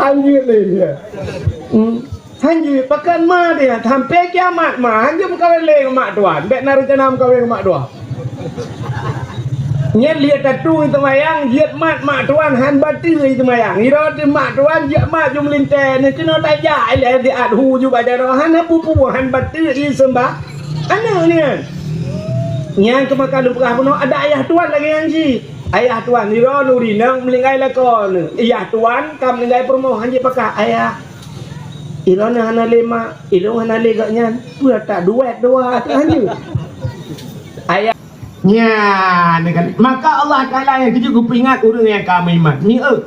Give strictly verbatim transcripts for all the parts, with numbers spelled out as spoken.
Hanjeuet lé dia. Hmm. Hanjeuet, pakon ma dia. Sampai kiamat ma. Hanjeuet meukawen lé ngon mak tuan. Bèk na reuncana meukawen ngon mak tuan. Nyan liet tatu seumayang, jeuet mat mak tuan han bateue seumayang. Iro teuh mak tuan jeuet mat ju meulintèe, neu keunoe tajak ilèe di athu ju bak jaroe, hana peue-peue han bateue i seumbah. Aneuk nyan. Nyan keuh maka lôn peugah bunoe ada ayah tuan lagèe nyan jih. Ayah tuan, iro nuri nang meuninggai lakoe neu. Ayah tuan ka meuninggai peurumoh han jipakat ayah. Ilôn hana lé mak, ilôn hana lé gobnyan. Peue tak duet dua ateueh hanjeuet. Ayah. Nyan kan. Maka Allah Taala nyang keujeuet geupeuingat ureueng nyang ka meuiman. Nyoe,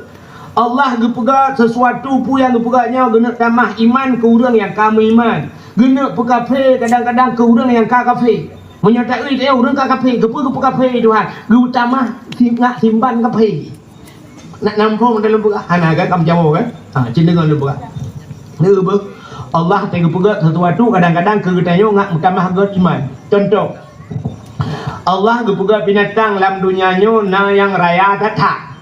Allah geupeugah sesuatu peue nyang geupeugah nyoe geuneuk tamah iman keu ureueng nyang ka meuiman. Geuneuk peukafé kadang-kadang keu ureueng nyang ka kafé. Meunyoe taeu teuh ureueng ka kafé, keupeue geupeukafé Tuhan? Geutamah si-, ngak simban kafé. Nak nampung dalam peugah, hana kan, kamu jawab kan? Ha, cit deungon lôn peugah. Neu beuh, Allah teuh geupeugah sesuatu kadang-kadang keu geutanyoe ngak meutamah gét iman. Contoh, Allah geupeugah binatang lam dunia nyoe na nyang raya that-that.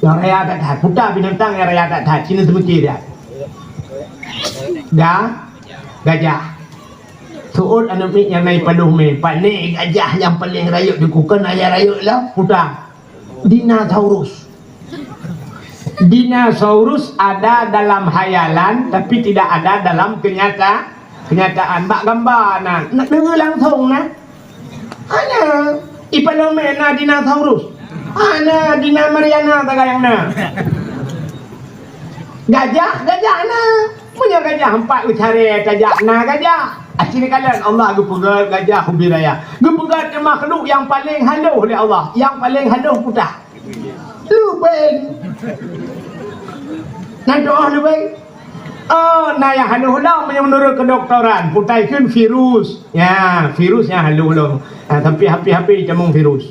Nyang raya that-that. Puta binatang nyang raya that-that. Cina seumiki dia. Ga, gajah. Seuôt aneuk miet nyang na i padum mé. Pane gajah nyang paleng rayeuk di kukon ayah rayeuk lah? Puta. Dinosaurus. Dinosaurus ada dalam hayalan, tapi tidak ada dalam kenyata-, kenyataan. Bak gamba na, nak deungoe langsong na. Hana. I padum mé na dinosaurus. Hana, Dina Mariana sagai nyang na. Gajah, gajah na. Meunyoe gajah empat ucaré tajak na gajah. Aci neukalon Allah geupeugah gajah ubé raya. Geupeugah teuh makhluk nyang paleng haloh lé Allah. Nyang paleng haloh puta. Leubeng. Nan doh leubeng. Oh, na nyang haloh lom meunyoe meunurot keudoktoran, putai kheun virus. Ya, virus nyang haloh lom. Ha, tapi hapi-hapi tamong virus.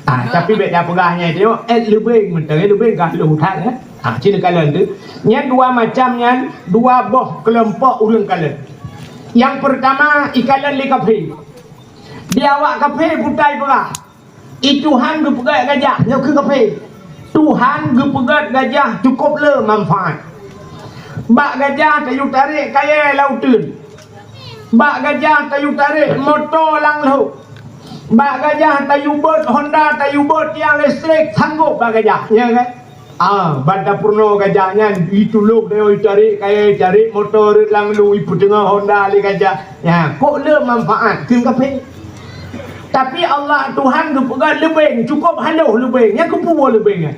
Ah, tapi bèk tapeugah nyan teuh, eh, leubeng mantong, eh, leubeng ka lheueh that, eh. Ah, cit neukalon teuh. Nyan dua macam nyan, dua boh keulompok ureueng kalon. Nyang peurtama, ikalon lé kafé. Di awak kafé putai peugah, i Tuhan geupeugét gajah, nyoe keuh kafé. Tuhan geupeugét gajah cukôp le manfaat. Bak gajah tayue tarek kayèe lam uteuen. Bak gajah tayue tarek moto lam lhok. Bak gajah tayue beuet Honda, tayue beuet tiang listrik, sanggôp bak gajah, ya kan? Ah, ban tapeurunoe gajah nyan, itulông tayue tarek kayèe, tarek moto rot lam lhok, ipeuteungoh Honda lé gajah. Ya, kok le manfaat keu kafé. Tapi Allah Tuhan geupeugah leubeng, cukôp haloh leubeng. Nyan keupeue leubeng nyan?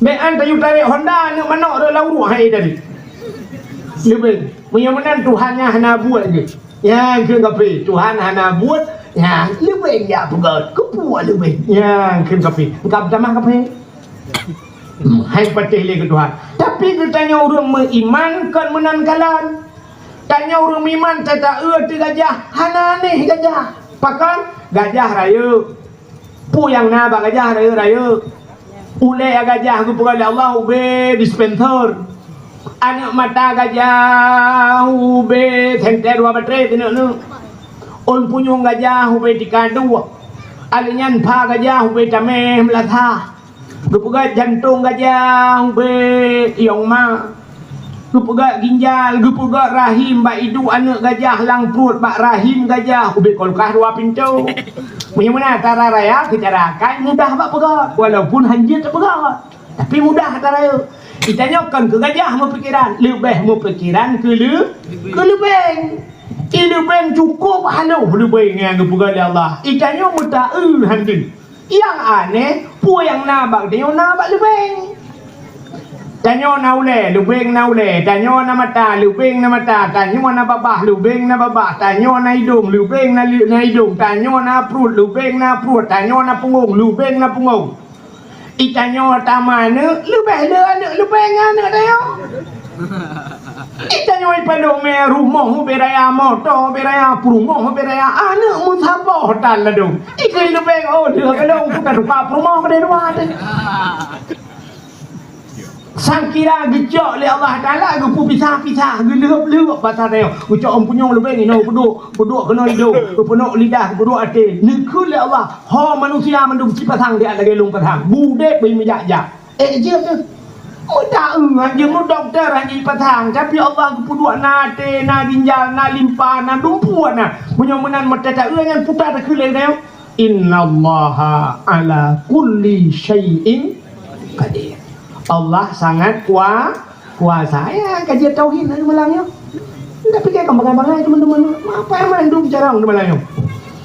Bèk an tayue tarek Honda aneuk manok rot lam uruek hai tadi. Leubeng. Meunyoe meunan Tuhan nyan hana buet geuh. Nyang kheun kafé, Tuhan hana buet, nyan leubeng jak peugah. Keupeue leubeng? Nyang kheun kafé. Engkau peutamah kafé. Hmm, hai patéh lé keu Tuhan. Tapi geutanyoe ureueng meuiman kon meunan kalon. Tanyoe ureueng meuiman tata-eu teuh gajah, hana aneh gajah. Pakon? Gajah rayeuk. Peue nyang na bak gajah rayeuk-rayeuk? Ulèe gajah geupeugah lé Allah ubé dispenser. Aneuk mata gajah ubé senter dua batré keuneuk-neuk. Ôn punyueng gajah ubé tika dua. Alèh nyan pha gajah ubé tamèh meulasah. Geupeugah jantông gajah ubé yong ma. Geupeugah ginjal, geupeugah rahim bak iduek aneuk gajah lam pruet bak rahim gajah ubé kulkas dua pintoe. Meunyoe meunan cara raya keu cara akai mudah bak peugah, walaupun hanjeuet teupeugah. Tapi mudah cara rayeuk. Itanyoe kon keu gajah meupikeran, leubeh meupikeran keu leu-, keu leubeng. I leubeng cukôp haloh leubeng nyang geupeugah lé Allah. Itanyoe meutaeu hanjeuet. Nyang aneh, peue nyang na bak tanyoe na bak leubeng. Tanyoe na ulèe, leubeng na ulèe. Tanyoe na mata, leubeng na mata. Tanyoe na babah, leubeng na babah. Tanyoe na idông, leubeng na li-, na idông. Tanyoe na pruet, leubeng na pruet. Tanyoe na pungong, leubeng na pungong. I tanyoe tamah aneuk, leubeh le aneuk leubeng aneuk tanyoe. I tanyoe ipalôh mé rumoh ubé raya, moto ubé raya, peurumoh ubé raya, aneuk meusaboh tan ladôm. I keu leubeng, oh, lheueh ka lôn, ka tuka peurumoh keudeh dua teuh. Sangkira geucok lé Allah Taala, geupeupisah-pisah, geuleuhôb-leuhôb basa tanyoe. Geucok ôn punyueng leubeng inoe peuduek, peuduek keunoe idông, peuduek lidah, peuduek até. Neukheun lé Allah, ho manusia mandum sipasang siat lagèe lôn pasang. Budép beumeujak-jak. Eh, jeuet teuh. Meuda Nyan jeuet dokto hana jipasang, tapi Allah geupeuduek na até, na ginjal, na limpa, na dumpeue na. Meunyoe meunan meuteuteueu nyan puta takheun lé nyoe, "Innallaha ala kulli syai'in qadir." Allah sangat kua-, kuasa. Ya, kaji tauhid na malam nyoe. Ndak pikir kan bangai-bangai teman-teman. Apa yang mandum jarang di malam nyoe?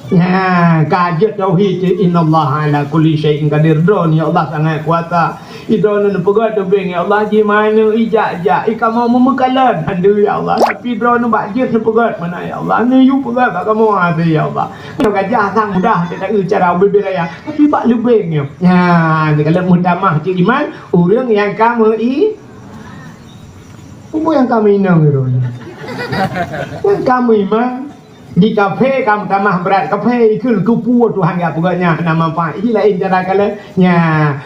Nah, ka jeuet tauhid, "Innallaha ala kulli syai'in qadir." Droeneuh, ya Allah, sangat kuasa. Droeneuh neupeugah teubieng, ya Allah, jimana ijak-jak, ikamoe meumeukalon. Aduh, ya Allah, tapi droeneuh bak jeuet neupeugah mana, ya Allah, neuyue peugah bak kamoe hase, ya Allah. Nyoe gajah sang mudah teuka cara ubé-bé raya, tapi bak leubeng nyoe. Nah, kalau meutamah cit iman, ureueng nyang ka meu-i-, Peue nyang ka meuinong droeneuh? Nyang ka meuiman. Di kaphé ka meutamah brat kaphé, ikheun keupeue Tuhan geupeugah nyan hana manfaat. Iji laén cara kalon. Nya,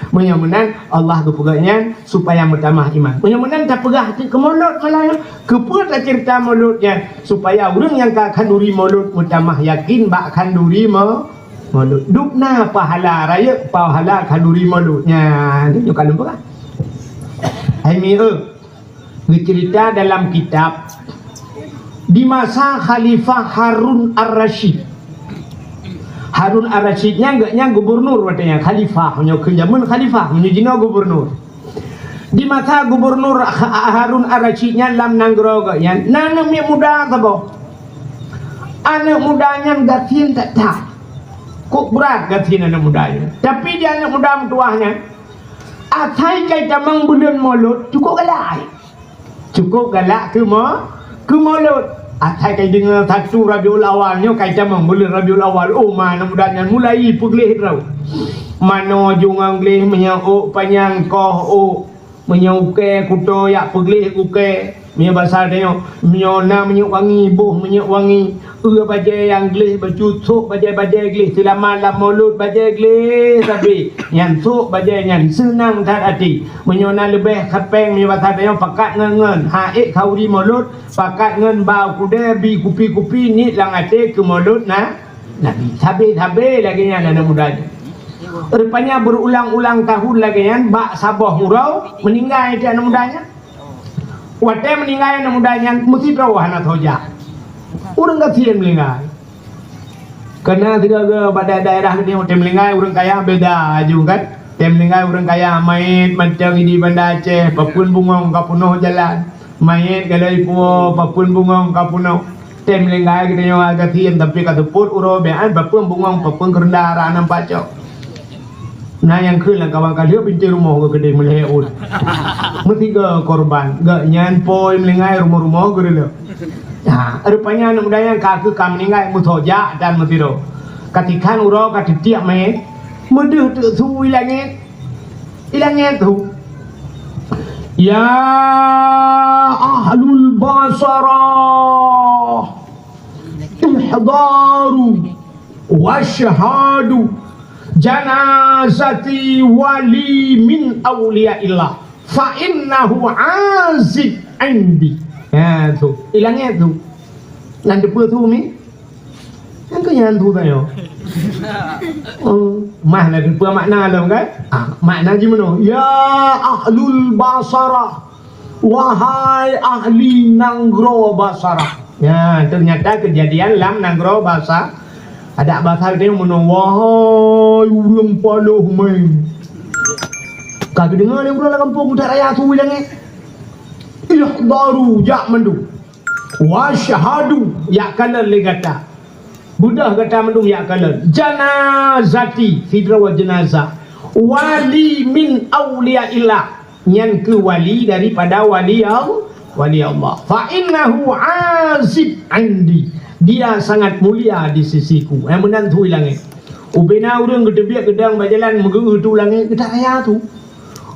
meunyoe meunan Allah geupeugah nyan supaya meutamah iman. Meunyoe meunan tapeugah cit keu mulod malam nyoe. Keupeue taceurita mulod nyan? Supaya ureueng nyang ka khanduri mulod meutamah yakin bak khanduri mo-, mulod. Dubna pahala rayeuk pahala khanduri mulod. Nya, nyoe ka lôn peugah. Hai mi eu. Geuceurita dalam kitab, di masa Khalifah Harun Ar-Rasyid. Harun Ar-Rasyid nyan geuh nyan gubernur watée nyan, khalifah, meunyoe keu jameun khalifah, meunyoe jinoe gubernur. Di masa gubernur Ha-, Harun Ar-Rasyid nyan lam nanggroe geuh nyan, na aneuëk miet muda saboh. Aneuëk muda nyan gasien that-that. Kok brat gasien aneuëk muda nyan. Tapi di aneuëk muda meutuwah nyan, asai kai tamong buleuen Molot, cukôp galak. Cukôp galak keu mo-, keu Molot. Asai kai deungoe satu Rabiul Awal nyoe kai tamong buleuen Rabiul Awal. Oh, ma aneuëk muda nyan mulai peugleh droe. Manoe jungong gleh meunyoe ôk panyang koh ôk. Meunyoe ukée kuto yak peugleh ukée. Meunyoe basa tanyoe, meunyoe na minyeuk wangi, boh minyeuk wangi. Eue bajée nyang gleh bacut, sôk bajée-bajée gleh, seulama lam Molot bajée gleh sabe. Nyan sôk bajée nyan seunang that até. Meunyoe na leubeh kapéng, meunyoe basa tanyoe pakat ngon-ngon, ha ék khanduri Molot, pakat ngon ba kudée bi kupi-kupi niet lam até keu Molot na Nabi. Sabe-sabe lagée nyan aneuëk muda nyan. Rupanya berulang-ulang tahun lagée nyan bak saboh uroe meuninggai aneuëk muda nyan. Watée meuninggai aneuëk muda nyan meusidroe hana soe jak. Ureuëng gasien meuninggai. Keureuna sigoe-goe bak daerah geutanyoe watée meuninggai ureuëng kaya beda aju kan. Watée meuninggai ureuëng kaya manyét mantong di Banda Aceh, papeuen bungong ka peunoh jalan. Manyét galai puwoe, papeuen bungong ka peunoh. Tem linggai geutanyoe gasien tapi ka seupôt uroe biaan papeuen bungong papeuen keureunda rah nam pacok. Na nyang kheun lam kawan ka lheueh bintéh rumoh geuh keudeh meulhée ôn. Meusigoe korban, geuh nyan pôi meulinggai rumoh-rumoh geureuleuek. Nah, rupanya aneuëk muda nyan ka keuh ka meuninggai meusoe jak dan meusidroe. Ka tikhan uroe ka teutiek manyét, meudeuh teuk su i langét. I langét tu, "Ya ahlul Basarah, ihdaru wasyhadu janazati wali min auliyaillah, fa innahu azib indi." Ya tu, i langét tu. Nyan teupeue tu mi? Nyang keu nyan tu tanyoe. Oh, mah na teupeue makna lom kan? Ah, makna jimeunoe, "Ya ahlul Basarah, wahai ahli nanggroe Basarah." Ya, ternyata kejadian lam nanggroe Basa. Adak Basa geutanyoe meunoe, "Wahai ureuëng paloh mé." Ka geudeungoe lé ureuëng lam gampông that raya su i langét. "Ihdaru, jak mandum." "Wasyhadu," jak kalon lé gata. Beudôh gata mandum jak kalon. "Janazati," sidroe jeunazah. "Wali min auliyaillah," nyan keuh wali daripada wali Allah, wali Allah. "Fa innahu azib indi," dia sangat mulia di sisiku. Eh, meunan su i langét. Ubena ureuëng geuteubiet geudong bak jalan meugeu-eu tu langét, geutak raya tu.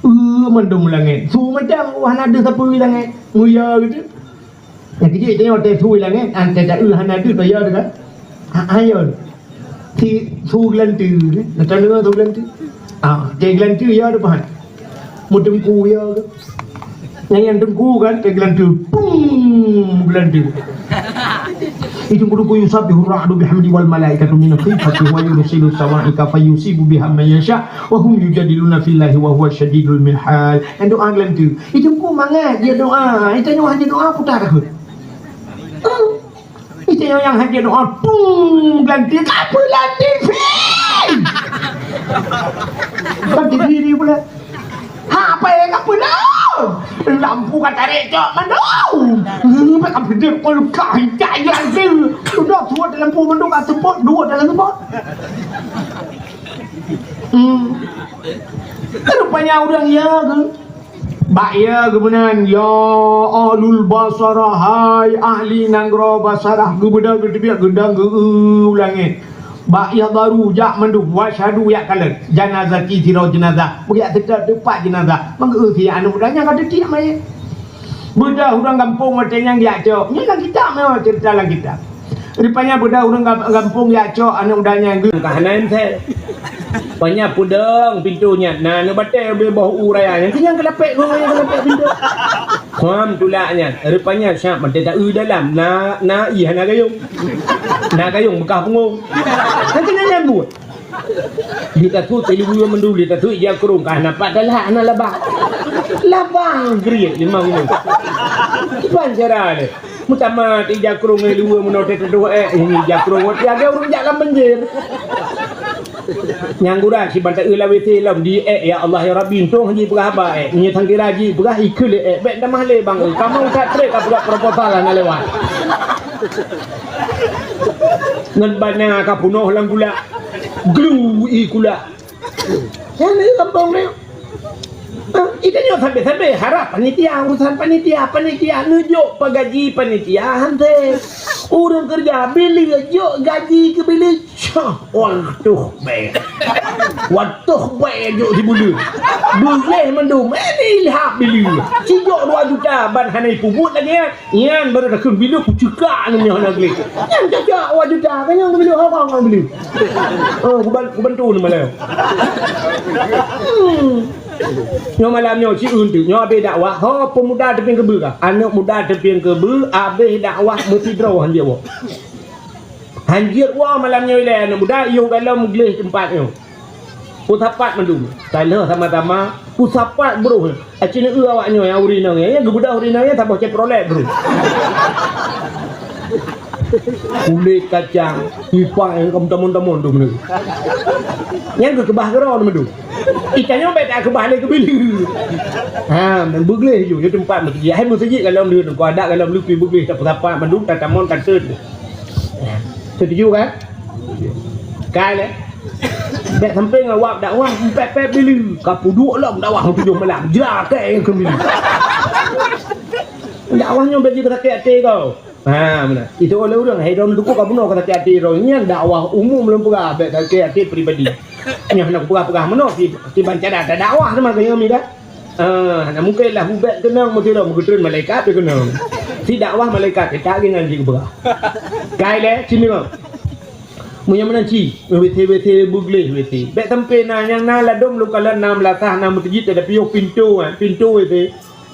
Eh, mandum langét. Su mantong, wah na deuh sapeue i langét. Mulia gitu. Nyang keujeuet tanyoe watée su i langét, watée taeu hana deuh toh ya teuka. Ha, ha, ya. Si su geulanteue, na tadeungoe su geulanteue? Ah, watée geulanteue ya teuh pahan. Meuteungku ya ke? Nyang, nyang teungku kan, watée geulanteue, pung, geulanteue. Itu kudu yusabbihu ra'du bihamdi wal malaikatu min khifati wa yursilu sawa'iqa fayusibu biha man yasha wa hum yujadiluna fillahi wa huwa syadidul mihal. Nyang doa lom tu. Itu ku mangat dia doa. Itu nyoe hanya doa putar ke? Itu nyang hanya doa pung ganti apa lagi? Ganti diri pula. Ha, apa yang apa dah? Lampu ka tarék cok mandum. Hmm, ka peudeuk pun ka hitai lagi. Sudah buat lampu mandum ka sepot, dua dalam sepot. Hmm. Rupanya orang ya ke? Bak ya geumeunang, ya ahlul basarah, hai ahli nanggroe Basarah, geubeuda geuteubiet geudang geu u langét. Bak ya baru jak mandum, wasyhadu yak kalon, janazati sidroe jeunazah, beuyak seutôt teumpat jeunazah, mangeu si aneuk muda nyan ka teutiek manyét. Beudah ureuëng gampông watée nyan jak cok, nyan lam kitab meuh, ceurita lam kitab. Rupanya beudah ureuëng gam- gampông jak cok aneuk muda nyan geu. Ka hana entel. Panya peudong pintoe nyan, na aneuk batée ubé boh u raya nyan, keu nyang keulapék gong nyang keulapék pintoe. Kham tulak nyan, rupanya siap mantong ta-eu dalam, na, na ié hana gayong. Na gayong beukah pungo. Kan keu nyan buet. Di tatu teuliweue meundu, di tatu ija krong, ka hana pat dalah, hana labang. Labang geriet limong nyoe. Kiban cara lé. Meutamah ija krong ngon liweue meunoe teutudoh ék, ini ija krong ngon tiga ureuëng jak lam banjir. Nyang gura siban ta-eu lam W C lom di ék, ya Allah ya Rabbi, untông haji peugah haba ék. Nyoe sang kira ji peugah ikeu lé ék, bék tamah lé bang, kamoe that trek ka peugah proposal hana lewat. Ngon bana ka punoh lam gula. Glu i kula. Nyan di gampông ni. Ah, ita nyoe sabe-sabe harap panitia, urusan panitia, panitia neujok pagaji panitia hanse. Ureuëng keureuja bileue jok gaji keu bileue. Cah, watoh bèe. Watoh bèe jok sibuleuen. Beuleh mandum, eh, ilham bileue. Sijok dua juta ban hana ipubuet lagèe nyan. Nyan baru takheun bila kucekak nyoe hana gleh. Nyan cocok awak juta, kan nyang bila haba ngon beli. Oh, kuban-, kubantu ni malam. Hmm. Nyoe malam nyoe, ci eunteuk, nyoe abéh dakwah, ho, pemuda teupieng keubeue kah? Aneuk muda teupieng keubeue, abéh dakwah meusidroe han jeuet woe. Han jeuet woe malam nyoe ilèe aneuk muda, yôh galom gleh teumpat nyoe. Peusapat mandum. Taloh sama-sama peusapat broh. Aci neu awak nyoe nyang uri nang nyan, nyang geubeudôh uri nang nyan saboh Chevrolet broh. Kulét kacang, pipa nyang ka meutamon-tamon tu meuneu. Nyang geukeubah keudroe tu meuneu. Ikan nyoe bèk takeubah lé keubileue. Ha, beugleh ju, nyoe teumpat meuseujid. Hai meuseujid galom leuh, nangko adat galom leuh pi beugleh, tapeusapat mandum, tatamon, tateun. Setuju kan? Kai lé. Bèk sampai ngon wab dakwah, pèp-pèp bileue. Ka peuduek lom dakwah tujoh malam. Jra kèe keu bileue. Dakwah nyoe bèk jeuet sakét até kau. Ha, meunan. Itu oleh ureuëng, hai droeneuh dukuk ka bunoe ka sakét até droe. Nyan dakwah umum lôn peugah, bèk sakét até pribadi. Nyoe hana kupeugah-peugah meunoe, si, si bancara tadakwah teuma keu nyoe mi dah. Ah, na mungken lah ubak keunong meusidroe meugeutreun malaikat pih keunong. Si dakwah malaikat, eh, tak ringan jih geupeugah. Kai lé, sini, Bang. Meunyoe meunan ci, W C, W C beugleh W C. Bèk sampai na nyang na ladôm lôn kalon na meulasah na meuseujid, tapi yoh pintoe, eh, pintoe W C.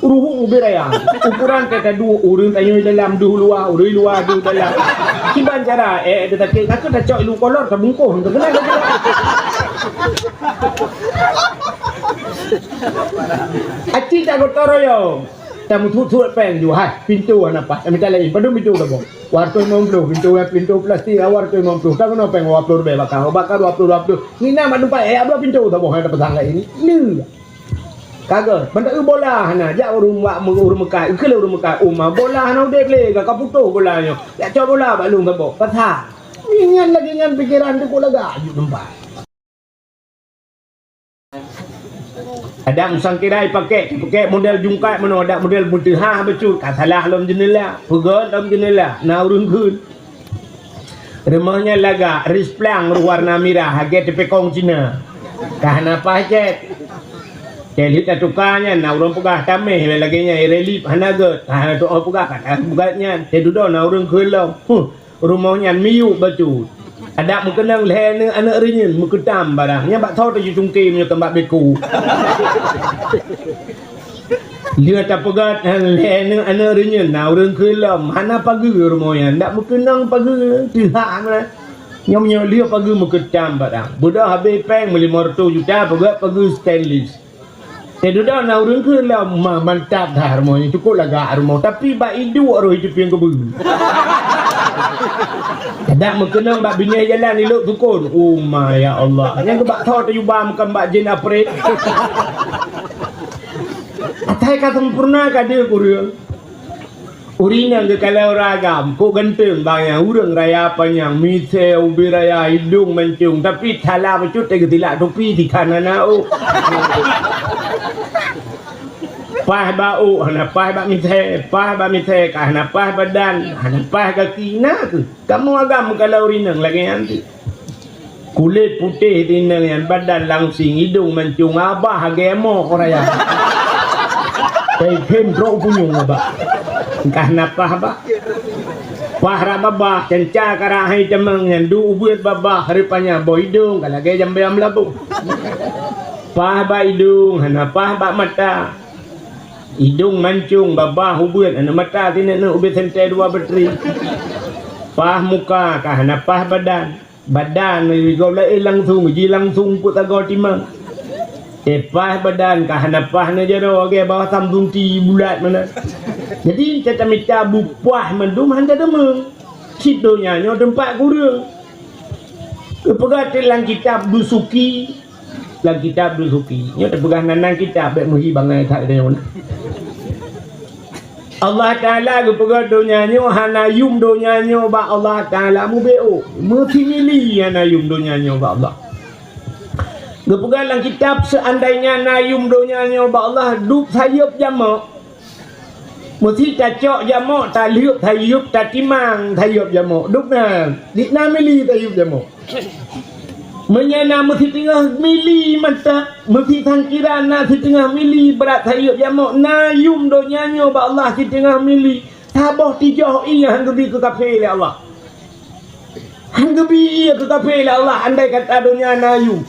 Ruhueng ubé raya. Ukuran teuka dua, ureueng tanyoe dalam, deuh luwa, ureueng luwa, deuh dalam. Kiban cara, eh, teutakét, takot tacok ilung kolor, tabungkôh, teukeunal. Aci tak gotong royong. Tamuthut-thut péng ju, hai, pintoe hana paih. Mita laén, padum pintoe tabong. Dua ratus lima puluh, pintoe, pintoe plastik, dua ratus lima puluh. Tak kena péng dua puluh ribèe baka, baka dua puluh, dua puluh. Nina mak tempat, eh, dua pintoe tabong, hai, tapasang laén. Lé. Kagèe, mantong eu bola hana, jak ureueng wak, ureueng meukat, eu keu lé ureueng meukat, uma bola hana udép lé, ka, ka putôh bola nyoe. Jak cok bola bak lôn saboh. Pasal. Nyan lagèe nyan pikeran teuh kok lagak aju teumpat. Adak musang kirai pakèk, pakèk model jungkat meunoe, adak model meuteuhah bacut, ka salah lom jeuneula, peugöt lom jeuneula, na ureueng kheun. Rumoh nyan lagak, risplang warna mirah, lagèe teupekong Cina. Ka hana paih cét. Cét lheueh tatuka nyan, na ureueng peugah tamèh lagèe nyan, relief hana göt, ka hana tu'oh peugah, ka hana peugah nyan. Cét dudoe na ureueng kheun lom. Huh. Rumoh nyan miyueb bacut. Adak meukeunong lhèe aneuk, aneuk reunyeun meukeutam barang. Nyan bak tho teuju cungké meunyoe keu bak beko. Lheueh tapeugah lé aneuk-aneuk reunyeun na ureueng kheun lom, hana pageue rumoh nyan, dak meukeunong pageue, teuhak na. Nyoe meunyoe lheueh pageue meukeutam barang. Beudôh habéh péng meulimong reutôh juta, peugah pageue stainless. Teududoe na ureueng kheun lom, ma-, mantap that rumoh nyan, cukôp lagak rumoh, tapi bak iduek roh iteupieng keubeue. Dak meukeunong bak binéh jalan ilok sukon. Oh ma ya Allah. Nyang keu bak tho teujuba meukan bak jin aprit. Atai ka sempurna ka deuh kureueng. Ureueng inong geukalon ureueng agam, kok ganteng bang nyan, ureueng raya panyang, misée ubé raya, idong mancong, tapi thala bacut teuh geutilak tupi, tikhan hana ôk. Paih bak ôk, hana paih bak misée, paih bak misée ka hana paih badan, hana paih gaki, na kheueh. Kamoe agam meukalon ureueng inong lagée nyan teuh. Kulét putéh tineng nyan, badan langsing, idong mancong, abah lagée mok raya. Teukhém trok punyueng abah. Ka hana paih bah. Paih rab babah, canca karak hai tamong nyan, duek ubeuet babah, reupa nyan boh idong ka lagée jambée meulaboh. Paih bak idong, hana paih bak mata. Idong mancong, babah ubeuet, aneuk mata sineuk-neuk ubit sentée dua batri. Paih muka ka hana paih badan. Badan gob laén langsong, ji langsong peuet sagoe timang. Teupaih badan ka hana paih neujaroe, lagée bawah samsung ti bulat meunan. Jadi, tatamita beupaih mandum hana deungoe. Cit donya nyoe teumpat kureueng. Geupeugah teuh lam kitab Dusuki, lam kitab Dusuki. Nyoe teupeugah nan-nan kitab, bék meuhi bangai that geutanyoe na. Allah Taala geupeugah donya nyoe hana yum donya nyoe bak Allah Taala mubeuôk. Meusimili hana yum donya nyoe bak Allah. Geupeugah lam kitab, seuandainya na yum donya nyoe bak Allah, dup sayeuep jamok. Meusi tacok jamok, talheuep sayeuep, tatimang sayeuep jamok. Dup na, dik na mili sayeuep jamok. Meunyoe na meusitingoh mili mantap, meusi sangkira na sitingoh mili brat sayeuep jamok, na yum donya nyoe bak Allah sitingoh mili, saboh tijoh ié han geubi keu kafé lé Allah. Han geubi ié keu kafé lé Allah, andai kata donya na yum.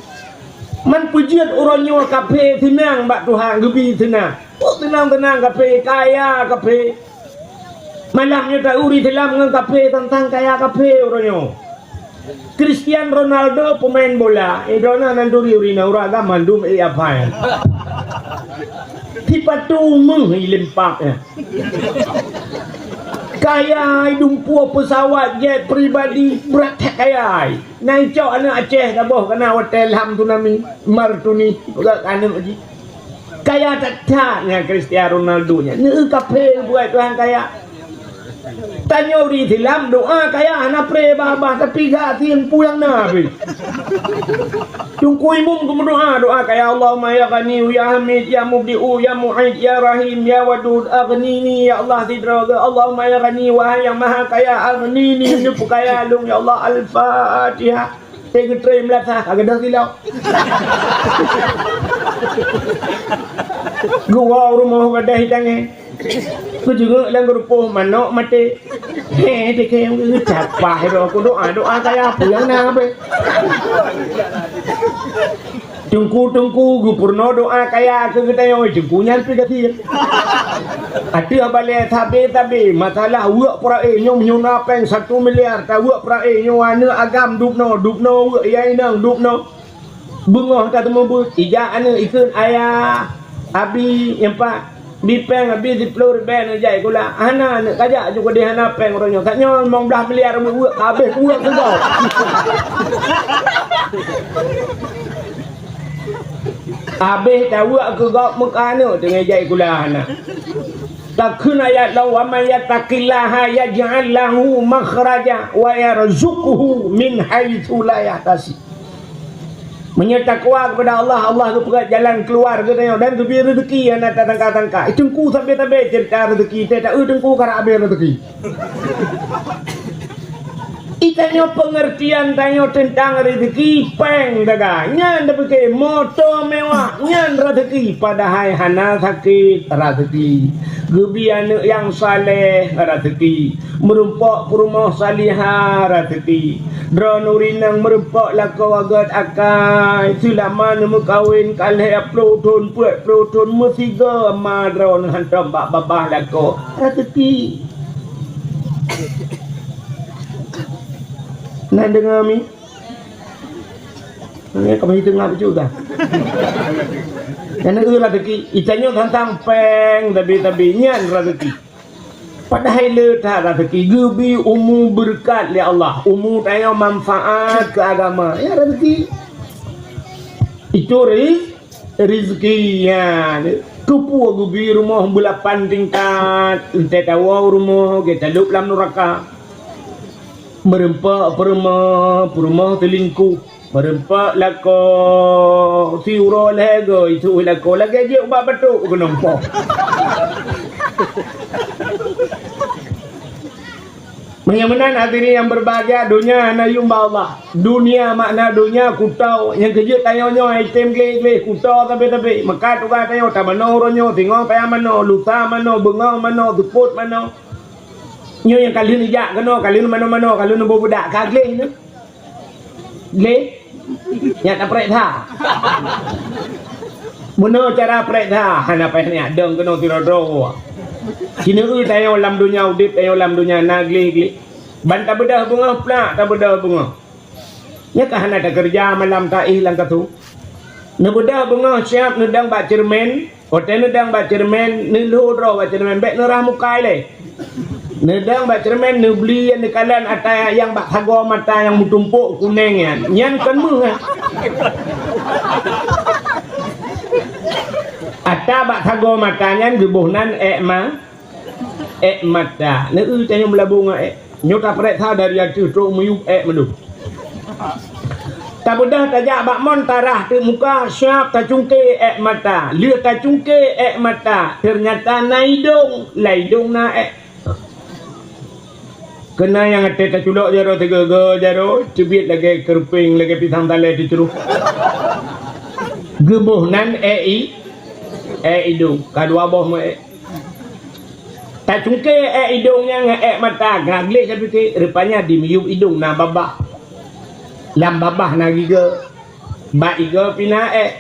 Man peujeuet uroe nyoe kafé seunang bak Tuhan, geubi seunang. Peue seunang-seunang kafé, kaya kafé. Malam nyoe tauri silam ngon kafé, tantang kaya kafé uroe nyoe. Cristiano Ronaldo peumaén bola, eh, droeneuh nan turi ureueng inong, ureueng agam mandum, eh, apai. Sipatu meuh i lempap nyan. Kaya ai dumpeue peusawat jet pribadi, brat that kaya ai. Na icok aneuk Aceh saboh kana watée lham tsunami, Martuni, peugah keu aneuk jih. Kaya that-that nyan Cristiano Ronaldo nyan. Neu kafé buet Tuhan kaya. Tanyoe ureueng Islam doa kaya hana pré babah, tapi gasien puyang na pih. Teungku imum geumeudoa, doa kaya, "Allahumma ya Ghani, ya Hamid, ya Mubdi'u, ya Mu'id, ya Rahim, ya Wadud, aghnini, ya Allah sidroe geuh. Allahumma ya Ghani, wahai nyang maha kaya, aghnini, neupeukaya lôn, ya Allah." Al-Fatihah. Teugeutreun meulasah, ka gadôh silop. Geuwoe u rumoh gadôh i tangé. Geujeungok lam geurupoh manok maté. Hé, teuke geucapah droe ku doa, doa kaya peue nyang na beh. Teungku-teungku geupeurunoe doa kaya keu geutanyoe, teungku nyan pih gasien. Ateueh balée sabe-sabe, masalah weuek peuraéh nyoe, meunyoe na péng satu miliar, taweuek peuraéh nyoe, aneuk agam dubnoe, dubnoe weuek, ya inong dubnoe. Beungoh tateumeubeuet, ijak aneuk ikheun, "Ayah, abi, nyang pat, bi péng abi siploh ribée neujak sikula." Hana aneuk kajak ju keudeh hana péng uroe nyoe. Tanyoe limong blaih miliar weuek-weuek, habéh weuek keu gob. Habéh taweuek keu gob meuka aneuk teungoh jak sikula hana. Takheun ayat lom, "Wa may yattaqillaha yaj'al lahu makhraja wa yarzuqhu min haitsu la yahtasib." Meunyoe takwa keupada Allah, Allah geupeugah jalan keuluwa geutanyoe dan geubri reuzeki nyang na tatangka-tangka. Teungku sabe-sabe ceurita reuzeki, teuh taeu teungku karab habéh reuzeki. Tanyoe peungeurtian tanyoe teuntang rezeki péng daga, nyan tapike moto mewah, nyan rezeki, padahai hana sakét rezeki. Geubi aneuëk nyang saleh rezeki, meurumpok peurumoh salihah rezeki. Droeneuh ureuëng nyang meurumpok lakoe gét akai, seulama neumeukawen ka lhée ploh thon, peuet ploh thon, meusigoe ma droeneuh hantom bak babah lakoe rezeki. Na deungoe mi? Nyan ka meuhitung ngap juga. Nyan eu rezeki, itanyoe tantang péng tabi-tabi, nyan rezeki. Padahai le that rezeki, geubi umu beureukat lé Allah, umu tanyoe manfaat keu agama, nyan rezeki. Itu riz-, rezeki, ya. Keupeue geubi rumoh beulapan tingkat, entée tawoe rumoh, geutalop lam nuraka. Meurumpok peurumoh, peurumoh teulingkuh. Meurumpok lakoe, siuroe lhée goe, itu lakoe lagée jeuet ubak batuk keunoe po. Meunyoe meunan hadirin yang berbahagia, donya hana yum bak Allah. Dunia makna donya kuto, nyang keujeuet tanyoe nyoe item gleh-gleh, kuto sabe-sabe. Meukat tugaih tanyoe, tamanoe uroe nyoe, singoh payah manoe, lusa manoe, beungoh manoe, seupôt manoe. Nyoe nyang ka lheueh neujak keunoe, ka lheueh neumanoe-manoe, ka lheueh neubeudak, ka gleh nyoe. Gleh? Nyak taprek that. Meunoe cara prek that, hana payah nyak dong keunoe sidroe-droe. Sineue tanyoe lam donya udeb, tanyoe lam donya na gleh-gleh. Ban tabeudôh beungoh plak, tabeudôh beungoh. Nyan ka hana takeureuja malam taéh lam kasô. Neubeudôh beungoh siab neudong bak ceureumen, watée neudong bak ceureumen, neulhô droe bak ceureumen, bék neurah mukai lé. Neudong bak ceureumen, neubli neukalon ata nyang bak sagoe mata nyang meutumpôk kuneng nyan. Nyan kon méuh, eh. Ata bak sagoe mata nyan geuboh nan ék ma-, Ék mata. Neu-eu tanyoe meulabu ngon ék. Nyoe taprek that dari ateueh trok miyueb ék meudôh. Tabeudôh tajak bak mon tarah teuk muka, siab tacungke ék mata. Lheueh tacungke ék mata, teunyata na idong, lam idong na ék. Keunan nyang até taculok jaroe sigoe-goe jaroe, teubiet lagée keureupeng, lagée pisang talée teucruh. Geuboh nan ék i-, ék idong, ka dua boh meu ék. Tacungke ék idong nyan ngon ék mata, ka gleh tapike, rupanya di miyueb idong na babah. Lam babah na gigoe, bak igoe pih na ék.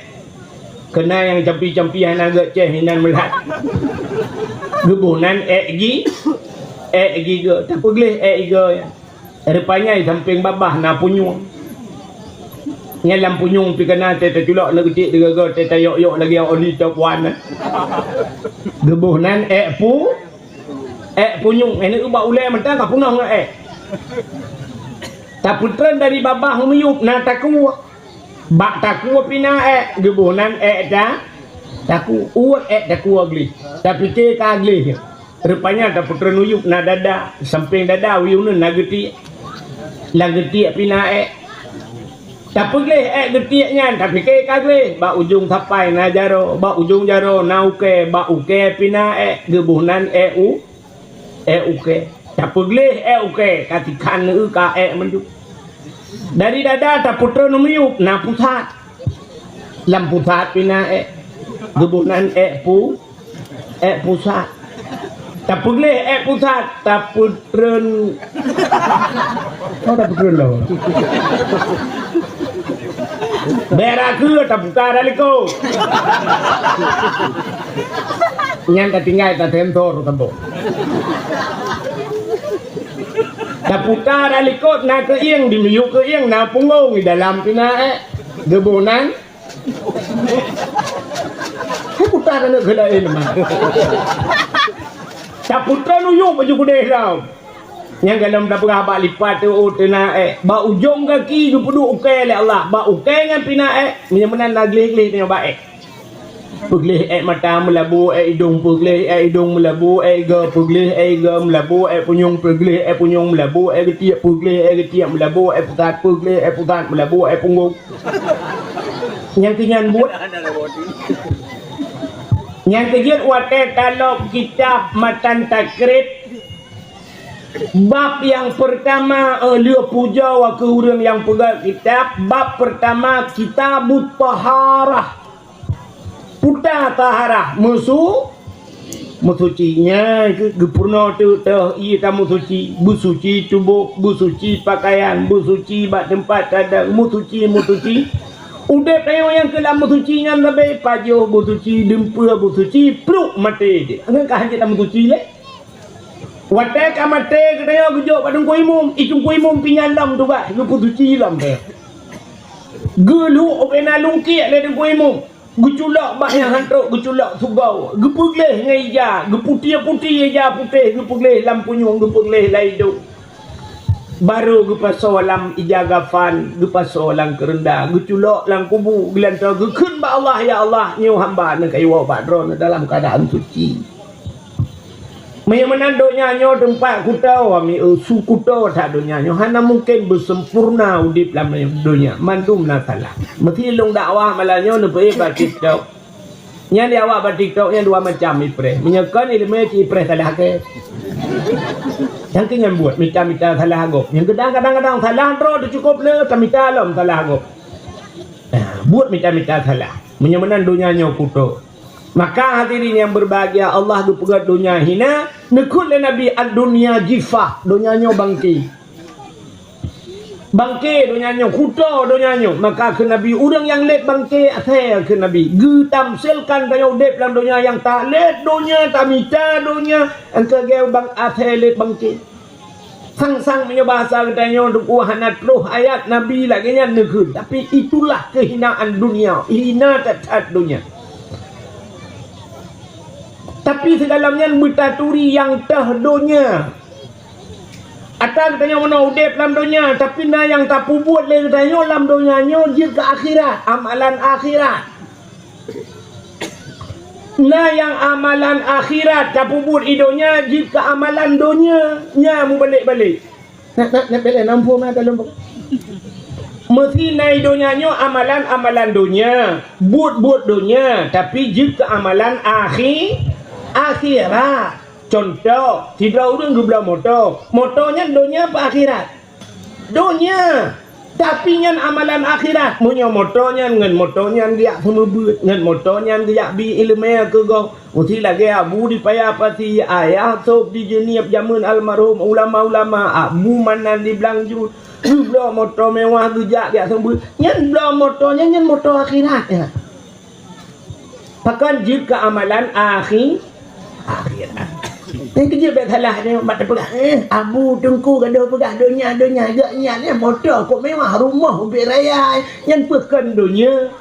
Keunan nyang campi-campi hana gét céh inan meulat. Geuboh nan ék gi-, ék gigoe, tapeugleh ék igoe nyan. Rupanya sampéng babah na punyueng. Nyan lam punyueng pih keunan teuh taculok neugeutiek digoe-goe teuh tayok-yok lagée oli top one. Geuboh nan ék pu-, ék punyueng. Nyan ubak ulée mantong ka punoh ngon ék. Tapeutreun dari babah miyueb na takue. Bak takue pih na ék, geuboh nan ék ta-, takue. Uweuet ék takue gleh. Tapike ka gleh. Rupanya tapeutreun uyueb na dada, sampéng dada uyueb nyan na geutiek. Lam geutiek pih na ék. Tapeugleh ék geutiek nyan, tapike ka gleh. Bak ujong sapai na jaroe, bak ujong jaroe na ukée, bak ukée pih na ék, geuboh nan ék u-, ék ukée. Tapeugleh ék ukée, ka tikhan neu ka ék meunduek. Dari dada tapeutreun u miyueb na pusat. Lam pusat pih na ék. Geuboh nan ék pu-, ék pusat. Tapeugleh ék pusat, tapeutreun. Oh, tapeutreun lom. Bék rayeuk, taputa dari likot. Nyan tatinggai tasensor saboh. Taputa dari likot na keuieng, di miyueb keuieng na punggong, di dalam pih na ék. Geuboh nan Hai puta keuneuk keu laén, man. Taputa nuyuek baju keudeh lom. Nyang galom tapeugah bak lipat teuôt teuna ék. Bak ujong gaki geupeuduek ukée lé Allah. Bak ukée nyan pih na ék. Meunyoe meunan na gleh-gleh tanyoe bak ék. Peugleh ék mata meulabu, ék idong peugleh, ék idong meulabu, ék igoe peugleh, ék igoe meulabu, ék punyueng peugleh, ék punyueng meulabu, ék geutiek peugleh, ék geutiek meulabu, ék pusat peugleh, ék pusat meulabu, ék punggong. Nyang keu nyan buet. Nyang keu jeuet watée talop kitab matan takrib, Bab nyang peurtama, eh, lheueh pujoe keu ureuëng nyang peugah kitab, bab peurtama Kitabut Taharah. Puta taharah, meusu-, meusuci. Nyan keuh geupeurunoe teuk teuh ie tameusuci, beusuci tuboh, beusuci pakaian, beusuci bak teumpat tadong, meusuci, meusuci. Udeb tanyoe nyang keulam meusuci nyan leubeh pajoh beusuci, dumpeue beusuci, pluek maté jih. Ngon ka hana tameusuci lé. Watée ka maté geutanyoe geujok bak teungku imum, i teungku imum pih nyan lom tugaih geupeusuci lom teuh. Geulhok ubena lungkiek lé teungku imum, geuculok bak nyang han trok, geuculok sugoe, geupeugleh ngon ija, geuputéh-putéh ija putéh, geupeugleh lam punyueng, geupeugleh lam idong. Barô geupasoe lam ija gafan, geupasoe lam keureunda, geuculok lam kubu, geulantoe geukheun bak Allah, "Ya Allah, nyoe hamba neukayue bak Droeneuh dalam keuadaan suci." Meunyoe meunan donya nyoe teumpat kuto, ami, eh, su kuto that donya nyoe, hana mungken beusempurna udeb lam donya, mandum na salah. Meusi lôn dakwah malam nyoe neupeuék bak TikTok. Nyan di awak bak TikTok nyan dua macam ipreh. Meunyoe kon ileumé cit ipreh salah keu. Nyang keu nyan buet mita-mita salah gob. Nyang kadang-kadang salah droe teucukop le tamita lom salah gob. Nah, buet mita-mita salah. Meunyoe meunan donya nyoe kuto. Maka hadirin yang berbahagia, Allah geupeugah donya hina, neukheun lé Nabi, "Ad-dunya jifah," donya nyoe bangke. Bangke donya nyoe, kuto donya nyoe. Maka kheun Nabi, ureuëng nyang lét bangke asée kheun Nabi. Geutamsilkan tanyoe udeb lam donya nyang talét donya, tamita donya, nyang keugeu bang asée lét bangke. Sang-sang meunyoe bahasa geutanyoe deuh hana troh ayat Nabi lagée nyan neukheun, tapi itulah kehinaan dunia, hina that-that donya. Tapi sigohlom nyan beutaturi nyang teuh donya. Ata geutanyoe meunoe udeb lam donya, tapi na nyang tapeubuet lé geutanyoe lam donya nyoe jeuet keu akhirat, amalan akhirat. Na nyang amalan akhirat tapeubuet i donya jeuet keu amalan donya, nya mubalek-balek. Nak, nak, nak belek nampung na dalam. Meusi na i donya nyoe amalan-amalan donya, buet-buet donya, tapi jeuet keu amalan akhi-, akhirat. Cuntoh, sidroe ureuëng geubloe moto. Moto nyan donya apa akhirat? Donya. Tapi nyan amalan akhirat. Meunyoe moto nyan, ngon moto nyan geujak seumeubeuet, ngon moto nyan geujak bi iéleumé keu gob. Meusi lagée Abu di Paya Pasi, Ayah Sop di Jeunieb jameun almarhum ulama-ulama, Abu Manan di Blang Jut. Geubloe moto mewah geujak geujak seumeubeuet. Nyan bloe moto nyan, nyan moto akhirat nyan. Pakon jeuet keu amalan akhi-, akhirat. Nyang keujeuet bék salah nyoe, bak teupeugah, eh, Abu Teungku gadoh peugah donya, donya, geuh nyan, eh, moto kok mewah, rumoh ubit raya, nyan peue kon donya.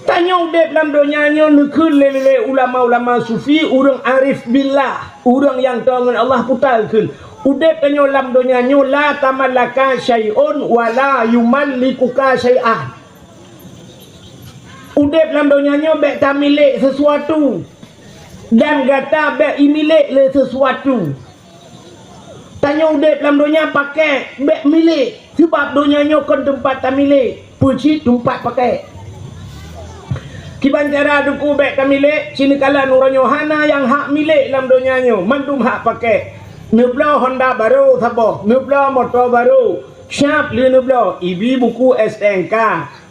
Tanyoe udeb lam donya nyoe neukheun lé, lé, lé ulama-ulama sufi, ureuëng arif billah, ureuëng nyang toe ngon Allah puta kheun. Udeb tanyoe lam donya nyoe la tamallaka syai'un wa la yumallikuka syai'an. Udeb lam donya nyoe bék tamilék sesuatu, dan gata bék imilék lé sesuatu. Tanyoe udeb lam donya pakek, bék milék, seubab donya nyoe kon teumpat tamilék, peue cit teumpat pakek. Kiban cara Teungku bék tamilék, sineukala uroe nyoe hana nyang hak milék lam donya nyoe, mandum hak pakek. Neubloe honda barô saboh, neubloe moto barô, siab lheueh neubloe, ibi buku S T N K,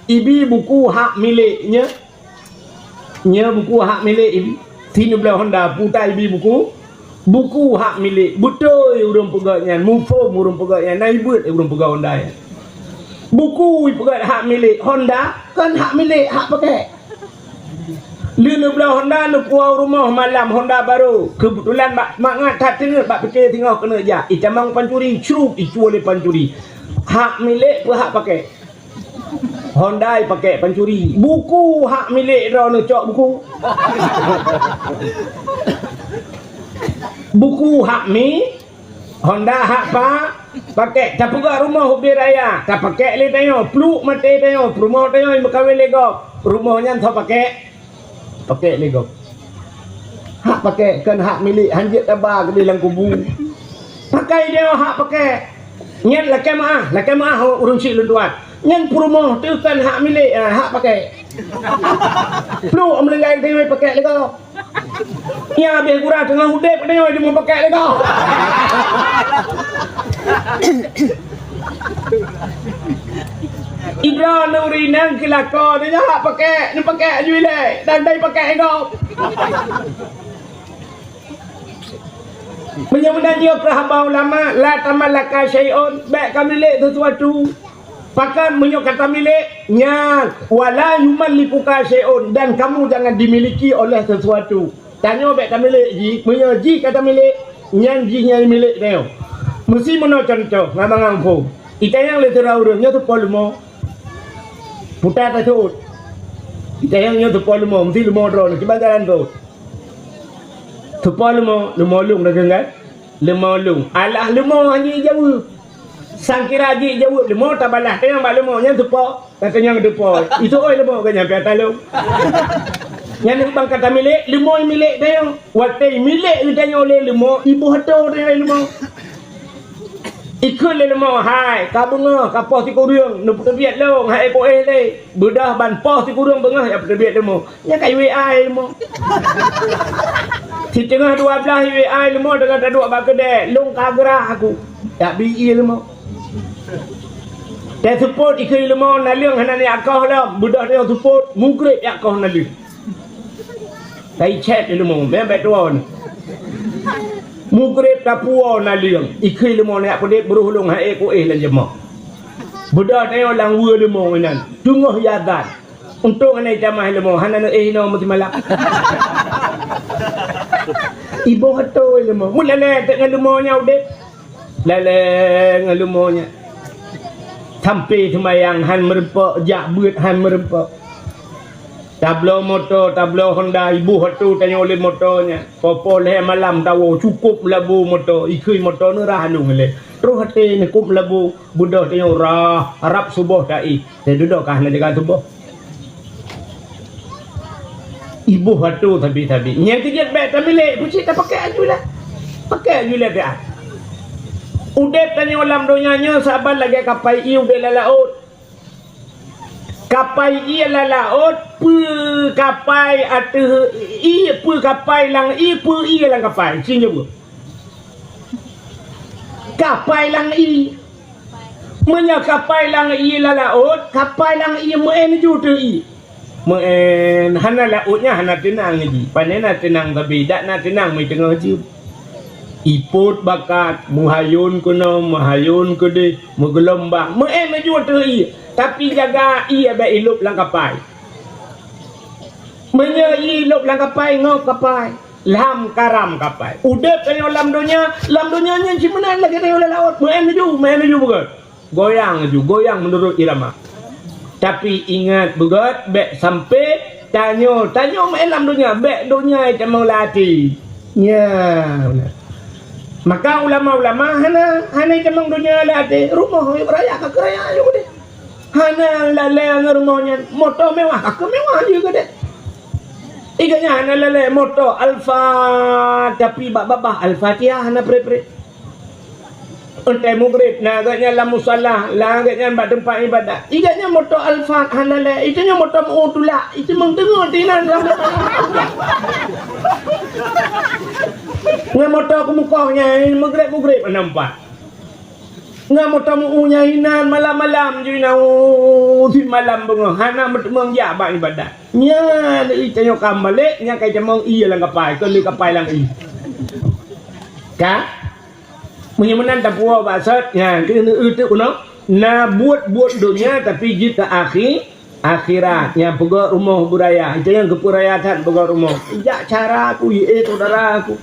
ibi buku hak milék nyoe. Nyoe buku hak milék ibi. Sineubloe honda puta ibi buku. Buku hak milék. Beutôi ureuëng peugah nyan. Muphom ureuëng peugah nyan. Na ibeuet ureuëng peugah honda nyan. Buku ipeugah hak milék. Honda kon hak milék, hak pakek. Lheueh neubloe honda, neupuwoe rumoh malam honda barô. Keubeutulan bak mangat that teungeut bak pike singoh keuneuk jak. Itamong pancuri, crup, icue lé pancuri. Hak milék peue hak pakek? Honda ipakek pancuri. Buku hak milék droeneuh, cok buku. Buku hak mi-, honda hak pa-, pakek. Tapeugah rumoh ubit raya, tapakek lé tanyoe, pluek maté tanyoe, peurumoh tanyoe meukawen lé gob. Rumoh nyan soe pakek? Pakek lé gob. Hak pakek kon hak milék, hanjeuet taba keudeh lam kubu. Pakai deungon hak pakek. Nyan lakée meuáh, lakée meuáh ureuëng syik lôn tuan. Nyan peurumoh teuh kon hak milék, ah, hak pakek. Pluek meulinggai deungon pakek lé gob. Nyang habéh gura teungoh udeb deungon deungon pakek lé gob. Idroe nuri nang keulako, dia hak pakai, ni pakai aju ilek, dan dai pakai ego. Meunyoe meunan jih keu haba ulama, la tamallaka syai'un, bèk kamilék sesuatu. Pakon meunyoe ka tamilék, nyan, wala yumallikuka syai'un, dan kamu jangan dimiliki oleh sesuatu. Tanyoe bèk tamilék jih, meunyoe jih ka tamilék, nyan jih nyang milék tanyoe. Meusi meunoe cuntoh, ngon mangang phon. Itanyong lé sidroe ureueng, nyoe teupo leumo. Puta taseuôt. Itanyong nyoe teupo leumo, meusi leumo droeneuh, kiban jalan seuôt. Teupo leumo, leumo lôn dah deungon. Leumo lôn. Alah leumo hana jaweueb. Sangkira jijaweueb leumo tabalah teunyang bak leumo nyan teupo. Ka teunyang teupo. Itu oi leumo ka nyan piata lôn. Nyan ban ka tamilék, leumo milék teunyang. Watèe milék geutanyoe lé leumo, iboh atô teunyang lé leumo. Ikheun lé leumo, hai, ka beungoh, ka poh sikureueng, neupeuteubiet lôn, hai, poh éh lé. Beudôh ban poh sikureueng beungoh, ya peuteubiet leumo. Nyan ka W A leumo. Siteungoh dua blaih W A leumo teungoh taduek bak keudè, lôn ka geurah aku. Jak bi ie leumo. Teuh seupôt ikheun leumo naleueng hana neujak koh lom, beudôh teuh seupôt, mugreb jak koh naleueng. Kai cét leumo, meunan bèk tuwö. Mugreb tapuwoe naleueng, ikheun leumo neujak peudép beuroh lôn hai éh ku éh lam jeumah. Beudôh teuh lam weue leumo inan, teungoh ya dan. Untông hana itamah leumo, hana neuéh inoe meusimalam. Iboh atô leumo. Mun lalè teuk ngon leumo nyan udép. Lalè ngon leumo nyan. Sampai seumayang han meureumpok, jak beuet han meureumpok. Tabloe moto, tabloe Honda, iboh atô tanyoe lé moto nyan. Poh-poh lhèe malam tawoe, cukôp meulabu moto, ikheun moto neurah lôn ilèe. Troh até neukôp meulabu, beudôh tanyoe rah, rab suboh taéh. Teududoe ka hana jaga tuboh. Iboh atô sabe-sabe. Nyang keujeuet bèk tamilék, peucit tapakèk aju lah. Pakèk aju lah biasa. Udép tanyoe lam donya nyoe saban lagèe kapai ié udép lam laôt. Kapai ié lam laôt, peue kapai ateueh ié, peue kapai lam ié, peue ié lam kapai. Ci nyoe. Kapai lam ié. Meunyoe kapai lam ié lam laôt, kapai lam ié meu'en ju teuh ié. Meu'en, hana laôt nyan hana teunang jih. Pane na teunang sabe, dak na teunang meuteungoh jeuem. Ipôt bakat, meuhayôn keunoe, meuhayôn keudeh, meugeulumbang. Meu'en ju teuh ié, tapi jaga ié bèk ilôb lam kapai. Meunyoe ié ilôb lam kapai, ngôk kapai. Lam karam kapai. Udép tanyoe lam donya, lam donya nyan cit meunan lagèe tanyoe lam laôt. Meu'en ju, meu'en ju beugöt. Goyang ju, goyang meunurot irama. Tapi ingat beugöt, bèk sampai tanyoe, tanyoe meu'en lam donya, bèk donya itamong lam até. Nya, maka ulama-ulama hana, hana itamong donya lam até. Rumoh raya ka keuraya ju deh. Hana lalè ngon rumoh nyan, moto mewah, ka keu mewah jih keudeh. Iga nyan hana lalè moto Alfa, tapi bak babah Al-Fatihah hana preh-preh. Entah mugrib, na geuh nyan lam musala, na geuh nyan bak teumpat ibadat. Iga nyan moto Alfa hana lalè, itu nyan moto meu tulak, itu meuteungoh tinan lam. Ngon moto keumukoh nyan, mugrib-mugrib hana empat. Ngon moto meu-u nyan inan malam-malam ju inan, u, u, u, simalam beungoh hana meuteumeung jak bak ibadat. Nyan i tanyoe ka balek, nyan ka itamong ié lam kapai, kon lé kapai lam ié. Ka? Meunyoe meunan tapuwoe bak sot, nyan keuneuk eu teuk bunoe. Na buet-buet donya tapi jeuet keu akhi-, akhirat. Nyan peugöt rumoh beuraya. Itu nyang geupeuraya that peugöt rumoh. Jak cara ku, yé, eh, saudara ku.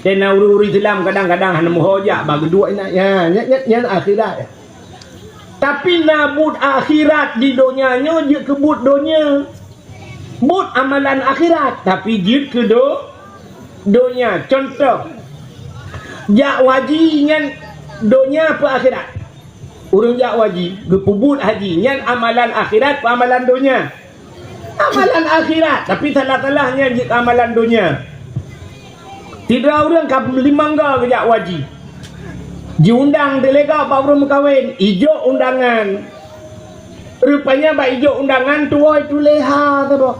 Dan na ureueng-ureueng Islam kadang-kadang hana meuho jak bak geuduek inan. Ya, nyan, nyan, nyan akhirat. Tapi na buet akhirat di donya nyoe jeuet keu buet donya. Buet amalan akhirat, tapi jeuet keu do-, donya. Contoh, jak haji nyan donya peu akhirat? Ureueng jak haji, geupeubuet haji, nyan amalan akhirat peu amalan donya? Amalan akhirat, tapi salah-salah nyan jeuet amalan donya. Sidroe ureueng ka limong go geujak haji. Jiundang teuh lé gob bak ureueng meukawen, ijok undangan. Rupanya bak ijok undangan tuwoe tuléh ha saboh.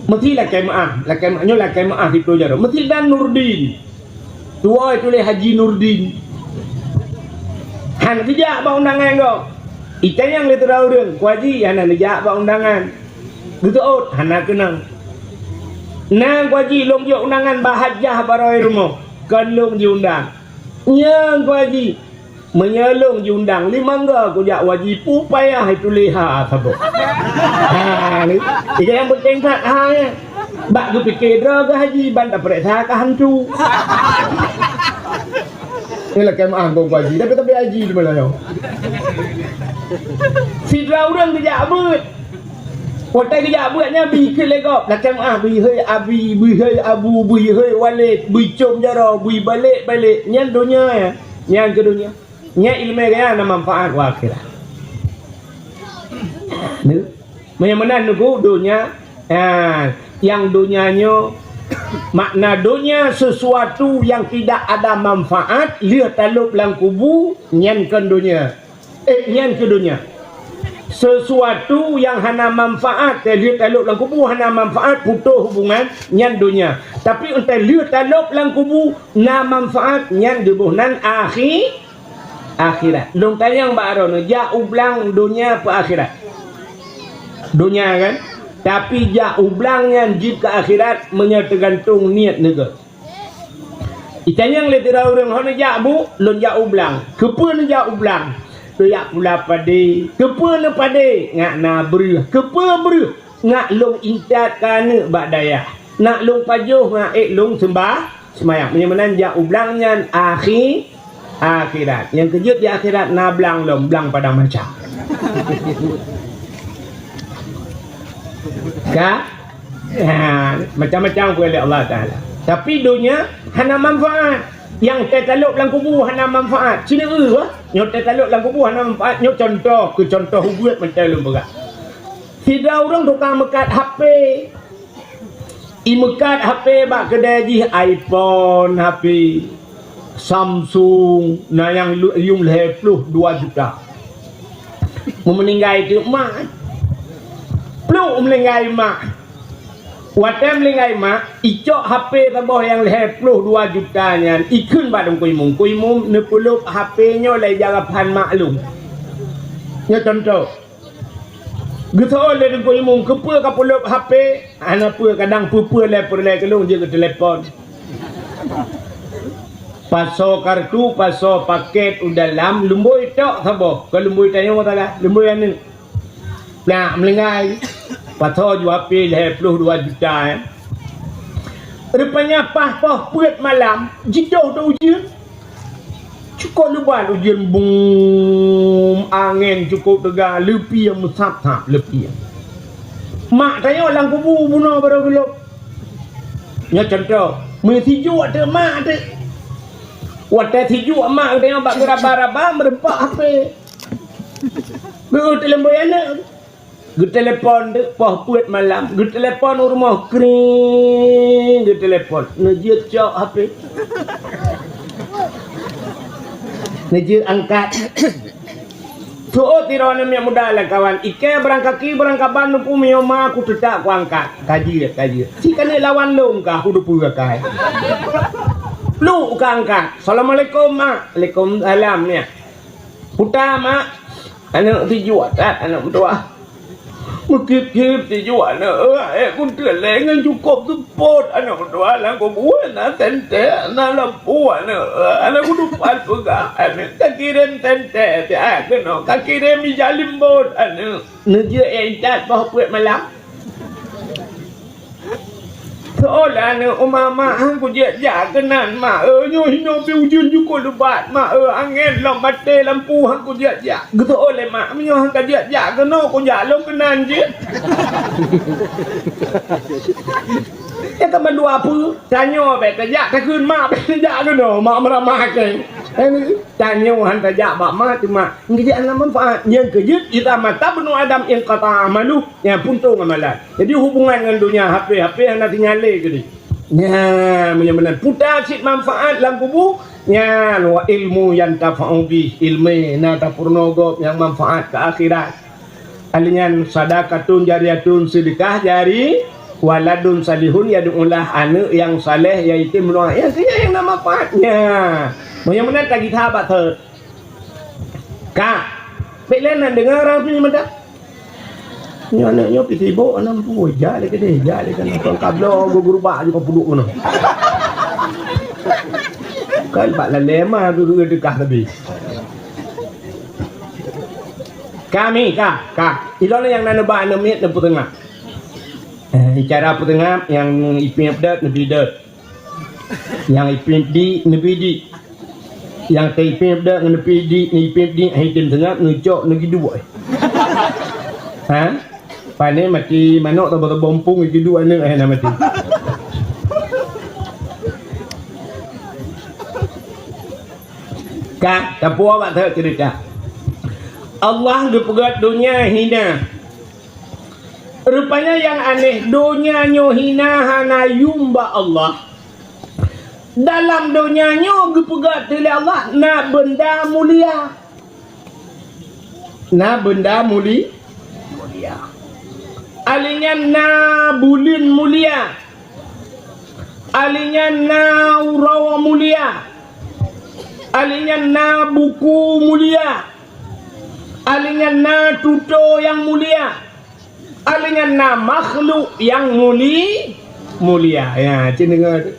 Meusti lakèe meu'ah, lakèe meu'ah, nyoe lakèe meu'ah siplôh jaroe. Meusti dan Nurdin. Tuwoe tuléh Haji Nurdin. Hana geujak bak undangan gob. Itanyong lé sidroe ureuëng, "Ku Haji, hana neujak bak undangan?" Geuseuôt, "Hana keunong." "Na, Ku Haji, lôn jok undangan bak hajah barô rumoh, kon lôn jiundang." "Nyan, Ku Haji, meunyoe lôn jiundang, limong goe kujak u Haji, peue payah tuléh ha saboh." Ha, ni. Nyang peunteng that ha nyan. Bak geupike droe geuh Haji, ban tapeuriksa ka hantu. Ni lakée meuáh gob Haji, tapi, tapi Haji di mana nyoe? Sidroe ureuëng geujak beuet. Watée geujak beuet nyan bri keu lé gob, lakée meuáh, bri hei Abi, bri hei Abu, bri hei Walid, bri com jaroe, bri balek-balek. Nyan donya nyan. Nyan keu donya. Nyan iéleumé gaya na manfaat u akhirat. Ni. Meunyoe meunan neuku donya, ha, nyang donya nyoe, makna donya sesuatu yang tidak ada manfaat, lheueh talôb lam kubu, nyan kon donya. Eh, nyan keu donya. Sesuatu yang hana manfaat, eh, lheueh talôb lam kubu hana manfaat, putôh hubungan, nyan donya. Tapi entah lheueh talôb lam kubu na manfaat, nyan geuboh nan akhi-, akhirat. Lôn tanyong bak droeneuh, jak u blang donya peu akhirat? Donya kan? Tapi jak u blang nyan jeuet keu akhirat meunyoe teugantung niet neuh. Itanyong lé sidroe ureuëng, "Ho neujak bu?" "Lôn jak u blang." "Keupeue neujak u blang?" "Neujak pula padé." "Keupeue neupadé?" "Ngat na breueh." "Keupeue breueh?" "Ngat lôn intat keu aneuëk bak dayah. Nak lôn pajoh ngat ék lôn seumbah seumayang." Meunyoe meunan jak u blang nyan akhi-, akhirat. Nyang keu jeuet di akhirat na blang lom, blang padang macam. Ka? Ha, macam-macam pun oleh Allah Taala. Tapi donya hana manfaat. Nyang teutalok lam kubu hana manfaat. Sini eh, nyoe teutalok lam kubu hana manfaat. Nyoe contoh, keu contoh ubeut mantong lôn peugah. Sidroe ureuëng tukang meukat H P. Imeukat H P bak keudè jih, iPhone, H P Samsung, na nyang lu-, yum lhèe ploh dua juta. Meumeuninggai teuk mak. Pluek meuninggai mak. Watèe meuninggai mak, icok H P saboh nyang lhèe ploh dua juta nyan, ikheun bak Teungku Imum. "Teungku Imum, neupeulop H P nyoe lé jarapan mak lôn." Nyoe contoh. Geuseuôt lé Teungku Imum, "Keupeue kapeulop H P?" "Hana peue, kadang peue-peue lé peureulèe keu lôn jeuet keu telepon." Pasoe kartu, pasoe pakèt u dalam, lumbôi tok saboh. Kon lumbôi tanyoe salah, lumbôi aneuk. Nah, meuninggai. Pasoe ju H P lhèe ploh dua juta, eh. Rupanya paih poh peuet malam, jidoh teuh ujeuen. Cukôp leubat ujeuen, bum, angén cukôp teuga, leupie meusab-sab leupie. Mak tanyoe lam kubu bunoe barô geulop. Nyoe contoh, meusijuek teuk mak teuk. Watèe sijuek mak tanyoe bak geuraba-raba, meurumpok H P. Geuteuleumbôi aneuk. Geutelepon teuk poh peuet malam. Geutelepon u rumoh, kring, geutelepon. Neujeuet cok H P. Neujeuet angkat. Seuôt sidroe aneuk miet muda lé kawan. Ikèe barang kaki, barang kaban, neupue miyueb ma, kuteutap kuangkat. Ka jeuet, ka jeuet. Si keuneuk lawan lôn ka, kudeupeue akai. Pluek ka angkat. "Assalamualaikum, Mak." "Waalaikumsalam, nyak." "Puta, Mak." "Aneuk sijuek that, aneuk meutuah." "Meukieb-kieb sijuek aneuk, eh, kunteuk lé ngon cukôp seupôt aneuk meutuah, lam kubu na sentèe, na lampu aneuk, eh, aneuk kudupat peugah aneuk, kakirém sentèe siat keunoe, kakirém ija limbôt aneuk." Neujeuet intat poh peuet malam. Seuôt lé aneuk, "Uma, Mak, han kujeuet jak keunan, Mak, eh, nyoe hinoe pih ujeuen cukôp leubat, Mak, eh, angén lom maté lampu, han kujeuet jak." Geuseuôt lé mak, "Meunyoe han kajeuet jak keunoe, kujak lôn keunan jih." Nyan ka mandua peue? Tanyoe bèk tajak, takheun mak bèk tajak keunoe, mak meuramah kèe. Tanyoe han tajak bak mak, teuma geujak hana manfaat. Nyang keujeuet, idza mata ibnu Adam inqata amaluh, nyan puntông amalan. Jadi hubungan ngon donya, H P, H P hana sinyalé keudéh. Nyan, meunyoe meunan puta cit manfaat lam kubu, nyan wa ilmu yantafa'u bih, ileumèe na tapeurunoe gob nyang manfaat keu akhirat. Alèh nyan sadaqatun jariyatun, seudeukah jari-, Waladun salihun yad'ulah, aneuk nyang saleh nyang item doa. Nyang keu nyan nyang na manfaatnya. Meunyoe meunan tagita bak thot. Ka. Bék lé nan deungoe ureueng pih mantong. Nyoe aneuk nyoe pih sibok, aneuk pu, jak lé keudeh, jak lé keunoe. Kon ka bloe gurubak jih ka pudok keunoe. Kan bak lalé ma geu-, geu-, deukah leubeh. Kami, ka, ka. Ilôn nyang na neuba aneuk miet neupeuteungab. Eh, cara peuteungab nyang ipiep dot, neubi dot. Nyang ipiep di, neubi di. Nyang teuipiep dot ngon neubi di, neuipiep di, hai tem teungab, neucok, neugiduek. Ha? Pane mati manok, tobo-tobo muphom, giduek aneuk, eh, na mati. Ka, tapuwoe bak that ceurita. Allah geupeugah donya hina. Rupanya nyang aneh, donya nyoe hina hana yum bak Allah. Dalam donya nyoe geupeugah lé Allah na beunda mulia. Na beunda muli-, mulia. Alinyan na buleuen mulia. Alinyan na uroe mulia. Alinyan na buku mulia. Alinyan na tutoe nyang mulia. Alinyan na makhluk nyang muli-, mulia. Ya, cit deungoe.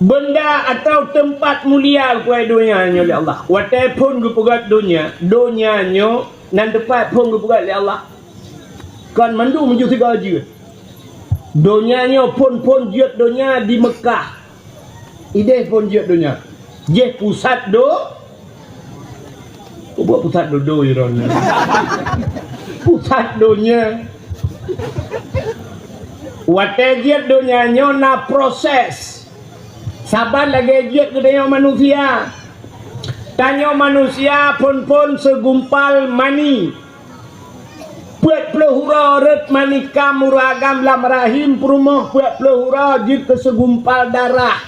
Beunda atawa teumpat mulia keu donya nyoe lé Allah. Watée phon geupeugah donya, donya nyoe nan teumpat phon geupeugah lé Allah. Kon mandum meujeuet sigoe jeuet. Donya nyoe phon-phon jeuet donya di Meukah. Ideh phon jeuet donya. Jih pusat do-, Peue buet pusat dodo droeneuh? Pusat donya. Watée jeuet donya nyoe na proses. Saban lagée jeuet geutanyoe manusia. Tanyoe manusia phon-phon segumpal mani. Peuet ploh uroe rot mani kam uroe agam lam rahim peurumoh, peuet ploh uroe jeuet keu segumpal darah.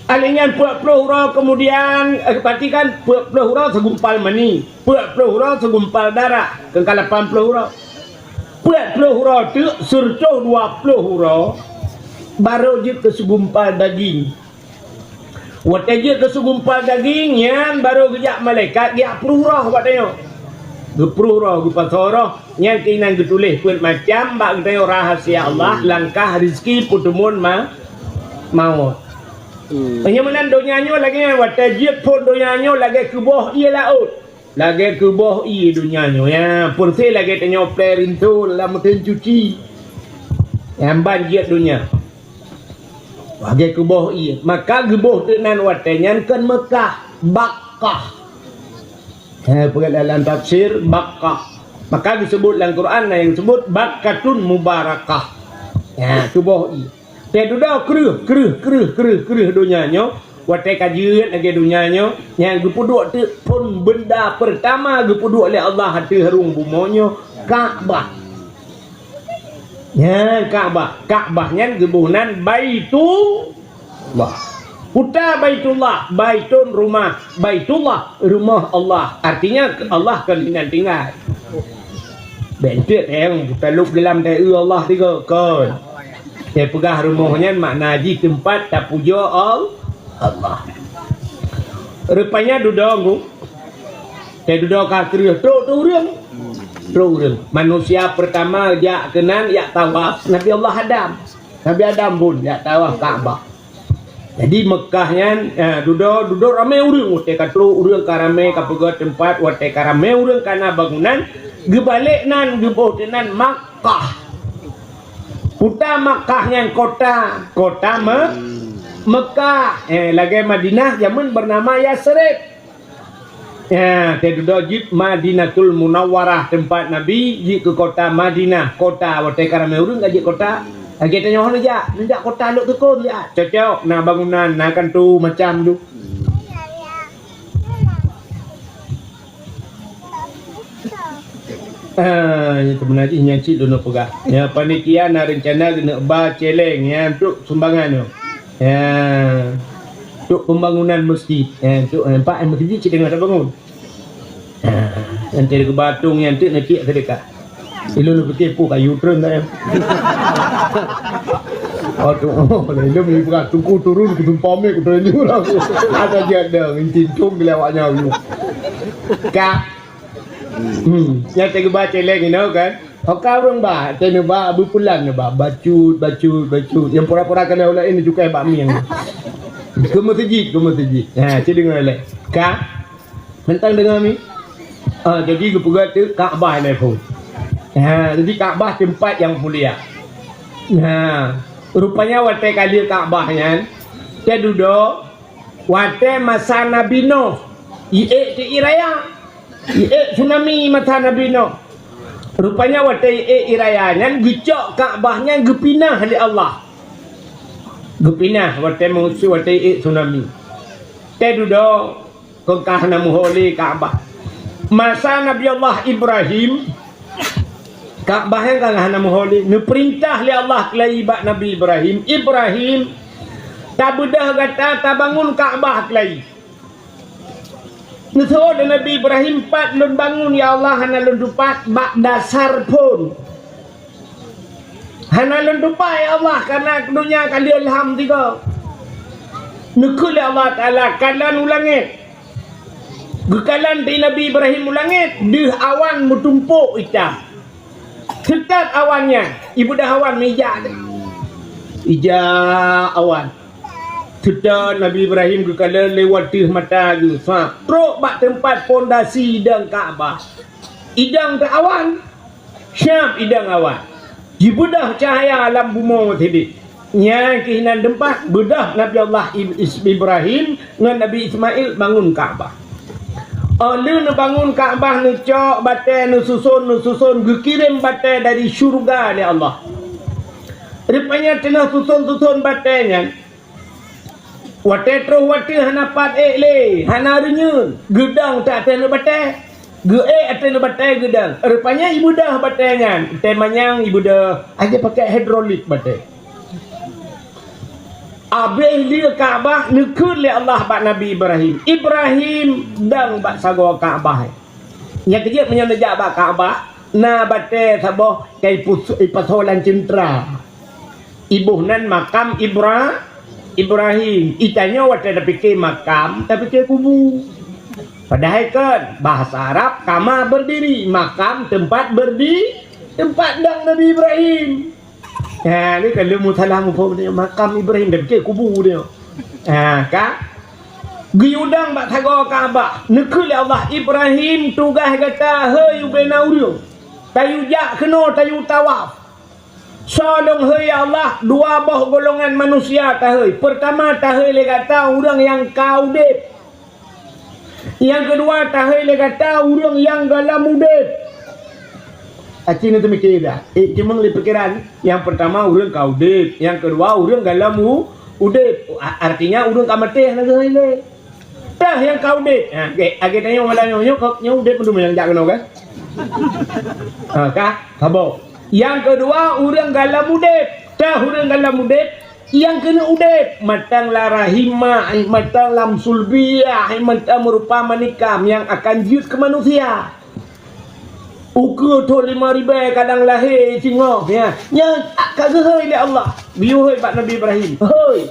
Alinyan peuet ploh uroe keumudian, eh, perhatikan, peuet ploh uroe segumpal mani, peuet ploh uroe segumpal darah, keu ka lapan ploh uroe. Peuet ploh uroe teuk, sireutoh dua ploh uroe, barô jeuet keu segumpal daging. Watée jeuet keu segumpal daging, nyan barô geujak malaikat geujak pruh roh bak tanyoe. Geupruh roh, geupasoe roh, nyan keunan geutuléh peuet macam bak geutanyoe rahasia Allah, langkah, rizki, peuteumun ma-, mawöt. Hmm. Meunyoe meunan donya nyoe lagée nyan, watée jeuet phon donya nyoe lagée keuboh ié laôt. Lagée keuboh ié donya nyoe, ya, peureuseh lagée tanyoe plé rinso lam meusén cuci. Nyang ban jeuet donya. Lagée keuboh ié, maka geuboh teuk nan watée nyan kon Meukah, Bakkah. Ha, peugah dalam tafsir, Bakkah. Maka geuseubut lam Quran, na nyang seubut Bakkatun Mubarakah. Ya, keuboh ié. Teududoe kreueh, kreueh, kreueh, kreueh, kreueh donya nyoe, watée ka jeuet lagée donya nyoe, nyang geupeuduek teuk phon beunda peurtama geupeuduek lé Allah ateueh rhueng bumoe nyoe, Ka'bah. Nyan Ka'bah. Ka'bah nyan geuboh nan Baitullah. Kuta Baitullah, baitun rumah, Baitullah rumoh Allah. Artinya Allah kon inan tinggai. Bék enteuk tayang talop geulam tayue Allah tiga kon. Teupeugah rumoh nyan makna jih teumpat tapujoe Al-, Allah. Rupanya dudoe ngu. Teududoe ka kreueh trok tu ureuëng. Trok ureuëng. Manusia pertama jak keunan jak tawaf Nabi Allah Adam. Nabi Adam pun jak tawaf Ka'bah. Jadi Meukah nyan, eh, dudoe, dudoe ramé ureuëng, watée ka trok ureuëng ka ramé, ka peugöt teumpat, watée ka ramé ureuëng ka na bangunan, geubalek nan, geuboh teunan Makkah. Kuta Makkah nyan kota, kota Me-, Meukah. Eh, lagée Madinah jameun bernama Yasrib. Ya, teududoe jeuet Madinatul Munawwarah, teumpat Nabi jeuet keu kota Madinah, kota watée ka ramé ureuëng ka jeuet kota. Lagée tanyoe hana jak, neujak kota lhok teukon jak. Cocok, na bangunan, na kanto macam tu. Ah, nyan seubeuna jih nyan cit lôn peugah. Ya, panitia na reuncana keuneuk ba celeng, ya, untuk sumbangan tu. Ya, untuk pembangunan masjid. Ya, untuk, nampak, eh, masjid cit teungoh tabangun. Ah, nanti geuba atong nyan teuk, nanti sedekah. Ilôn pike peue kayu treun dah, ya. Aduh, ilôn ni bukan tuku turun, kutumpah mik, kuturun jurang. Ada je ada, intin cung gila awaknya. Ka. Hmm, nyang teugeubah céléng inoe kan. Ho ka ureueng bah, teuh neuba, beupulan neuba, bacut, bacut, bacut. Nyang pura-pura keuneuk ulak ini cukai bak mieng. Keu meuseujid, keu meuseujid. Ha, ci deungoe lé. Ka? Mantong deungoe mi? Ah, jadi geupeugah teuk Ka'bah lé phon. Ha, jadi Ka'bah teumpat nyang mulia. Ha, rupanya watée ka lheueh Ka'bah nyan, teududoe watée masa Nabi Nuh, iék teuiék raya. Iék tsunami masa Nabi Nuh. Rupanya watée iék raya nyan geucok Ka'bah nyan geupinah lé Allah. Geupinah watée meusu watée iék tsunami. Teududoe kon ka hana meuho lé Ka'bah. Masa Nabi Allah Ibrahim, Ka'bah nyan ka hana meuho lé. Neupeurintah lé Allah keulayi bak Nabi Ibrahim, "Ibrahim, tabeudoh gata tabangun Ka'bah keulayi." Neuseuôt lé Nabi Ibrahim, "Pat lôn bangun, ya Allah, hana lôn tupat bak dasar phon. Hana lôn tupat, ya Allah, karena donya ka lheueh lham sigoe." Neukheun lé Allah Taala, "Kalon u langét." Geukalon di Nabi Ibrahim u langét, deuh awan meutumpôk ija. Seutôt awan nyan, ibeudôh awan meuija. Ija awan. Seutôt Nabi Ibrahim geukalon lewat deuh mata geuh, sa trok bak teumpat pondasi idong Ka'bah. Idong teuh awan, siab idong awan. Jibeudôh cahya lam bumoe sidéh. Nyan keuh nan teumpat beudôh Nabi Allah Ib-, Is-, Ibrahim ngon Nabi Ismail bangun Ka'bah. Óh lheueh neubangun Ka'bah, neucok batée, neususon, neususon, geukirém batée dari syeuruga lé Allah. Rupanya teungoh suson-suson batée nyan, watée troh watée hana pat ék lé, hana reunyeun, geudong teuh ateueh batée. Geuék ateueh batée geudong. Rupanya ibeudôh batée nyan, tée manyang ibeudôh, aja pakai hidrolik batée. Abéh lheueh Ka'bah, neukheun lé Allah bak Nabi Ibrahim, "Ibrahim, dong bak sagoe Ka'bah." Nyang keujeuet meunyoe neujak bak Ka'bah, na batée saboh ka ipus-, ipasoe lam ceuntra. Iboh nan makam Ibra-, Ibrahim. Itanyoe watée tapike makam, tapike kubu. Padahai kon, bahasa Arab kama berdiri, makam tempat berdi-, tempat dong Nabi Ibrahim. Ha, ni kan leumo salah muphom ni, makam Ibrahim, tapike kubu dia. Ha, ka? Geuyue dong bak sagoe Ka'bah. Neukheun lé Allah, "Ibrahim, tugaih gata, hei ubena ureuëng. Tayue jak keunoe, tayue tawaf." Soe lôn hôi, ya Allah, dua boh golongan manusia tahôi. Peurtama tahôi lé gata ureuëng nyang ka udeb. Nyang keudua tahôi lé gata ureuëng nyang gohlom udeb. Aci neuteumike dah. Eh, cuma lé pikiran, nyang peurtama ureuëng ka udeb, nyang keudua ureuëng gohlom u-, udeb. A-, artinya ureuëng ka maté hana geuhôi lé. Tah nyang ka udeb. Ha, oke. Lagée tanyoe malam nyoe, nyoe ka, nyoe udeb mandum nyang jak keunoe, kan? Ha, ka? Saboh. Nyang keudua, ureuëng gohlom udeb. Tah ureuëng gohlom udeb, nyang keuneuk udeb. Mantong lam rahim mak, mantong lam sulbiah, mantong meurupa manikam nyang akan jeuet keu manusia. Ukeue thon lima ribée kadang lahé singoh, ya. Nyan ka geuhôi lé Allah. Geuyue hôi bak Nabi Ibrahim. Hôi.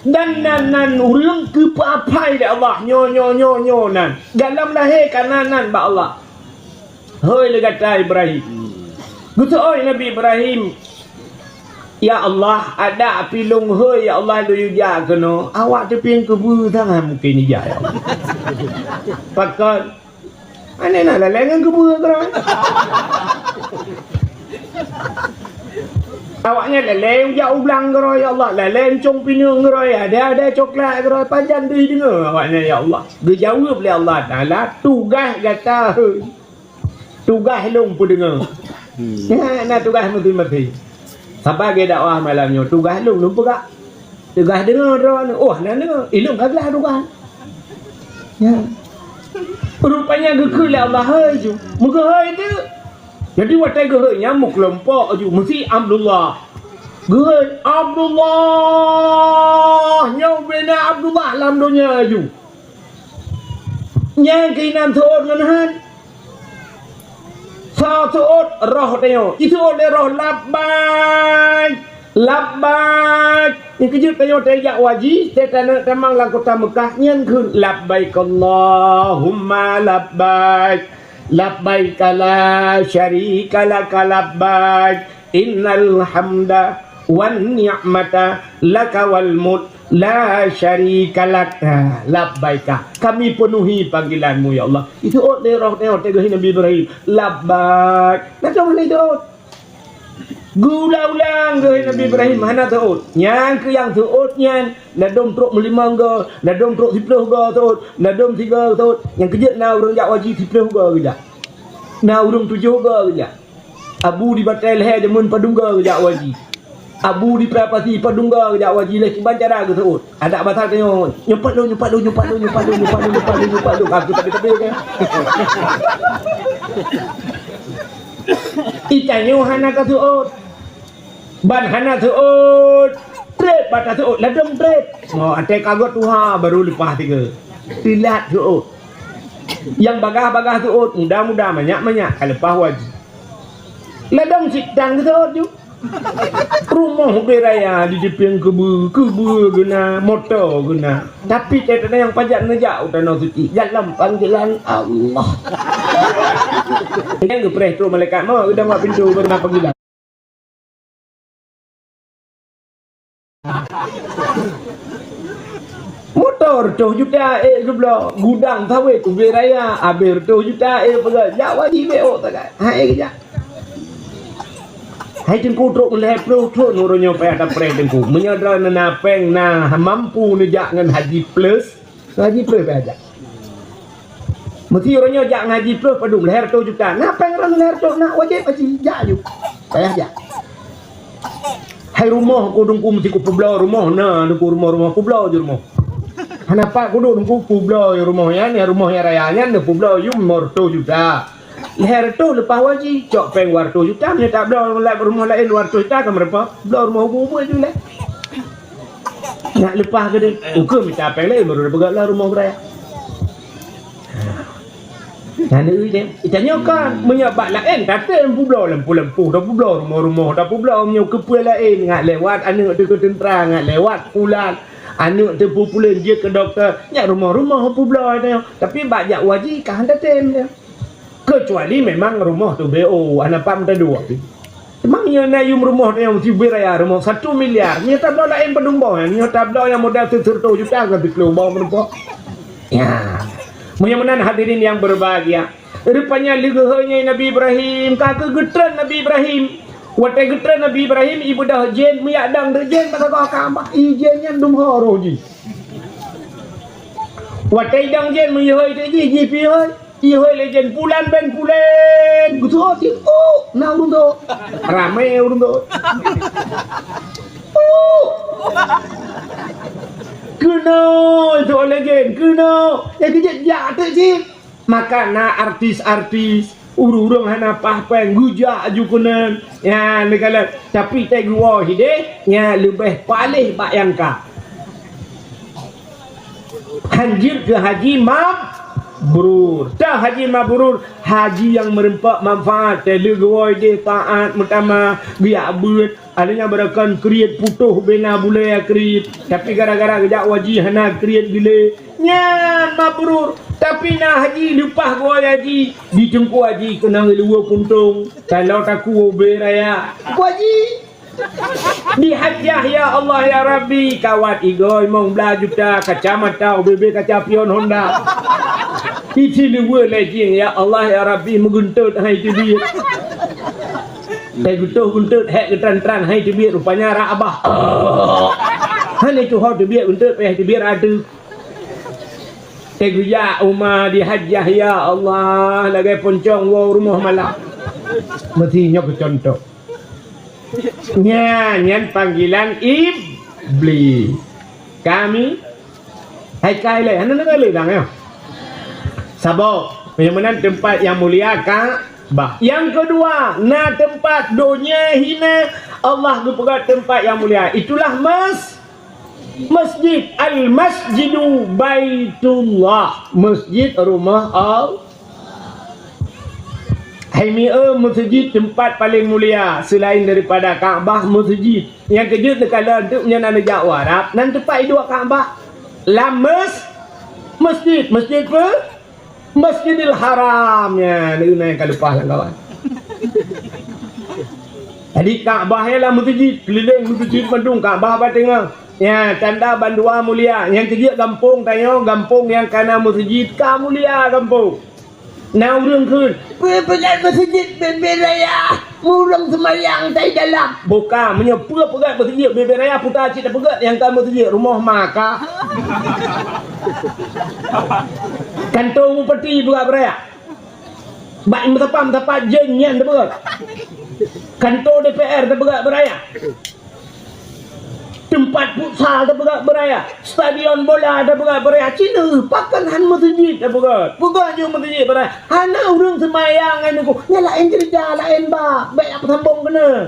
Dan nan, nan ureuëng keu peuaphai lé Allah. Nyoe, nyoe, nyoe, nyoe nan. Gohlom lahé ka nan, nan bak Allah. Hôi lé gata Ibrahim. Geuseuôt Nabi Ibrahim. Ya Allah, adak pih lôn hôi, ya Allah, lôn yue jak keunoe. Awak teupieng keubeue sangat mungken ija, ya Allah. Pakon? Aneh na lalée ngon keubeue keudroe. Awaknyan lalée ujak u blang keudroe, ya Allah, lalée euncong pineung keudroe, ada-ada coklat keudroe, pajan deuh deungoe awaknyan, ya Allah. Geujaweueb lé Allah Taala, tugaih gata hôi. Tugaih lôn peudeungoe. Hmm. Nyan na tugaih meuti-meuti. Saban lagée dakwah malam nyoe, tugaih lôn, lôn peugah. Tugaih deungoe droeneuh. Oh, na deungoe. Ilôn ka glah tugaih. Ya. Rupanya geukheun lé Allah hôi ju. Meugeuhôi teuk. Jadi watée geuhôi nyan meukeulompok ju. Meusi Abdullah. Geuhôi, "Abdullah! Nyoe ubena Abdullah lam donya ju." Nyang keunan seuôt ngon han. Seuôt roh tanyoe, jiseuôt lé roh, "Labbaik, labbaik." Nyang keujeuet tanyoe tajak haji, teuka tamong lam kota Meukah, nyan kheun, "Labbaik Allahumma labbaik, labbaik la syarika laka labbaik, innal hamda wan ni'mata laka wal mulk la syarika lak." Ah, labbaika. Kami penuhi panggilanmu, ya Allah. Jiseuôt lé roh tanyoe, teuka kheun Nabi Ibrahim, "Labbaik." Nah, cuma itu. Geuulang-ulang kheun Nabi Ibrahim, hana seuôt. Nyang keu nyang seuôt nyan, ladôm trok meulimong goe, ladôm trok siplôh goe seuôt, ladôm sigoe seuôt. Nyang keujeuet na ureuëng jak haji siplôh goe geujak. Na ureuëng tujoh goe geujak. Abu di Batée Lehe jameun padum goe geujak haji. Abu di Prapati padum goe geujak haji, lé kiban cara geuseuôt. Adak basa tanyoe, "Nyumpat lôn, nyumpat lôn, nyumpat lôn, nyumpat lôn." Aku tapi-tapi kan. Itanyoe hana ka seuôt. Ban hana seuôt. Trép bak taseuôt, ladôm trép. Oh, até ka gét tuha baru leupah tiga. Silat seuôt. Nyang bagaih-bagaih seuôt, muda-muda, manyak-manyak, ka leupah haji. Ladôm cit tan geuseuôt ju. Rumoh ubé raya di Dipieng keubeue, keubeue geuna, moto geuna. Tapi teuntèe nyang pajan neujak u Tanoh Suci, dalam panggilan Allah. Nyang geupreh trok malaikat maut, geudong bak pintoe, beuna panggilan. Moto reutôh juta ék geubloe, gudang sawét ubé raya, abéh reutôh juta ék peugah, jak haji bék ôk sagai. Hai geujak. Hai Teungku trok lhèe plôh thôn uroe nyoe payah tapreh Teungku. Meunyoe droeneuh na péng na mampu neujak ngon haji plus, haji plus payah jak. Meusti uroe nyoe jak ngon haji plus padum, lhèe reutôh juta. Na péng droeneuh lhèe reutôh, na wajéb haji, jak aju. Payah jak. Hai rumoh ku Teungku meusti kupeubloe rumoh, na Teungku rumoh-rumoh, peubloe ju rumoh. Hana pat kuduek Teungku peubloe ju rumoh nyan, rumoh nyang raya nyan neupeubloe ju lhèe reutôh juta. Lhèe reutôh leupah haji, cok péng dua reutôh juta, meunyoe tabloe rumoh laén dua reutôh juta ka meurumpok, bloe rumoh ubé-ubé ju lé. Nak leupah keudéh, ukeue mita péng lé, baru peugah lah rumoh raya. Nyan ui deh, itanyoe kan, meunyoe bak laén, tatem peubloe lampu-lampu, tapeubloe rumoh-rumoh, tapeubloe meunyoe keupeue laén, ngat lewat aneuk teuh keu teuntra, ngat lewat pulan, aneuk teuh pupulen jeuet keu dokto, nyan rumoh-rumoh peubloe itanyoe. Tapi bak jak haji, ka han tatem nyan. Keucuali memang rumoh teuh B O, hana pat meuteudua pih. Memang nyoe na yum rumoh nyoe meusti ubé raya rumoh satu miliar. Nyoe tabloe laén padum boh, nyoe tabloe nyang modal seureutôh juta ka siplôh boh meurumpok. Ya. Meunyoe meunan hadirin yang berbahagia, rupanya lé geuhôi nyan Nabi Ibrahim, ka keuh geutreun Nabi Ibrahim. Watèe geutreun Nabi Ibrahim, ibeudôh jén, meuyak dong deuk jén, bak sagoe Ka'bah, i jén nyan dum ho roh jih. Watèe idong jén meuyeuhôi teuk jih, jih pih hôi. Ihôi lé jén pulan ben pulen. Geuseuôt cit, "Oh, na ureueng dok." Ramé ureueng dok. "Oh." Keunoe seuôt lé jén, keunoe. Nyang keujeuet jak teuk cit. Maka na artis-artis, ureueng-ureueng hana paih péng geujak aju keunan. Nyan neukalon, tapi teuh geuwoe hideh, nyan leubeh paléh bak nyang ka. Han jeuet keu haji mabrur. Teuh haji mabrur, haji nyang meurumpok manfaat, teuh lé geuwoe deh taat meutamah, geujak beuet, aneuk nyan beurakan kriet putôh bena bulée kriet. Tapi gara-gara geujak haji hana kriet geulée. Nyan mabrur. Tapi na haji leupah geuwoe haji, di teungku haji keunong luweue puntông, taloe takue ubé raya. Teungku haji. Di hajjah, ya Allah, ya Rabbi, kawat igoe limong blaih juta, kacamata, ubé-bé kaca pion Honda. Di siluweue lé jih, ya Allah, ya Rabbi, meugeuntot hai teubiet. Teuh geutoh geuntot hék geutran-tran hai teubiet, rupanya rak abah. Hana tuho teubiet geuntot, payah teubiet rak ateueh. Teuh geujak uma di hajjah, ya Allah, lagée poncong woe rumoh malam. Meusti nyoe keu contoh. Nyan, nyan panggilan Iblis. Kami hai kai lé, hana deungoe lé dang nyoe. Saboh, meunyoe meunan teumpat nyang mulia Ka'bah. Nyang keudua, na teumpat donya hina, Allah geupeugah teumpat nyang mulia. Itulah mas-, masjid, Al-Masjidu Baitullah, masjid rumah Allah. Hai mieu, meuseujid teumpat paleng mulia seulaén daripada Ka'bah, meuseujid. Nyang keujeuet neukalon teuk nyan na neujak u Arab, nan teumpat iduek Ka'bah. Lam mes-, mesjid, mesjid peue? Masjidil Haram nyan, na nyang ka leupah lam kawan. Jadi Ka'bah nyan lam meuseujid, keulileng meuseujid mandum Ka'bah bak teungoh. Nyan tanda bandua mulia. Nyang keujeuet gampông tanyoe, gampông nyang ka na meuseujid ka mulia gampông. Na ureuëng kheun, "Peue peugöt meuseujid bubé raya, ureuëng seumayang tai dalam." Bukan, meunyoe peue peugöt meuseujid bubé raya, puta cit tapeugöt nyang ka meuseujid rumoh ma ka. Kantô bupati peugöt beuraya. Bak meusapat-meusapat jén nyan tapeugöt. Kantô D P R tapeugöt beuraya. Teumpat futsal tapeugöt beuraya, stadion bola tapeugöt beuraya. Cina pakon han meuseujid tapeugöt. Peugöt jeuet meuseujid beuraya. Hana ureuëng seumayang ngon nyan, nyan laén ceurita, laén bab. Bèk jak peusambông keunoe.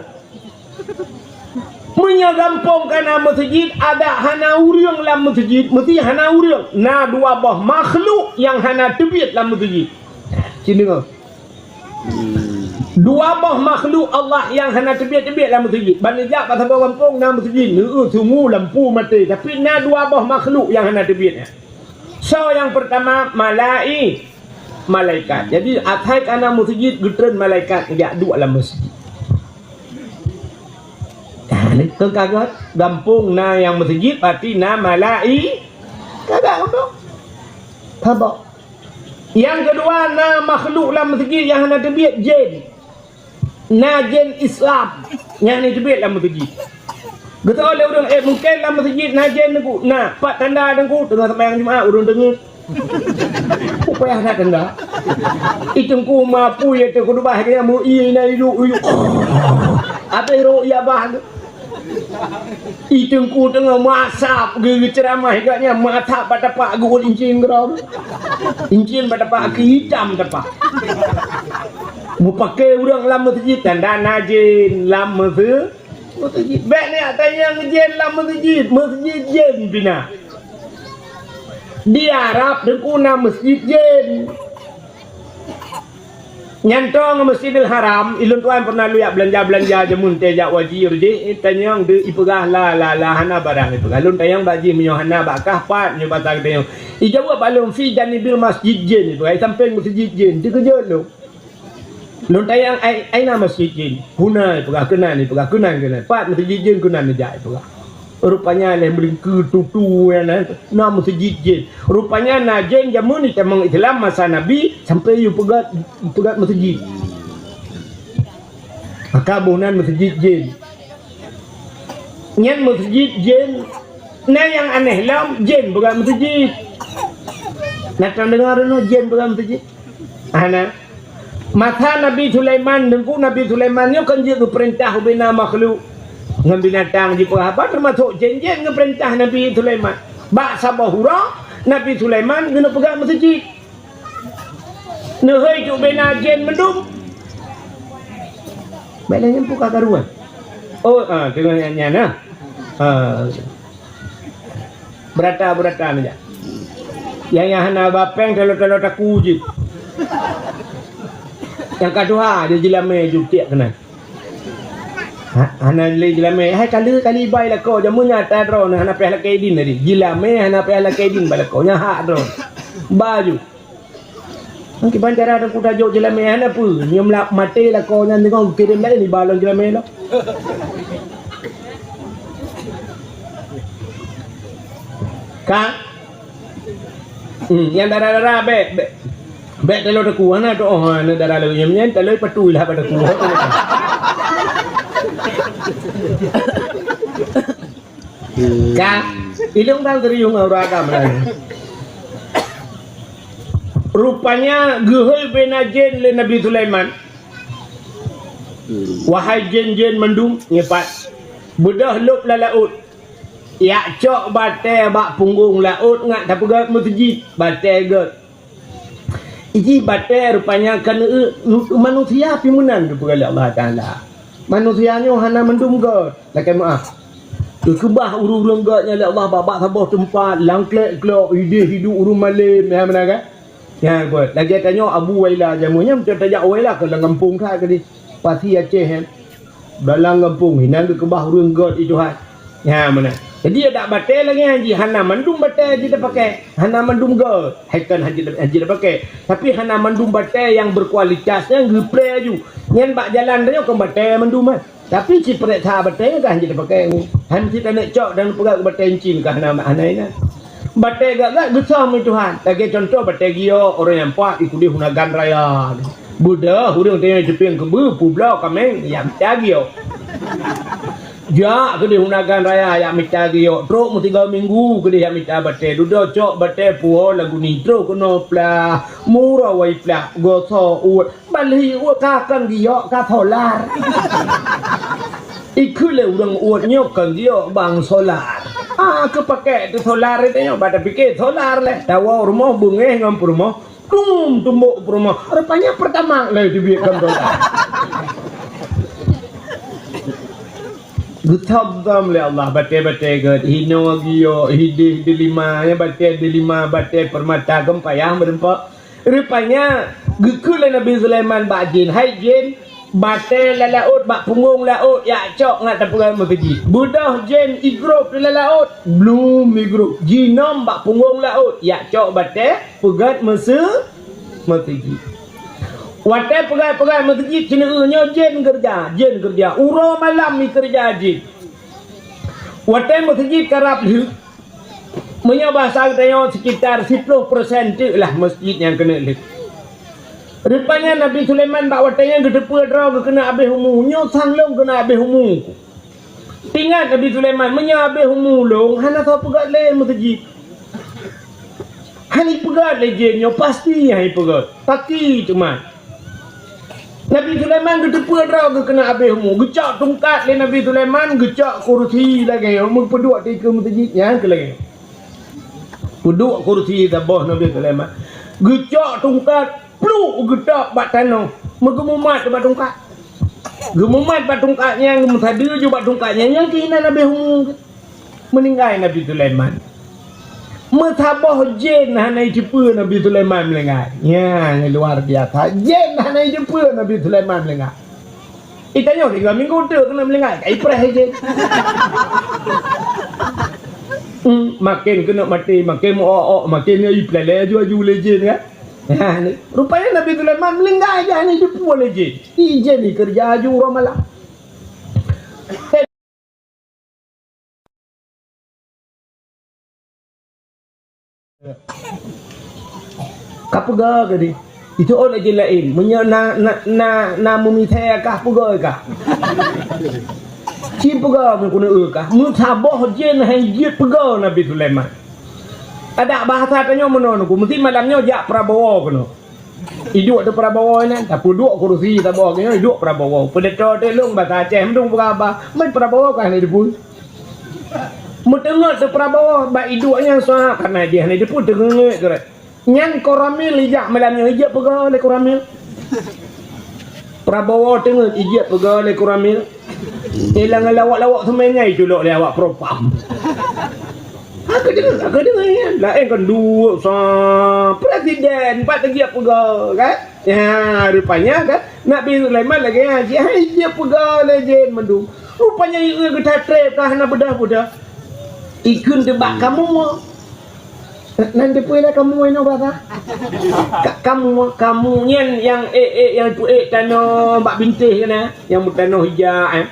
Meunyoe gampông ka na meuseujid, adak hana ureuëng lam meuseujid, meusti hana ureuëng. Na dua boh makhluk nyang hana teubiet lam meuseujid. Cina. Dua boh makhluk Allah nyang hana teubiet-teubiet lam meuseujid. Ban neujak bak saboh gampông na meuseujid, neueu sungu lampu maté, tapi na dua boh makhluk nyang hana teubiet. Soe nyang peurtama? Malai-, malaikat. Jadi asai ka na meuseujid, geutreun malaikat jak duek lam meuseujid. Nah, ni keu ka göt, gampông na nyang meuseujid, berarti na malai-, ka göt gampông. Saboh. Nyang keudua, na makhluk lam meuseujid nyang hana teubiet, jén. Na jén Islam nyang hana teubiet lam meuseujid. Geuteupeue lé ureuëng, "Eh, mungken lam meuseujid na jén Teungku." Na, pat tanda Teungku, teungoh seumayang Jumat, ureuëng deungon. Peue payah that tanda. I Teungku meupui ateueh khutbah, geuh meuié na iduek-iduek. Habéh rôk ié abah tu. I Teungku teungoh meuasap, geu-, geuceuramah gobnyan, meuasap bak tapak, geuôt incin keudroe. Incin bak tapak, keu itam tapak. Meupaké ureuëng lam meuseujid, tanda na jén lam meuse-, meuseujid. Bèk neujak tanyong jén lam meuseujid, meuseujid jén pih na. Di Arab Teungku na meuseujid jén. Nyan tô ngon Masjidil Haram, ulôn tuan pernah lôn jak beulanja-beulanja jameun teuh jak wajir jih, tanyong deuh ipeugah la, la, la, hana barang ipeugah. Lôn tanyong bak jih meunyoe hana bak kah pat, nyoe basa geutanyong. Ijaweueb bak lôn, "Fi janibil masjid jin," ipeugah, "Di sampéng meuseujid jin." Teukeujot lôn. Lôn tanyong, "Ai, aina masjid jin?" "Huna," ipeugah, "Keunan," ipeugah, "Keunan, keunan." Pat meuseujid jin keunan neujak ipeugah. Rupanya lé meulingkeu tutu nyan na, na meuseujid jén. Rupanya na jén jameun itamong Islam masa Nabi sampai yue peugöt, peugöt meuseujid. Maka boh nan meuseujid jén. Nyan meuseujid jén. Na nyang aneh lom, jén peugöt meuseujid. Na tadeungoe droeneuh jén peugöt meuseujid? Hana. Masa Nabi Sulaiman, Teungku, Nabi Sulaiman nyoe kan jeuet geupeurintah ubena makhluk ngon binatang jipeugah haba, teumasok jén-jén geupeurintah Nabi Sulaiman. Bak saboh uroe, Nabi Sulaiman geuneuk peugah meuseujid. Neuhôi keu ubena jén mandum. Bèk lé nyan peue ka karuan. Oh, ah, teungoh nyan, nyan, ah. Ah. Beurata-beurata meujak. Nyang, nyang hana ba péng talo-talo taku jih. Nyang ka tuha di jeulamé jutiek keunan. Ha, hana lé jeulamé, hai kali-kali bai lakoe jameun nyan ata droe hana payah lakée idin tadi. Jeulamé hana payah lakée idin bai lakoe, nyan hak droe. Ba ju. Ngon kiban cara Teungku tajok jeulamé hana peue, nyoe meulak maté lakoe nyan deungon geukirém laén iba lom jeulamé lom. Ka? Hmm, nyang dara-dara bèk, bèk, bèk talo taku, hana tu, oh, hana dara lagèe nyan, nyan talo patu lah pada ku. Ka, ilong bang serius ngon ureueng agam laén. Rupanya geuhôi bina jén lé Nabi Sulaiman. Wahai jén-jén mandum, ngipat. Beudôh lôb lam laôt. Jak cok batèe bak punggong laôt ngat tapeugöt meuseujid, batèe göt. Iji batèe rupanya keuneuk manusia pih meunan geupeugah lé Allah Taala. Manusia nyoe hana mandum göt, lakèe meu'ah. Geukeubah ureueng-ureueng göt nyan lé Allah bak, bak saboh teumpat, lam klek-klok, idéh hidup ureueng malém, ya meunan kan? Nyan buet. Lagèe tanyoe Abu Waila jameun nyan, meunyoe tajak Waila keu lam gampông that keudeh. Pasi Aceh nyan. Dalam gampông, inan geukeubah ureueng gèt i Tuhan. Nyan meunan. Jadi, adak batèe lagèe nyan jih, hana mandum batèe jih tapakai. Hana mandum gèt. Hai kon han jeuet, han jeuet tapakai. Tapi hana mandum batèe nyang berkualitas nyan geuplè aju. Nyan bak jalan tanyoe kon batèe mandum, eh. Tapi siprek sa batèe ka han jeuet tapakai. Han sit aneuk cok dan peugah keu batèe incin ka hana, hana inan. Batèe gak-gak geusom i Tuhan. Lagèe contoh batèe giok, ureueng nyang paih i keudeh u Nagan Raya. Beudôh ureueng tanyoe teupieng keubeue peubloe kaméng, jak mita giok. Jak keudeh u Nagan Raya, jak mita giok. Trok meusigoe minggu keudeh jak mita batèe. Dudoe cok batèe puwoe lagu ni. Trok keunoe plah, murah wai plah, gosoe uet. Ban lheueh uet ka kon giok, ka solar. Ikheun lé ureueng uet nyoe kon giok, ban solar. Ah, keupaké teuh solar, tanyoe bak tapike solar lé. Tawoe rumoh beungéh ngon peurumoh, dum tumbok peurumoh. Rupanya Pertamax lé teubiet kon solar. Geuthom-thom lé Allah batèe-batèe gèt, hinoe giok, hideh delima, nyan batèe delima, batèe peurmata, kon payah meurumpok. Rupanya, geukheun lé Nabi Sulaiman bak jin, "Hai jin, batèe lam laôt, bak punggong laôt, jak cok ngat tapeugèt meuseujid." Beudôh jin igrôp di lam laôt, blum igrôp. Jinom bak punggong laôt, jak cok batèe peugèt meuse-, meuseujid. Watèe peugèt-peugèt meuseujid, sineuk nyoe jin keureuja, jin keureuja. Uroe malam ikeureuja jin. Watèe meuseujid karab lheueh, meunyoe basa geutanyoe, sekitar siploh persen teuk lah meuseujid nyang keuneuk lheueh. Rupanya Nabi Sulaiman bak watèe nyan geuteupeue droe geuh keuneuk abéh umu. Nyoe sang lôn keuneuk abéh umu. Ingat Nabi Sulaiman, meunyoe abéh umu lôn, hana soe peugèt lé meuseujid. Hana peugèt lé jin nyoe, pasti hana peugèt. Paki teuma. Nabi Sulaiman geuteupeue droe geuh keuneuk abéh umu. Geucok tungkat lé Nabi Sulaiman, geucok kursi lagèe nyoe, meupeuduek dikeue meuseujid nyan keuh lagèe nyoe. Peuduek kursi saboh Nabi Sulaiman. Geucok tungkat, pluk geutôb bak tanoh. Meugeumumat bak tungkat. Geumumat bak tungkat nyan, geumeusadeue ju bak tungkat nyan, nyan keuh inan abéh umu. Meuninggai Nabi Sulaiman. Meusaboh jén hana jiteupeue Nabi Sulaiman meuninggai. Nyan luar biasa. Jén hana jiteupeue Nabi Sulaiman meuninggai. Itanyoe tiga minggu teuk keuneuk meuninggai, ka ipreh jén. Hmm, makin keuneuk maté, makin meu-ok-ok, makin ipeuleleh aju-aju lé jén kan. Nah, ni. Rupanya Nabi Sulaiman meuninggai jih hana jiteupeue lé jén. Jén ni keureuja aju uroe malam. Ka peugah tadi. Itu orang lain. Meunyoe na, na, na, na meumisai kah peugah kah. Ci peugah meukeunong kah. Meusaboh jén hai jeuet peugah Nabi Sulaiman. Adak bahasa tanyoe meunoe nunggu. Mesti malam nyoe jak Prabowo keunoe. Iduek di Prabowo nyan, tapeuduek kursi saboh nyoe, iduek Prabowo. Peudeutô teuh lôn basa Aceh, meudong peugah haba, man Prabowo ka hana jiteupeue. Meuteungeut di Prabowo, bak iduek nyan sahab hana jih hana jiteupeue, teungeut keuret. Nyan Koramil ijak malam nyoe, ijak peugah lé Koramil. Prabowo teungeut ijak peugah lé Koramil. Ilang lawak-lawak seumai nyan itulok lé awak propam. Aku deungoe, aku deungoe nyan. Laén kan duek sa presiden, pat lagi apa ga, kan? Ya, rupanya kan Nabi Sulaiman lagèe nyan, hai dia peugah lé jén mandum. Rupanya ieu geuta trép ka hana beudah-beudah. Ikheun teuh bak kamoe. Nan teupeue lé kamoe inoe basa? Ka-, kamoe, kamoe nyan nyang ék-ék, nyang peuék tanoh bak bintéh keunan, nyang beutanoh ija, eh.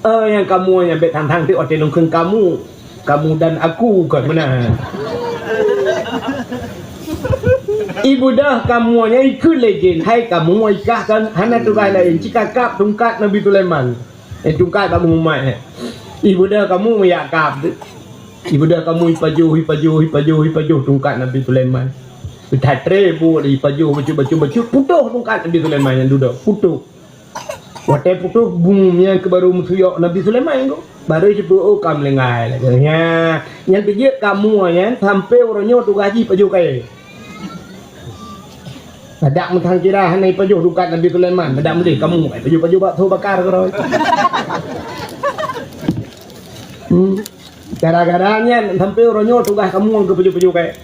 Eh, nyang kamoe nyan bèk thang-thang teuk watèe lôn kheun kamoe. Kamu dan aku kon meunan. Ibeudôh kamoe nyan ikheun lé jén, hai kamoe ikah kon hana tugaih laén, ci kakab tungkat Nabi Sulaiman. Eh, tungkat bak mumat, eh. Ibeudôh kamoe jak kab teuk. Ibeudôh kamoe ipajoh, ipajoh, ipajoh, ipajoh tungkat Nabi Sulaiman. That trép buet ipajoh, bacut, bacut, bacut, putôh tungkat Nabi Sulaiman nyang dudoe, putôh. Watèe putôh, bum, nyan keuh baru meusuyok Nabi Sulaiman tu. Baru jipeu, oh, ka meulinggai lagèe nyan. Nyan pih jeuet kamoe nyan, sampoe uroe nyoe tugaih jih pajoh kayèe. Adak meuthang kira hana ipajoh tungkat Nabi Sulaiman, adak meudeh kamoe, eh, pajoh-pajoh bakso bakar keudroe. Hmm. Gara-gara nyan sampoe uroe nyoe tugaih kamoe keu pajoh-pajoh kayèe.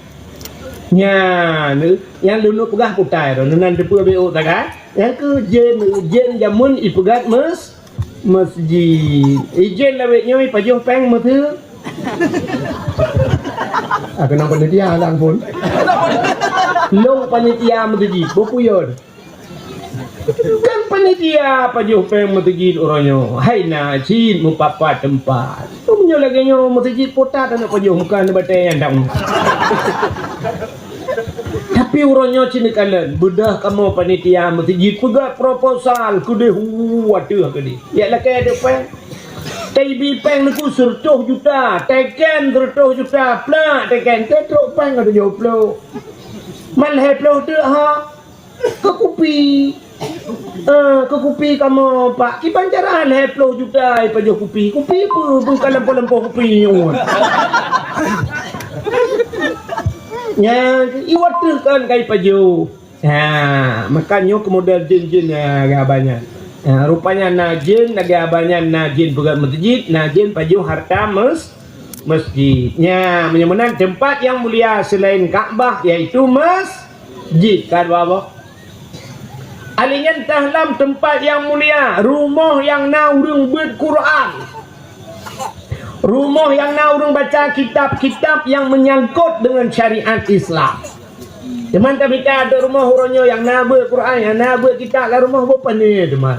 Nyan, nyang lôn peugah putai droe, nan teupeu beu tagai. Nyang keu jén, jén jameun ipeugah mes-, mesjid. Ijén lawét nyoe ipajoh péng meuseu. Ah, keunong panitia lang phon. Lôn panitia mesjid, beupuyon. Kan panitia pajoh péng meuseujid uroe nyoe, hai na cit meupapat teumpat. Meunyoe lagèe nyoe meuseujid putat aneuk pajoh muka aneuk batèe nyang dang. Tapi uroe nyoe cit neukalon, beudôh kamoe panitia meuseujid peugah proposal keudeh, hu, ateueh keudeh. Jak lakèe adoe péng. Taibi péng neuku sireutôh juta, teken sireutôh juta, plak teken, teutrok péng ka tujoh ploh. Man lhèe ploh teuk ha. Keu kupi. Eh, keu kupi kamoe, Pak. Kiban cara lhèe ploh juta ipajoh kupi. Kupi peue? Peue ka lampôh-lampôh kupi nyoe? Nyan, iwat teuh kan ka ipajoh. Ha, maka nyoe keu model jén-jén, ha, lagèe abah nyan. Ha, rupanya na jén, lagèe abah nyan, na jén peugöt meuseujid, na jén pajoh hareuta mes-, mesjid. Nya, meunyoe meunan teumpat nyang mulia selain Ka'bah, yaitu mes-, jid, ka dua boh. Alèh nyan teuh lam teumpat nyang mulia, rumoh nyang na ureueng beuet Quran. Rumoh nyang na ureueng baca kitab-kitab nyang meunyangkot deungon syariat Islam. Teuma tamita ateueh rumoh uroe nyoe nyang na beuet Quran, nyang na beuet kitab lam rumoh boh pané teuma.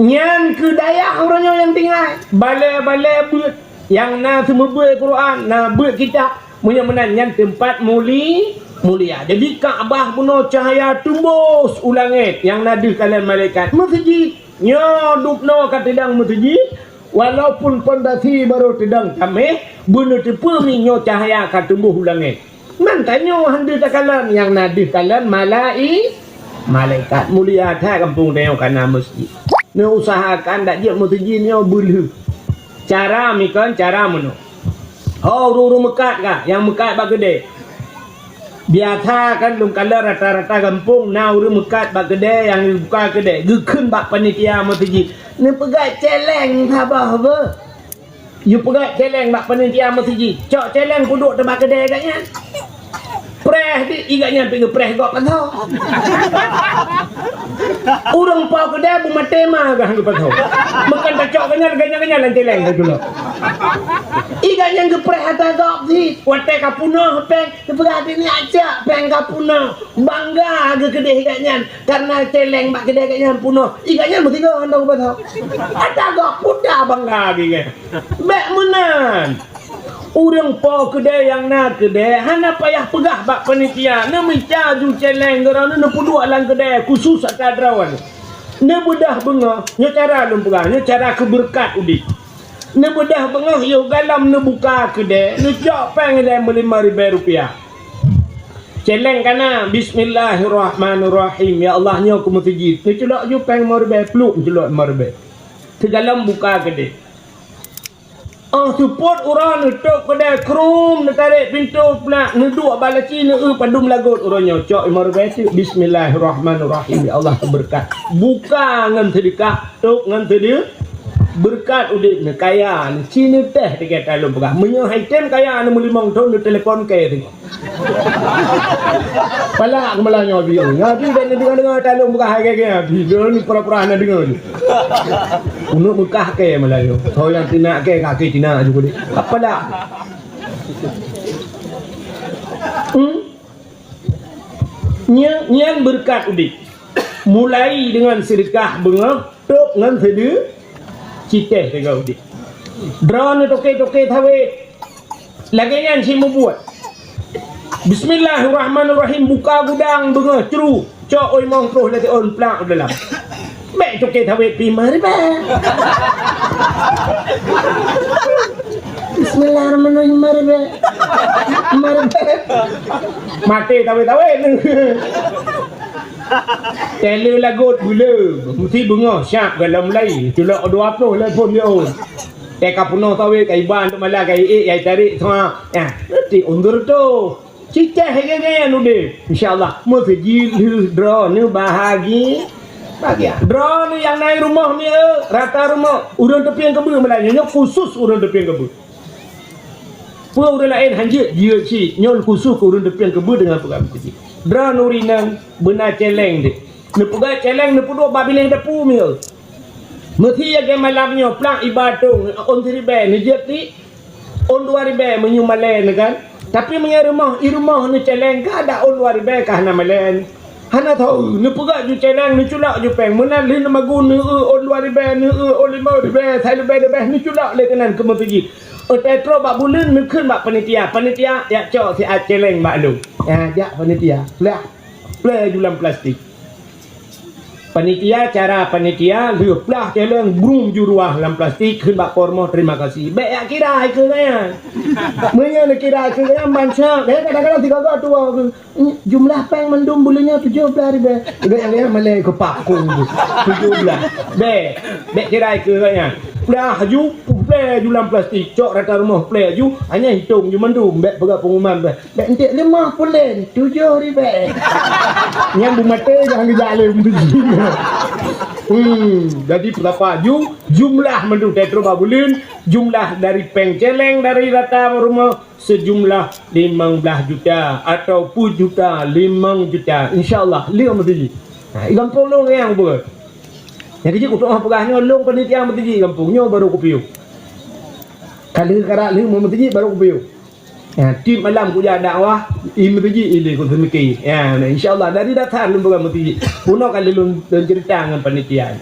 Nyan keu dayah uroe nyoe nyang tinggai, balèe-balèe beuet nyang na seumeubeuet Quran, na beuet kitab. Meunyoe meunan nyan teumpat muli-, mulia. Jadi Ka'bah bunoe cahya teumbôs u langèt nyang na deuh kalon malaikat. Meuseujid nyoe dubnoe ka teudong meuseujid, walaupun pondasi barô teudong taméh, beuneuteupeu mi nyoe cahya ka teumbôs u langèt. Man tanyoe han deuh takalon, nyang na deuh kalon malai-, malaikat. Mulia that gampông tanyoe ka na meuseujid. Neuusahakan dak jeuet meuseujid nyoe beulheueh. Cara mi kon, cara meunoe. Ho ureueng-ureueng meukat ka, nyang meukat bak keudè. Biasa kan lôn kalon rata-rata gampông na ureueng meukat bak keudè nyang geubuka keudè, geukheun bak panitia meuseujid. Neupeugah cèlèng saboh beuh. Yue peugah cèlèng bak panitia meuseujid, cok cèlèng peuduek teubak keudè gobnyan. Preh di, i gobnyan pih geupreh gob pasoe. Ureueng po keudè beumaté ma gah geupasoe. Meukan tacok gobnyan, gobnyan, gobnyan lam cèlèng teuh dulu. I gobnyan geupreh ata gob di, watèe ka peunoh péng, geupeugah di nyak cok péng ka peunoh. Bangga geukeudeh gobnyan karena cèlèng bak keudè gobnyan peunoh. I gobnyan meusigoe hana geupasoe. Ata gob puta bangga geuh. Bèk meunan. Ureueng po keudè nyang na keudè hana payah peugah bak panitia, neumita ju cèlèng droeneuh neupeuduek lam keudè khusus ata droeneuh. Neubeudôh beungoh, nyoe cara lôn peugah, nyoe cara keubeureukat udép. Neubeudôh beungoh yoh galom neubuka keudè, neucok péng ilèe meulimong ribèe rupiah. Cèlèng ka na, bismillahirrahmanirrahim. Ya Allah, nyoe keu meuseujid. Neuculok ju péng limong ribèe, pluek neuculok limong ribèe. Sigohlom buka keudè. Óh seupôt uroe neutôp keudè krum, neutarek pintoe plak, neuduek bak laci, neueu padum lagot uroe nyoe. Cok limong ribèe teuk, bismillahirrahmanirrahim, ya Allah keubeureukat. Buka ngon seudeukah, tôp ngon seude-, beureukat udép neukaya, neuci neutéh tinggai talôn peugah. Meunyoe hai tem kaya neumeulimong thôn neutelepon kèe teungoh. Palak keumeulanyô biyeu. Nabi dan deungoe-deungoe talôn peugah hai gèe-gèe Nabi. Deungoe ni pura-pura hana deungoe ni. Uneuk meukah kèe meulanyô. Soe nyang tinak kèe kaki tinak ju kudéh. Apa dak? Hmm? Nyan, nyan beureukat udép. Mulai deungon seudeukah beungoh, tôp ngon seude-, citéh teuga udép. Droeneuh toke-toke sawét. Lagèe nyan cit meubuet. Bismillahirrahmanirrahim, buka gudang beungoh cru, cok oi mong troh lagèe ôn plak u dalam. Bèk toke sawét pih limong ribèe. Bismillahirrahmanirrahim, limong ribèe. Limong ribèe. Maté sawét-sawét. Tèleu lagot beuleu, meusti beungoh siap galom mulai. Culok dua ploh lé phôn di ôn. Teuka peunoh sawét, ka iban teuk malam, ka iék, ka itarek semua. Nyan, reuti undur tu. Cicéh geuh nyan udép. Insya Allah, meuseujid lheueh droeneuh bahagi-, bahagia. Droeneuh nyang na i rumoh ni, eh, rata rumoh. Ureueng teupieng keubeue malam nyoe, nyoe khusus ureueng teupieng keubeue. Peue ureuëng laén hanjeuet jiyue cit, nyoe khusos keu ureuëng teupieng keubeue deungon peugah meukeujih. Droeneuh ureuëng inong beuna céléng deh. Neupeugah céléng neupeuduek bak binéh dapu mieu. Meusé lagée malam nyoe plang iba tông ôn siribée neujeuet di ôn dua ribée meunyoe malée neuh kan. Tapi meunyoe rumoh, i rumoh neucéléng ka ada ôn dua ribée ka hana malée. Hana tho, neupeugah ju céléng, neuculak ju péng. Meunan lheueh neumagun, neueu ôn dua ribée, neueu ôn limong ribée, sai leubeh-leubeh neuculak lé keunan keu meuseujid. Watée trok bak buleuen neukheun bak panitia, "Panitia, jak cok siat céléng bak lôn." Ya, jak panitia. Plah, plée ju lam plastik. Panitia, cara panitia, lheueh plah céléng, brum ju ruah lam plastik, kheun bak po rumoh, "Terima kasih." Bék jak kira keu gaya. Meunyoe neukira keu gaya, mansa, kadang-kadang tiga gak tua keu. Jumlah péng mandum buleuen nyoe tujoh blaih ribée. Ingat nyang lheueh malée keu pakong tu. Tujoh blaih. Bék. Bék kira keu nyan. Plah ju, plée ju lam plastik. Cok rata rumoh plée ju. Hanya hitong ju mandum. Bék peugah pengumuman bék. Bék entek limong peulen. Tujoh ribée. Nyan beumaté jangan geujak lé meutuju. Hmm, jadi peurapa ju jumlah mandum teutro bak buleuen, jumlah dari péng céléng dari rata rumoh, seujumlah limong blaih juta atawa peuet juta, limong juta. Insya Allah, lheueh meuseujid. Ha, i gampông lôn nyang beureukat. Nyang keujieb kutu'oh peugah nyoe lôn panitia meuseujid gampông nyoe baru kupiôh. Ka lheueh karak lheueh meuseujid baru kupiôh. Ha, tiep malam kujak dakwah, i meuseujid ilée kuseumiké. Ya, insya Allah dari dasar lôn peugah meuseujid. Peunoh kali lôn, lôn cerita ngon panitia.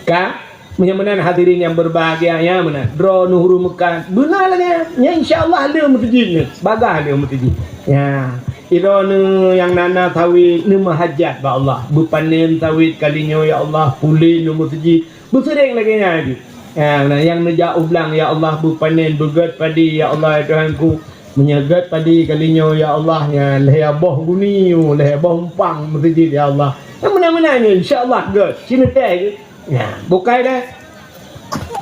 Ka Meunyoe meunan hadirin nyang berbahagia, ya meunan. Droeneuh ureuëng meukat, beuna lagée nyan. Nyan insya Allah lheueh meuseujid nyoe. Bagaih lheueh meuseujid. Ya. Droeneuh nyang na-na sawét neumeuhajat bak Allah. Beupanen sawét kali nyoe ya Allah, pulen lheueh meuseujid. Beuseuréng lagée nyan jih. Ya, meunan nyang neujak u blang ya Allah, beupanen, beugét padi ya Allah ya Tuhanku. Meunyoe gét padi kali nyoe ya Allah, nyan lhée boh guni, lhée boh umpang meuseujid ya Allah. Nyang meunan-meunan nyoe insya Allah gét. Sineuteh geuh. Nyan, bukai deh.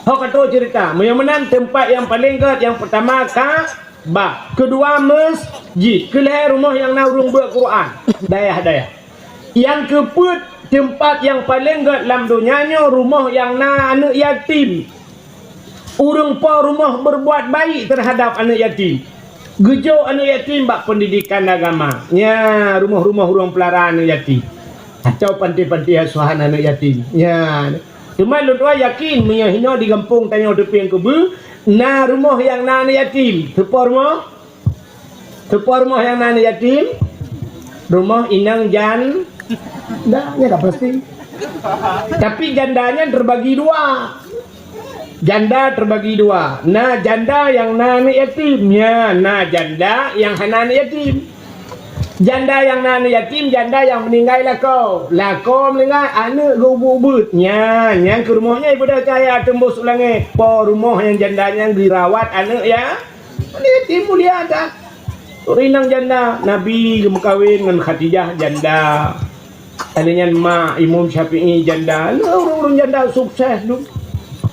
Ho ka trok ceurita, meunyoe meunan teumpat nyang paleng gét, nyang peurtama Ka'bah, keudua masjid, keulhée rumoh nyang na ureuëng beuet Quran, dayah-dayah. Nyang keupeuet teumpat nyang paleng gét lam donya nyoe rumoh nyang na aneuëk yatim. Ureuëng po rumoh berbuat baik terhadap aneuëk yatim. Geujok aneuëk yatim bak pendidikan agama. Nya, rumoh-rumoh ureuëng pelara aneuëk yatim. Atau panti-panti asuhan aneuëk yatim. Nya. Teuma lôn tuan yakin meunyoe hinoe di gampông tanyoe Teupieng Keubeue na rumoh nyang na aneuëk yatim. Teupo rumoh? Teupo rumoh nyang na aneuëk yatim? Rumoh inong jan-, dah, nya ka pasti. Tapi janda nyan terbagi dua. Janda terbagi dua. Na janda nyang na aneuëk yatim. Nya, na janda nyang hana aneuëk yatim. Janda nyang na aneuëk yatim, janda nyang meuninggai lakoe. Lakoe meuninggai, aneuëk geuh ubeuet-ubeuet. Nya, nyang keu rumoh nyan ibeudôh cahya teumbôh su langét. Po rumoh nyang janda nyan geurawat aneuëk ya. Aneuëk yatim mulia that. Ureuëng inong janda, Nabi geumeukawen ngon Khadijah janda. Lheueh nyan mak Imam Syafi'i janda, lheueh ureuëng-ureuëng janda sukses tu.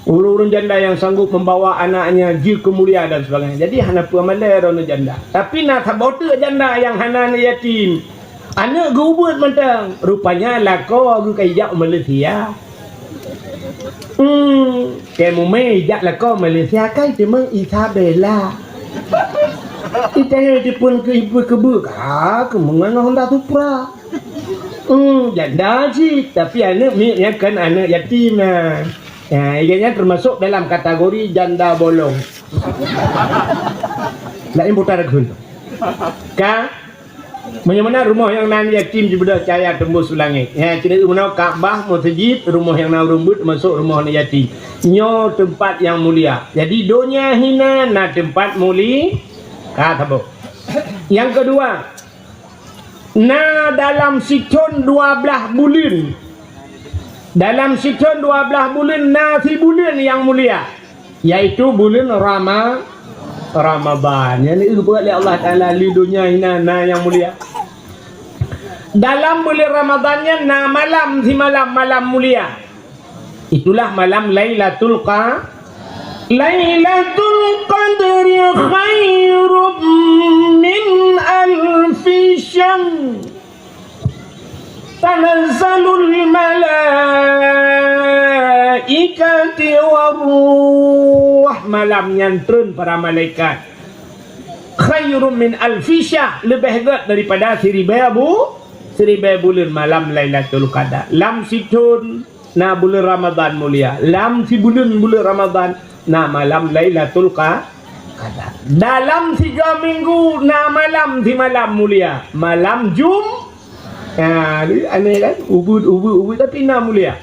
Ureuëng-ureuëng janda nyang sanggup membawa anaknya jeuet keu mulia dan sebagainya. Jadi hana peue malée droeneuh janda. Tapi na saboh teuk janda nyang hana aneuëk yatim. Aneuëk geuh ubeuet mantong. Rupanya lakoe geuh ka ijak u Malaysia. Hmm, keu mumé ijak lakoe Malaysia kan cuma Isabella. Itanyong teupeu keu ibu keubeue ka keumeungan Honda Supra. Hmm, janda cit, tapi aneuëk miet nyan kon aneuëk yatim na. Ya, ia nyan termasuk dalam kategori janda bolong. Laén putar keu. Ka, meunyoe meunan rumoh nyang na aneuëk yatim jibeudôh cahya teumbôh su langét. Ya, cit meunoe Ka'bah, meuseujid, rumoh nyang na ureuëng beuet termasuk rumoh aneuëk yatim. Nyoe teumpat nyang mulia. Jadi donya hina na teumpat muli-, ka saboh. Nyang keudua, na dalam sithon dua blaih buleuen. Dalam sithon dua blaih buleuen na sibuleuen nyang mulia, yaitu buleuen Rama-, Ramadhan. Nyang geupeugah lé Allah Taala, di donya hina na nyang mulia. Dalam buleuen Ramadhan nyan na malam simalam, malam mulia. Itulah malam Lailatul Qa-, Lailatul Qadri khairum min alfi syahr. Tanazzalul malaikati war ruh. Malam nyan treun para malaikat. Khairum min alfi syahr, leubeh gét daripada siribée bu-, siribée buleuen malam Lailatul Qadar. Lam sithon na buleuen Ramadhan mulia, lam sibuleuen buleuen Ramadhan na malam Lailatul Qa-, Qadar. Dalam tiga minggu na malam simalam mulia, malam Jum-, Ha, aneh kan? Ubit, ubit, ubit, tapi na mulia.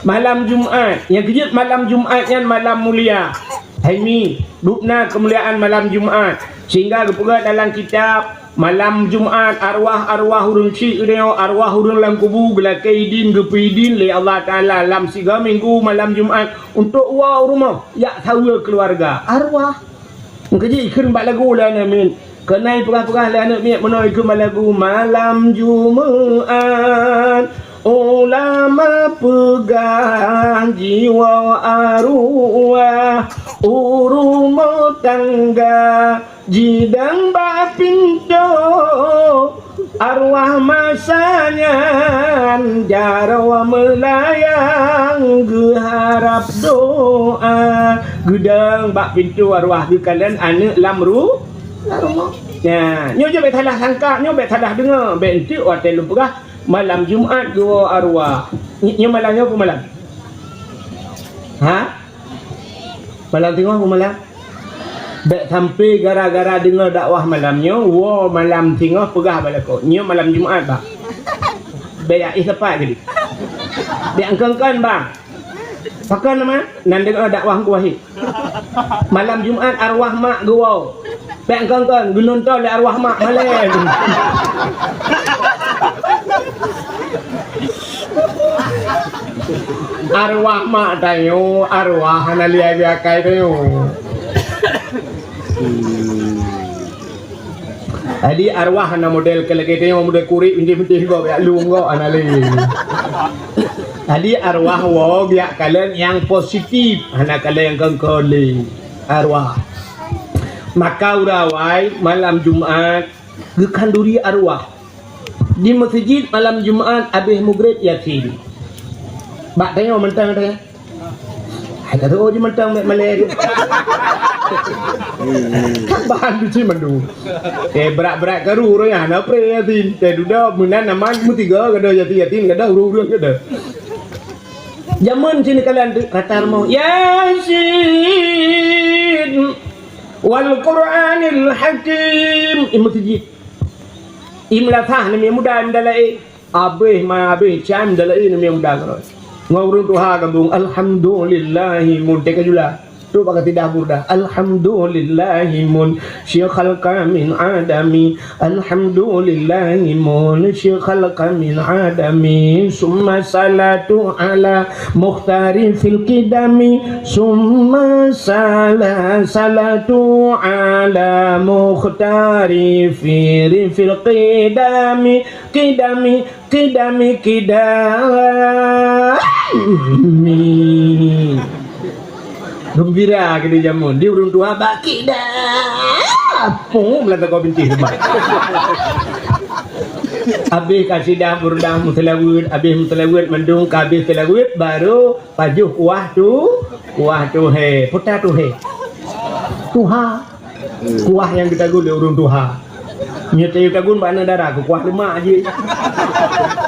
Malam Jumat, nyang keujeuet malam Jumat nyan malam mulia. Hai Mi, dubna keumuliaan malam Jumat. Sehingga geupeugah dalam kitab, malam Jumat, arwah-arwah ureuëng syik geutanyoe, arwah ureuëng lam kubu, geulakée idin, geupeu idin lé Allah Taala lam siga minggu malam Jumat untuk woe u rumoh, jak saweue keuluwarga. Arwah. Meukeujih kheun bak lagu lé aneuk miet. Keunan peugah-peugah lé aneuk miet meunoe keu bak lagu, malam Jumat ulama peugah jiwoe arwah u rumoh tangga, jidong bak pintoe. Arwah masa nyan jaroe meulayang geuharab doa. Geudong bak pintoe arwah geukalon aneuk lam ru-, lam rumoh. Nyan, nyoe jeuet bék salah sangka, nyoe bék salah deungoe, bék enteuk watée lôn peugah malam Jumat geuwoe arwah. Nyoe, nyoe malam nyoe peue malam? Ha? Malam singoh peue malam? Bék sampai gara-gara deungoe dakwah malam nyoe, woe malam singoh peugah bak lakoe, nyoe malam Jumat, bang. Bék jak éh sapat keudeh. Bék angkon-kon, bang. Pakon nama? Nan deungoe dakwah Teungku Wahid. Malam Jumat arwah mak geuwoe. Bék angkon-kon, geunonton lé arwah mak malée. Arwah mak tanyoe, arwah hana lé akai tanyoe. Jadi arwah hana model keu lagée tanyoe, model kurik bintéh-bintéh gob, jak lung gob, hana lé. Jadi arwah woe jak kalon nyang positif, hana kalon nyang kon-kon lé. Arwah. Maka uroe awai malam Jumat geukhanduri arwah. Di meuseujid malam Jumat abéh mugreb Yasin. Bak tanyoe mantong teuh. Hai ka rô jimantong bék malée. Kan bahan duci mandum. Eh, brat-brat karu roh nyan, na pre Yasin. Teuh dudoe meunan aman meutiga gada Yasin, Yasin gada ureuëng-ureuëng gada. Jameun sini kalian tu rata rumoh. Yasin wal Qur'anil Hakim. Di meuseujid. Di meulasah neumi muda, muda laén. Abéh ma abéh cam dalai neumi muda keurôi. Ngon ureuëng tuha gabong, alhamdulillahi mun teuka jula. Tu bak kasidah burdah. Alhamdulillahi mun syikhalqa min adami. Alhamdulillahi mun syikhalqa min adami. Summa salatu ala mukhtari fil qidami. Summa sala-, salatu ala mukhtari fi-, fil qidami. Qidami, qidami, qidami. Geumbira keudeh jameun. Di ureuëng tuha bak qidami. Pung, meulantagoe bintéh teuma. Abéh kasidah burdah meuseulaweuet, abéh meuseulaweuet mandum ka abéh seulaweuet, baru pajoh kuah tu, kuah tuhée. Peue ta tuhée? Tuha. Kuah nyang geutagun lé ureuëng tuha. Nyoe tayue tagun bak aneuk dara, keu kuah leumak jih.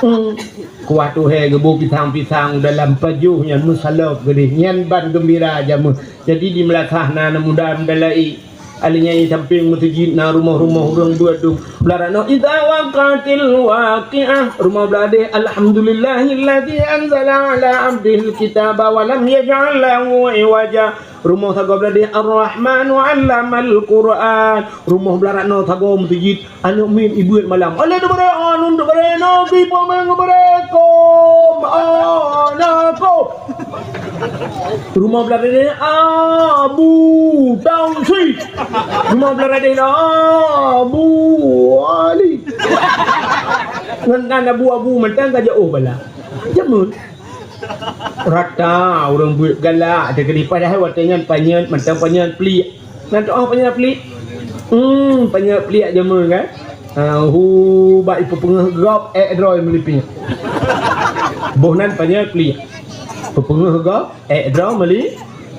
Hmm. Kuah tuhée geuboh pisang-pisang dalam pajoh nyan meusalop keudeh. Nyan ban geumbira jameun. Jadi di meulasah na aneuk muda meudalai. Alèh nyan di sampéng meuseujid na rumoh-rumoh ureuëng beuet dum. Blah rot nyoe, idza waqa'atil waqi'ah. Rumoh blah deh, alhamdulillahilladzi anzala ala abdihil kitaba wa lam yaj'al lahu iwaja. Rumoh sagoe blah deh, Ar-Rahmanu 'allamal Qur'an. Rumoh blah rot nyoe sagoe meuseujid, aneuk miet ibeuet malam. Alah, deubaré, anu, deubaré, Nabi Muhammad, deubaré, kom, anakom. Rumoh blah deh, Abu Tangsi. Rumoh blah deh, Abu Ali. Ngon nan abu-abu mantong ka jiôh bala. Jameun. Rata ureuëng beuet galak teukeudi, padahai watée nyan panyöt, mantong panyöt pliek. Na teuôh panyöt pliek? Hmm, panyöt pliek jameun kan? Ha, hu bak ipeupeungeuh gob, ék droe meulipie. Boh nan panyöt pliek. Peupeungeuh gob, ék droe meuli-,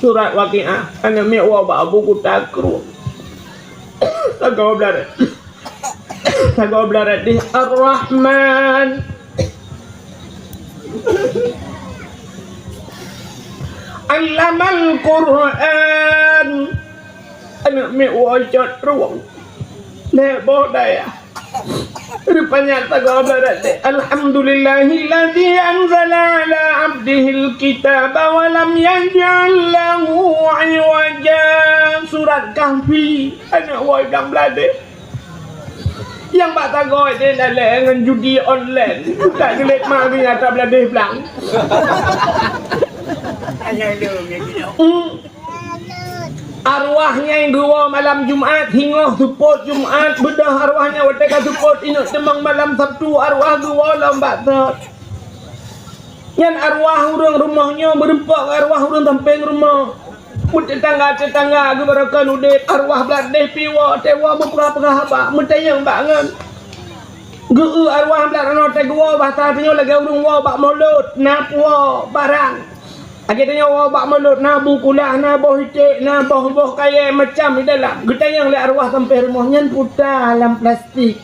Surat Waqiah, aneuk miet woe bak Abu Kuta Krueng. Sagoe blarat. Sagoe blarat deh Ar-Rahman. Allamal Qur'an. Aneuk miet woe cot rueng. Lhèe boh dayah. Rupanya sagoe blarat deh. Alhamdulillahilladzi anzala ala abdihil kitaba wa lam yaj'al lahu iwaja. Surat Kahfi. Aneuk woe blang blarat deh. Nyang bak sagoe deh lalè ngon judi online. Buka geulet ma geunya ata blarat deh blang. Hmm. Arwah nyang geuwoe malam Jumat, singoh seupôt Jumat, beudôh arwah nyan watèe ka seupôt inong teumang malam Sabtu, arwah geuwoe lom bak thot. Nyan arwah ureueng rumoh nyoe meureumpok ngon arwah ureueng sampéng rumoh. Meuteutangga-teutangga geubarokon udép, arwah blarat deh pih woe, watèe woe meupeugah-peugah haba, meutanyong bak ngon. Geu-eu arwah blarat nyoe watèe geuwoe, basa tanyoe lagèe ureueng woe bak mulod, na puwoe barang. Lagèe tanyoe woe bak mulod, na bu kulah, na boh iték, na boh-boh kayèe macam di dalam. Geutanyong lé arwah sampéng rumoh, nyan peue ta lam plastik.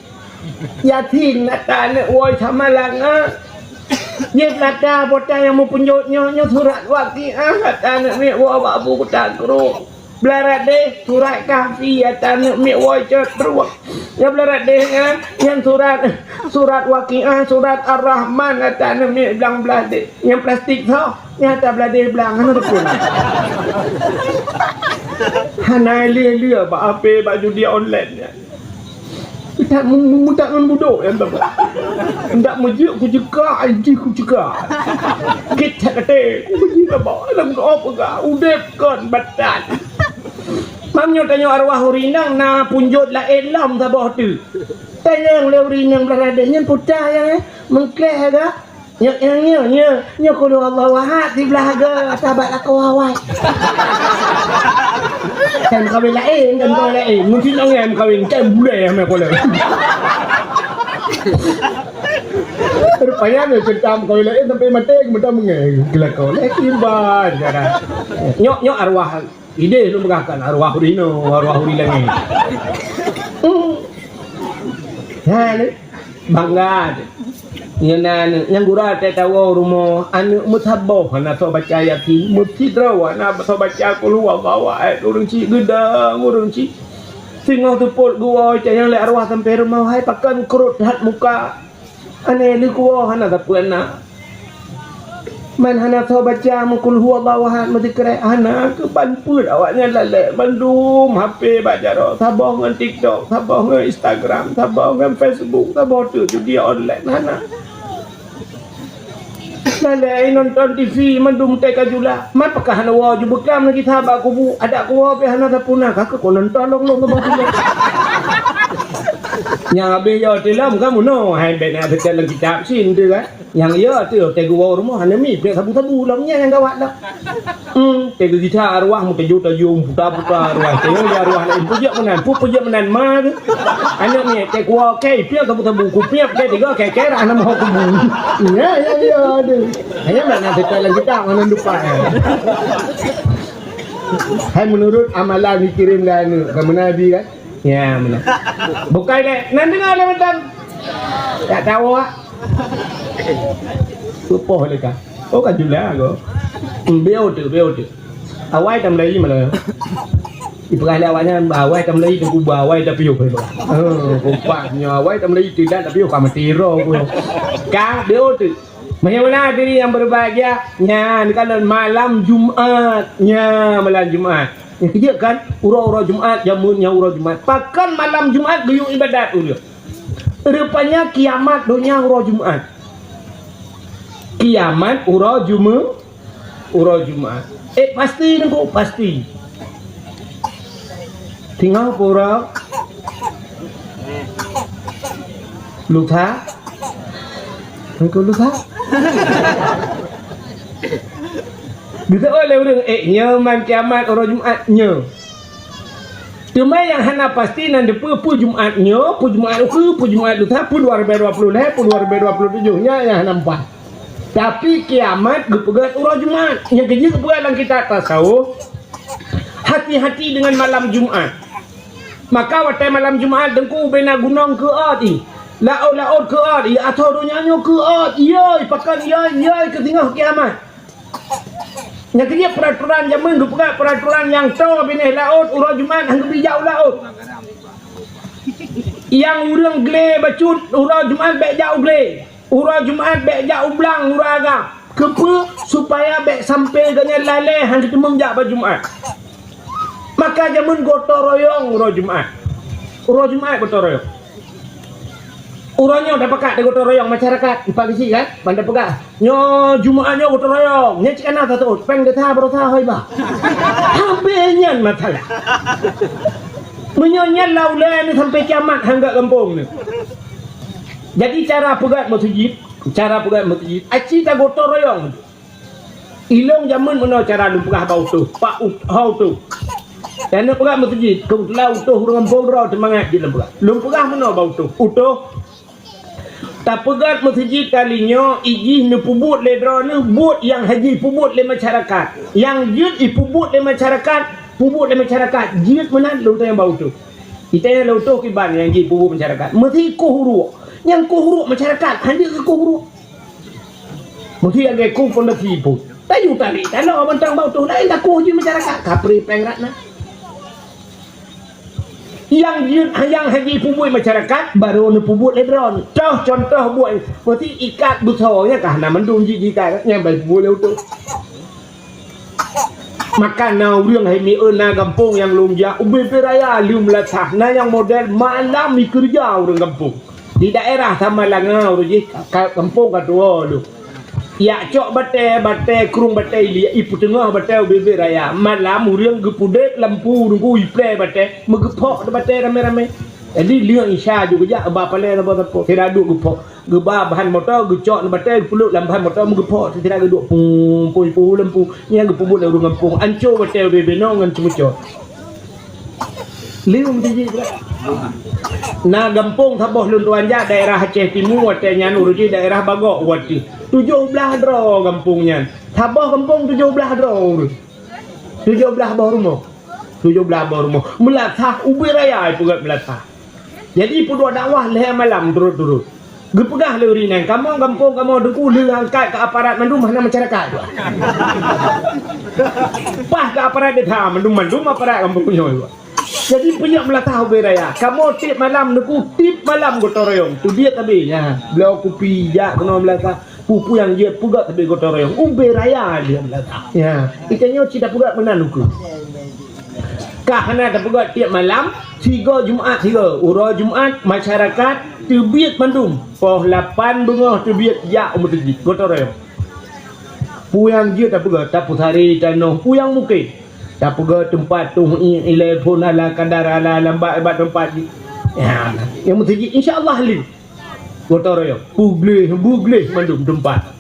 Yasin ata aneuk woe Samalang, ah. Jeuet ata peue ta nyang meupeunjot nyoe, nyoe surat Waqiah ata aneuk miet woe bak Abu Kuta Krueng. Blarat deh surat Kahfi ata aneuk miet woe cot rueng. Nyang blarat deh nyan, nyan surat, surat Waqiah, surat Ar-Rahman ata aneuk miet blang blarat deh. Nyang plastik tho, nyang ata blarat deh blang hana rukon. Hana lé-lé bak H P, bak judi online nyan. Meutak mu-, mu-, meutak ngon budok nyang teuma. Ndak meujeuet kuceuka, jih kuceuka. Gét that até, kubeujih laba, lam doa peugah, udép kon batat. Mam nyoe tanyoe arwah ureueng inong na peunjot laén lom saboh teuk. Tanyong lé ureueng inong blarat deh nyan peue ta nyang, eh, meungkléh ka. Nyoe, nyoe, nyoe, nyoe, nyoe kulu Allah wahad siblah hareuga sahabat lakoe awai. Kan kawin laén, kan kawin laén. Mungkin orang yang kawin kan bulai sama kula. Rupanya ni cerita kawin laén sampai mati kemudian mengai kelakon. Leh kiban cara. Nyok, nyok arwah. Idéh lôn peugah kan arwah ureueng inong, arwah ureueng langét. Hmm. Ha ni, bangga teuh. Nyan na nyang gura teuh tawoe rumoh, aneuk meusaboh hana soe baca Yasin, meusidroe hana soe baca Qul huwallahu ahad, ureueng chik geudong, ureueng chik singoh teupot geuwoe, canyang lé arwah sampoe rumoh, hai pakon krot that muka. Aneh leukuwoe hana sapeue na. Man hana soe baca meuqul huwallahu ahad, meusikrek hana, keuban peuet awaknyan lalek. Mandum H P bak jaroe, saboh ngon TikTok, saboh ngon Instagram, saboh ngon Facebook, saboh teuk judi online hana. Lalek nonton T V mandum teuka jula. Man pakon hana woe ju beukam lagi sahabat kubu, adak kuwoe pih hana sapeue na, ka keuh nonton lom-lom saboh teuk. Nyang habéh yo tilom kamoe no, hai bèk na teuka lam kitab sin tu kan. Nyang yo teuh teuka woe rumoh hana mi pih sabu-sabu lom nyan nyang gawat dah. Hmm, teuka gisa arwah meutajong-tajong puta-puta arwah. Teuka arwah lain peujeuet meunan, pu peujeuet meunan ma tu. Aneuk miet teuka woe kei pih sabu-sabu kupiep kei tiga kei kei rah nama kubu. Ya ya ya aduh. Hanya mana teuka lam kitab mana lupa. Hai menurut amalan dikirim ke aneuk, ke mana Abi kan? Ya, meunan. Bukai deh. Nan deungoe lé mantong. Tak tahu ah. Supoh lé ka. Oh, ka jula go. Hmm, beu teuh, beu teuh. Awai tam lagi malah. Ipeugah lé awaknyan, awai tam lagi teuku ba, awai tapi yo. Oh, kompak nyo awai tam lagi tidak tapi yo ka mati ro ko. Ka beu teuh. Bagaimana hadirin yang berbahagia? Nyan kalon malam Jumat. Nya malam Jumat. Nyang keujeuet kan? Uroe-uroe Jumat, jameun nyang uroe Jumat. Pakon malam Jumat geuyue ibadat ureueng? Rupanya kiamat donya uroe Jumat. Kiamat uroe Jume-, uroe Jumat. Eh, pasti nengku, pasti. Tinggai pura. Lusa. Nengku lusa. Geuseuôt lé ureueng, eh, nyoe man kiamat uroe Jumat nyoe. Teuma nyang hana pasti nan dipeue peue Jumat nyoe, peue Jumat ukeue, peue Jumat lusa, peue dua ribèe dua ploh lhèe, peue dua ribèe dua ploh tujoh, nyan nyang hana mupat. Tapi kiamat geupeugét uroe Jumat. Nyang keujeuet geupeugét lam kitab tasawuf, hati-hati dengan malam Jumat. Maka watèe malam Jumat teungku ubé na gunong keuôt ih, laôt-laôt keuôt ih, asoe donya nyoe keuôt, yoi, pakon yoi, yoi keu singoh kiamat. Nyang keujeuet peuraturan jameun geupeugah peuraturan nyang toe binéh laôt uroe Jumat han geubri jak u laôt. Nyang ureueng glé bacut uroe Jumat bèk jak u glé. Uroe Jumat bèk jak u blang uroe agam. Keupeue? Supaya bèk sampoe geuhnyan lalée han geuteumeung jak bak Jumat. Maka jameun gotong royong uroe Jumat. Uroe Jumat gotong royong. Uroe nyoe tapakat di gotong royong masyarakat, empat bisi kan? Ban tapeugah, nyoe Jumat nyoe gotong royong. Nyan cit kana tatot, péng desya baroesa hôi bah. Habéh nyan masalah. Meunyoe nyan lau lé ni sampai kiamat han gak gampông ni. Jadi cara peugah meuseujid, cara peugah meuseujid, aci tagotong royong. Ilong jameun meunoe cara lôn peugah bak utôh, bak ut-, ho utôh. Nyang peugah meuseujid, keubeutulan utôh ureueng gampông droe teumangat jeuet lôn peugah. Lôn peugah meunoe bak utôh, utôh. Tapeugah meuseujid kali nyoe, ijih neupeubuet lé droeneuh buet nyang hana jipeubuet lé masyarakat. Nyang jeuet ipeubuet lé masyarakat, peubuet lé masyarakat. Jeuet meunan lôn tanyong bak utôh. Itanyong lôn utôh kiban nyang jipeubuet masyarakat. Meusi koh uruek. Nyang koh uruek masyarakat, han jeuet keu koh uruek. Meusi lagèe koh fondasi pun. Tayue tarék tanoh mantong bak utôh laén takoh jih masyarakat. Kapreh péng rat na. Nyang jeuet nyang hana jipeubuet masyarakat, barô neupeubuet lé droeneuh. Toh contoh buet, meusi ikat beusoe nyan ka hana mandum jih jikat, nyan ban peubuet lé utôh. Maka na ureueng hai mieu na gampông nyang lôn jak, ubé-bé raya lheueh meulasah. Na nyang model malam ikeureuja ureueng gampông. Di daerah Samalanga ureueng jih, ka, gampông ka tuwoe lôn. Jak cok batèe, batèe krueng batèe ilia, ipeuteungoh batèe ubé-bé raya. Malam ureueng geupeudép lampu nunggu iplè batèe, meugeupok batèe ramé-ramé. Jadi lheueh Isya ju geujak ba paleng sapo-sapo. Sira duek geuphok, geuba bahan moto, geucok nibak batèe, geupeuleuet lam bahan moto, meugeupok. Sira geuduek pung pung pung lam pung. Nyan geupeubuet lé ureueng gampông. Anco watèe ubé-bé nyoe ngon ceumeucot. Lheueh meuteuji brat. Na gampông saboh lôn tuan jak daerah Aceh Timu, watèe nyan ureueng jih daerah Bagok watèe. Tujoh blaih droe gampông nyan. Saboh gampông tujoh blaih droe ureueng. Tujoh blaih boh rumoh. Tujoh blaih boh rumoh. Meulasah ubé raya ipeugöt meulasah. Jadi peuduek dakwah lhèe malam turot-turot. Geupeugah lé ureueng inong, "Kamoe gampông kamoe Teungku lheueh angkat keu aparat mandum hana masyarakat." Paih keu aparat desa mandum-mandum aparat gampông nyoe. Jadi peue nyang meulasah ubé raya. Kamoe tiep malam Teungku, tiep malam gotong royong. Teubiet sabe nyan. Bloe kupi jak keunoe meulasah. Peue-peue nyang jeuet peugöt sabe gotong royong. Ubé raya lheueh meulasah. Ya. Itanyoe cit tapeugöt meunan ukeue. Ka hana tapeugöt tiep malam, sigoe Jumat sigoe. Uroe Jumat masyarakat teubiet mandum. Poh lapan beungoh teubiet jak u meuseujid gotong royong. Peue nyang jeuet tapeugöt, tapeusaré tanoh, peue nyang mungken. Tapeugöt teumpat tuh i-, ilèe phôn ala kadar ala lambat bak teumpat jih. Ya, nyang meuseujid insya Allah lé. Gotong royong. Peugleh, beugleh mandum teumpat.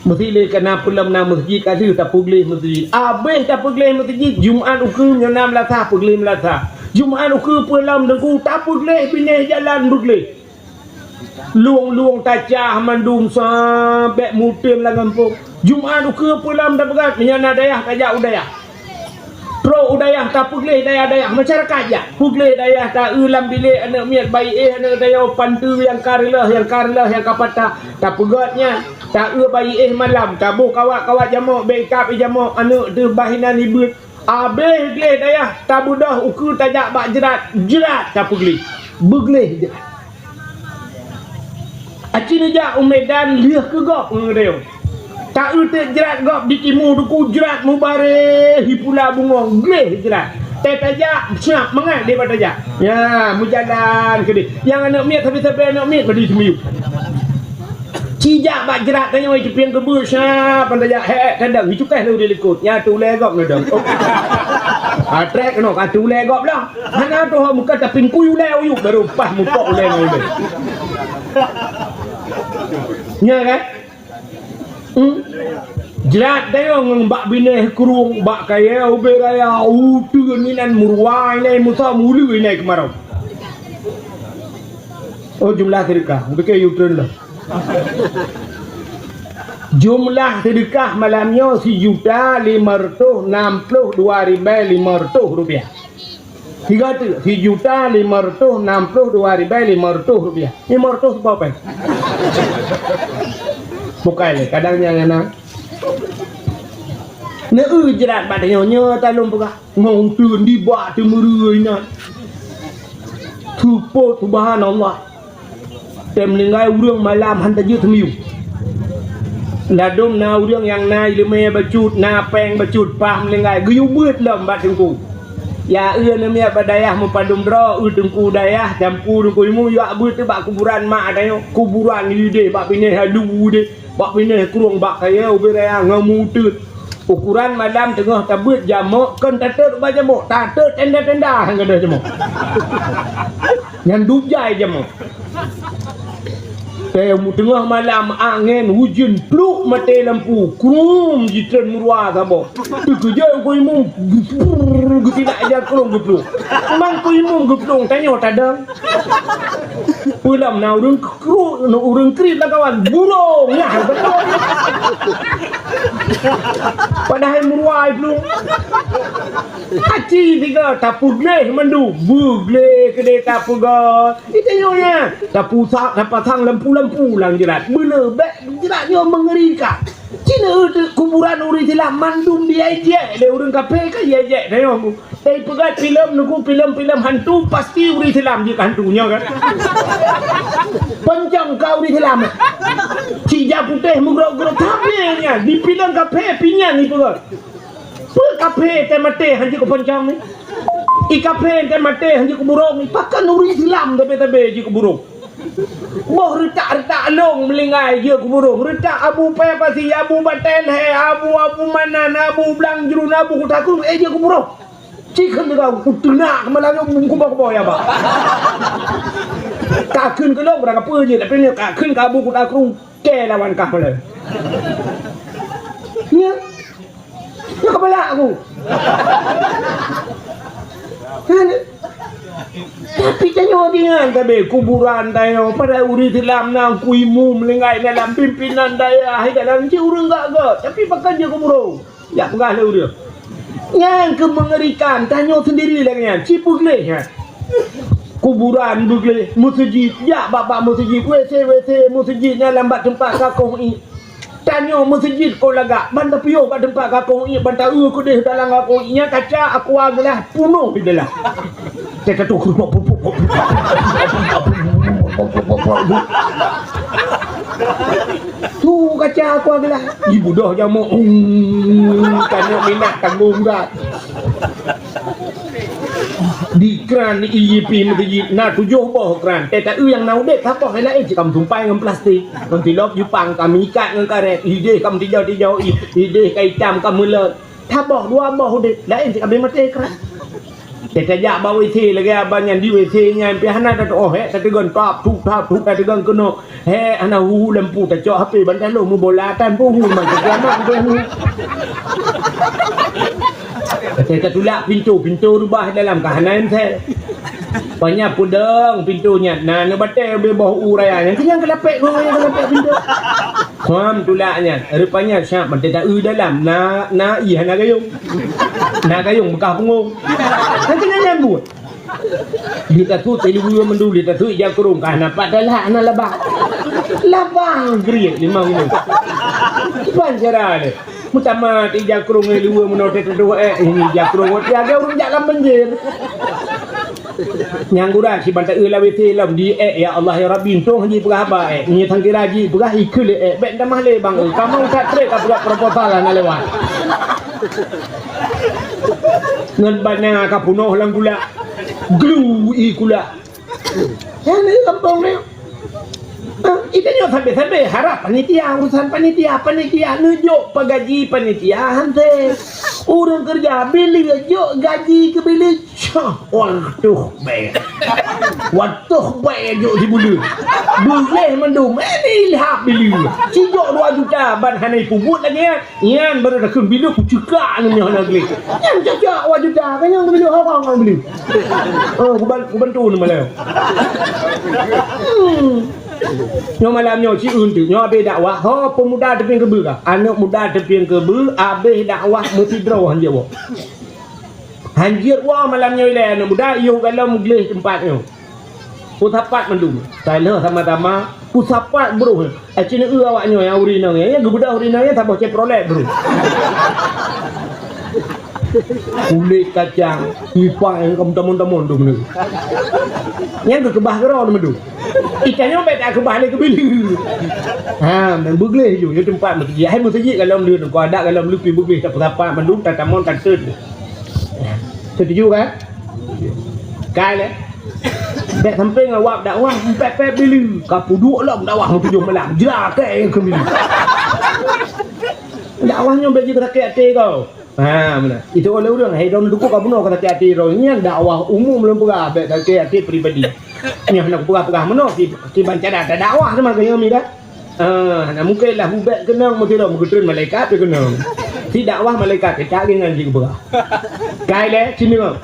Meuseujid lé kana peulom na meuseujid ka lheueh tapeugleh meuseujid. Abéh tapeugleh meuseujid, Jumat ukeue nyoe na meulasah, peugleh meulasah. Jumat ukeue peulom Teungku tapeugleh binéh jalan beugleh. Lueng-lueng tacah mandum sabé mutem lam gampông. Jumat ukeue peulom tapeugöt, meunyoe na dayah tajak u dayah. Trok u dayah tapeugleh dayah-dayah masyarakat jak. Peugleh dayah taeu lam bilék aneuk miet bayi éh aneuk dayah panteue nyang ka reuloh, nyang ka reuloh, nyang ka patah. Tapeugöt nyan, taeu bayi éh malam, taboh kawat-kawat jamok, bèk ikab i jamok, aneuk teuh bah inan ibeuet. Abéh gleh dayah tabeudôh ukeue tajak bak jrat, jrat tapeugleh. Beugleh jrat. Aci neujak u Medan lheueh keu gob ngon dayong. Taeu teuk jrat gob di timu Teungku, jrat mubareh, hi pula bungong, gleh jrat. Teuh tajak, siap mangat lé bak tajak. Ya, meujalan keudeh. Nyang aneuk miet sabe-sabe aneuk miet badi teumiyueb. Ci jak bak jrat tanyoe, ci pieng keubeue, siap ban tajak, hek, hek, kadang, hi cukéh lé di likot. Nya tu ulèe gob neudong. Oh. Ha, trek keunoe, ka tu ulèe gob lah. Hana tu ho muka tapi kui ulèe uyuek baru pas mupok ulèe ngon ulèe. Nya kan? Hmm? Jrat dayong ngon bak binéh krueng, bak kayèe ubé raya, uteuen inan meuruwa inan musa mulu inan keumarau. Oh, jumlah sedekah. Bukon uteuen lah. Jumlah sedekah malam nyoe sijuta lima reutôh nam ploh dua ribèe lima reutôh rupiah. Tiga tu, sijuta lima reutôh nam ploh dua ribèe lima reutôh rupiah. Lima reutôh seupôt pèng. Bukai lé, kadang nyang na. Neu jrat bak tanyoe nyoe talôn peugah. Ngon uteuen dibak teumeureu inan. Seupôt subhanallah. Teumeuninggai ureueng malam han tajeuet teumiyueb. Ladôm na ureueng nyang na ileumèe bacut, na pèng bacut, paih meuninggai, geuyue beuet lom bak teungku. Ya eu aneuk miet bak dayah meupadum droe, eu teungku dayah, jampu teungku imeum, yue beuet bak kuburan mak tanyoe, kuburan ideh bak binéh alu deh, bak binéh krueng, bak kayèe ubé raya ngon meuuteuen. Ukuran malam teungoh tabeuet jamok, kon tatot bak jamok, tatot tenda-tenda han gadôh jamok. Nyan dub jai jamok. Teungoh malam angén ujeuen, pluk maté lampu, krum jitreun meuruwa saboh. Teukeujot ku imeum, geutilak ija krueng geuplong. Memang ku imeum geuplong, tanyoe tadong. Peue lom na ureueng kru-, ureueng kriet lam kawan, burông, nyan beutôi. Padahai meuruwa iplong. Aci tiga tapeugleh mandum, beugleh keudeh tapeugah. Itanyoe nyan, tapusak, tapasang lampu-lampu lam jrat. Beuleu bèk jrat nyoe meungerikan. Cina kuburan ureueng Islam mandum diejek lé ureueng kafé ka diejek tanyoe. Tapi peugah filem nunggu filem-filem hantu, pasti ureueng Islam jeuet hantu nyoe kan. Poncong ka ureueng Islam. Cija putéh meugrok-grok kafé nyan, di filem kafé pinyan ipeugah. Peue kafé teuh maté han jeuet keu poncong ni? I kafé teuh maté han jeuet keu burông ni. Pakon ureueng Islam tabe-tabe jeuet keu burông? Boh reutak-reutak lông meulinggai jeuet keu burông. Reutak Abu Paya Pasi, Abu Batèe Lhèe, Abu, Abu Manan, Abu Blang Jruen, Abu Kuta Krueng, eh, jeuet keu burông. Ci kheun teuka kuteunak keumalon nyoe bungkôh-bungkôh ya, Bah. Ka kheun keu lôn, barang kapeue jih, tapi nyoe ka kheun keu Abu Kuta Krueng, kée lawan kah malon. Nyoe. Nyoe keubalak aku. Kan? Tapi tanyoe deungon sabe kuburan tanyoe, padahai ureueng Islam na Teungku Imum, leungkai dalam pimpinan dayah, dalam cit ureueng gak-gak, tapi pakon jeuet keu buroe. Jak peugah lé ureueng. Nyang keu meungerikan, tanyoe sendiri lagée nyan, ci peugleh nyan. Kuburan beugleh, meuseujid, jak bak-bak meuseujid, W C, W C meuseujid nyan lam bak teumpat kakong ié. Tanyoe meuseujid kon lagak, ban tapiôh bak teumpat kakong ié, ban taeu keudeh dalam kakong ié nyan, kaca aqua gelas punoh di dalam. Teuka tu, tu kaca aqua gelas. Ibudoh jamok. Hmm, tanyoe minah tanggong dah. Di kran di I G P meuseujid na tujoh boh kran. Teuka nyang na udeb saboh laén cit ka meusumpai ngon plastik. Ngon tilop Jepang ka meuikat ngon karet. Ideh ka meutijau-tijau, i-, ideh ka itam ka meulot. Saboh dua boh udeb, laén cit ka abéh maté kran. Teuka jak bak W C lagée abang nyan di W C nyan pih hana tatuoh, hék tateugon tap tup tap tup tateugon keunoe. Hék hana hu lampu tacok H P ban taloh meubola tan pun hu man teuka mak hu. Teuka tulak pintoe, pintoe rubah dalam ka hana M C. Panya peudong pintoe nyan, na neubatée ubé boh u raya nyan, keunyan keulapek ngon keulapek pintoe. Huam tulak nyan, rupanya siap mantong taeu dalam, na, na ié hana gayong. Na gayong beukah punggong. Kan keunan nyan buet. Lé tasut ileue mandum, lé tasut ija krong, ka hana pat talak, hana labang. Labang geriet limong nyoe. Kiban cara lé. Meutamah ija krong ileue meunoe teutuduek, eh, ini ija krong, tiga ureueng jak lam banjir. Nyang gura si bantai eu lawét lom di, eh, ya Allah, ya Rabbi, untông haji peugah haba, eh. Nyoe tangki raji peugah ikeu lé, eh, bék tamah lé bang, eh. Kamoe that trek ka peugah proposal hana lewat. Ngon bana ka punoh lam gula. Glu i gula. Nyan di gampông ni. Ah, ita nyoe sabe-sabe harap panitia, urusan panitia, panitia neujok pagaji panitia hanse. Ureueng keureuja bileue jok gaji keu bileue. Cah, watôh bèe. Watôh bèe jok sibuleuen. Beuleh mandum, eh, ilham bileue. Sijok dua juta ban hana ipubuet lagèe nyan. Nyan baru takheun bileue kucekak nyoe hana gleh. Nyan cocok dua juta, kan nyan bileue haba ngon bileue. Oh, kuban-, kubantu ni malam. Hmm. Nyoe malam nyoe, si eunteuk, nyoe abéh dakwah, ho, peumuda teupieng keubeue ka. Aneuk muda teupieng keubeue, abéh dakwah meusidroe hanjeuet woe. Hanjeuet woe malam nyoe ilèe aneuk muda, yoh galom gleh teumpat nyoe. Peusapat mandum. Taloh sama-sama, peusapat broh. Aci neu awak nyoe nyang ureueng inong nyan, geubeudôh ureueng inong nyan saboh Chevrolet broh. Kulét kacang, lipak nyang ka meutamong-tamong tu meunurot. Nyan geukeubah keudroe meudum. Ikan nyoe bèk takeubah lé keubileue. Ha, men beugleh ju, nyoe teumpat meuseujid. Hai meuseujid galom leuet, keu adat galom leuet pih beugleh, tapeusapat mandum, tatamong, tateut. Setuju kan? Kai lé. Bèk sampoe ngon wab dakwah, pèt-pèt bileue. Ka peuduek lom dakwah meutujoh malam. Jra kèe keubileue. Dakwah nyoe bèk jeuet sakét até kau. Ha, meunan. Itu oleh ureueng, hai droeneuh dukuk ka bunoe ka sakét até droe. Nyan dakwah umum lôn peugah, bèk sakét até pribadi. Nyoe hana kupeugah-peugah meunoe, ki-, kiban cara tadakwah teuma keu nyoe mi dah. Ah, hana mungken lah bubek keunong meusidroe meugeutreun malaikat teuh keunong. Si dakwah malaikat teuh cak ngon jih geupeugah. Kai lé, sinoe.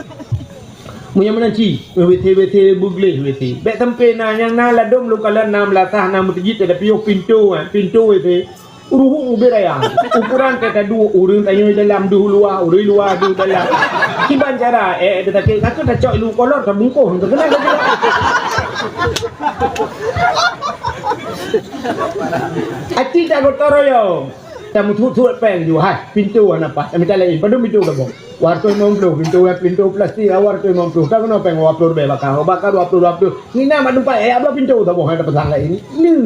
Meunyoe meunan ci, W C, W C beugleh W C. Bèk sampoe na nyang na ladôm lôn kalon na meulasah na meuseujid teuh, tapi yoh pintoe, eh, pintoe W C. Ruhueng ubé raya. Ukuran teuh taduek, ureueng tanyoe dalam deuh luwa, ureueng luwa deuh dalam. Kiban cara, eh, eh, teutakét, ka keuh tacok ilu kolor, tabungkôh, teukeunong ka keuh. Aci ta gotong royong. Tameutut-tut péng ju, hai, pintoe hana paih. Tamita laén, padum pintoe tabong. Dua ratus lima puluh, pintoe, pintoe plastik, dua ratus lima puluh. Takeunong péng dua puluh ribèe baka, baka dua puluh, dua puluh. Ngieng na mak teumpat, eh, dua puluh pintoe tabong, hai, tapasang laén. Lé.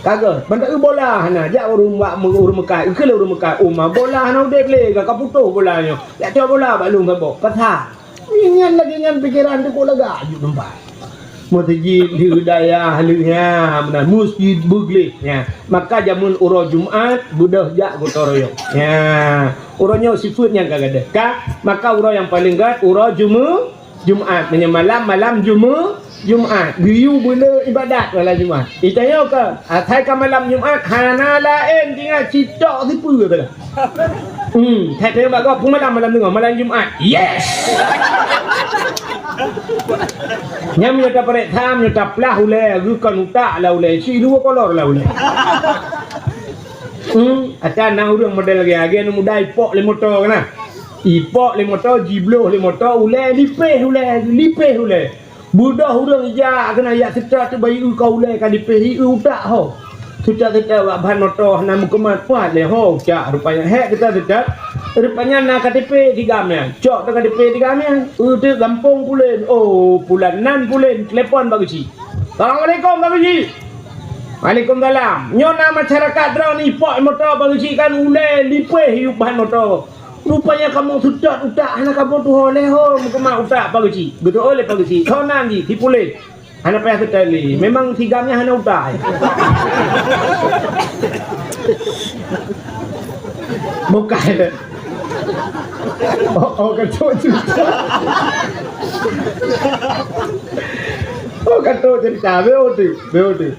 Ka gèt, ban ta-eu bola hana, jak ureueng bak ureueng meukat, keu lé ureueng meukat, uma bola hana udép lé, ka putôh bola nyoe. Jak cok bola bak lôn saboh, pasang. Nyan lagèe nyan pikeran teuh kok lagak jeuet teumpat. Meuseujid lheueh dayah lheueh nyan, meunan meuseujid beugleh nyan. Maka jameun uroe Jumat beudôh jak gotong royong. Nyan. Uroe nyoe sifeuet nyang ka gadôh. Ka, maka uroe nyang paleng gèt uroe Jume-, Jumat. Meunyoe malam, malam Jume-, Jumat. Geuyue beulé ibadat malam Jumat. Itanyoe ka, asai ka malam Jumat hana laén tinggai sitok sipeue saja. Hmm, that-that bak gob peumalam malam teungoh, malam Jumat. Yes! Nyan meunyoe tapareksa, meunyoe taplah ulèe, geukon utak lah ulèe, si dua kolor lah ulèe. Hmm, ata na ureueng model lagèe, lagèe aneuk muda ipok lé moto kana. Ipok lé moto, jibloh lé moto, ulèe lipéh ulèe, lipéh ulèe. Beudôh ureueng ija keunan jak seutôt teuk bayeue ka ulèe ka lipéh, ié utak ho. Seutôt-seutôt bak ban moto hana meukeumah, puat lé ho utak rupanya. Hék seutôt-seutôt, rupanya na K T P di gam nyan. Cok teuh K T P di gam nyan. Eu teuh gampông pulen, oh, pulan nan pulen, telepon Pak Geuchik. "Assalamualaikum Pak Geuchik." "Waalaikumsalam. Nyoe na masyarakat droeneuh ipok moto Pak Geuchik kan ulèe lipéh ié ban moto." Rupanya kamoe seutôt utak hana kamoe tuho lé ho meukeumah utak Pak Geuchik. Geuteu'oh lé Pak Geuchik, "Ho nan jih, si pulen." Hana payah seutôt lé. Memang si gam nyan hana utak. Bukan. Oh, oh, ka trôk cerita. Oh, ka trôk cerita. Beu tu, beu tu.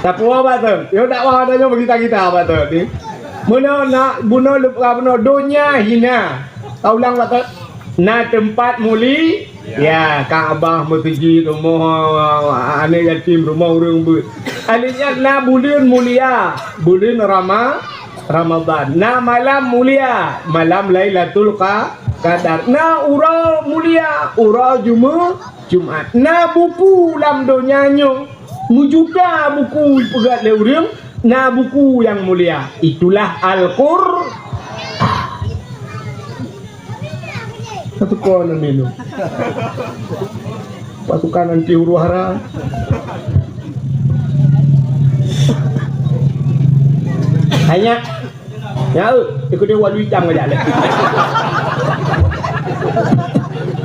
Tapuwoe bak tu. Yo dakwah tanyoe bagi kita-kita bak tu ni. Meunoe na, bunoe leupah bunoe donya hina. Taulang bak tu. Na teumpat muli, ya, Ka'bah, meuseujid, rumoh aneuk yatim, rumoh ureueng beuet. Alèh nyan na buleuen mulia, buleuen Rama-, Ramadan. Na malam mulia, malam Lailatul Qa-, Qadar. Na uroe mulia, uroe Jume-, Jumat. Na buku lam donya nyoe, meujuta buku ipeugèt lé ureueng, na buku nyang mulia. Itulah Al-Qur-, Satu kon minum. Pasukan anti huru-hara. Hanya, ya, eh, ikut dia walu hitam aja leh.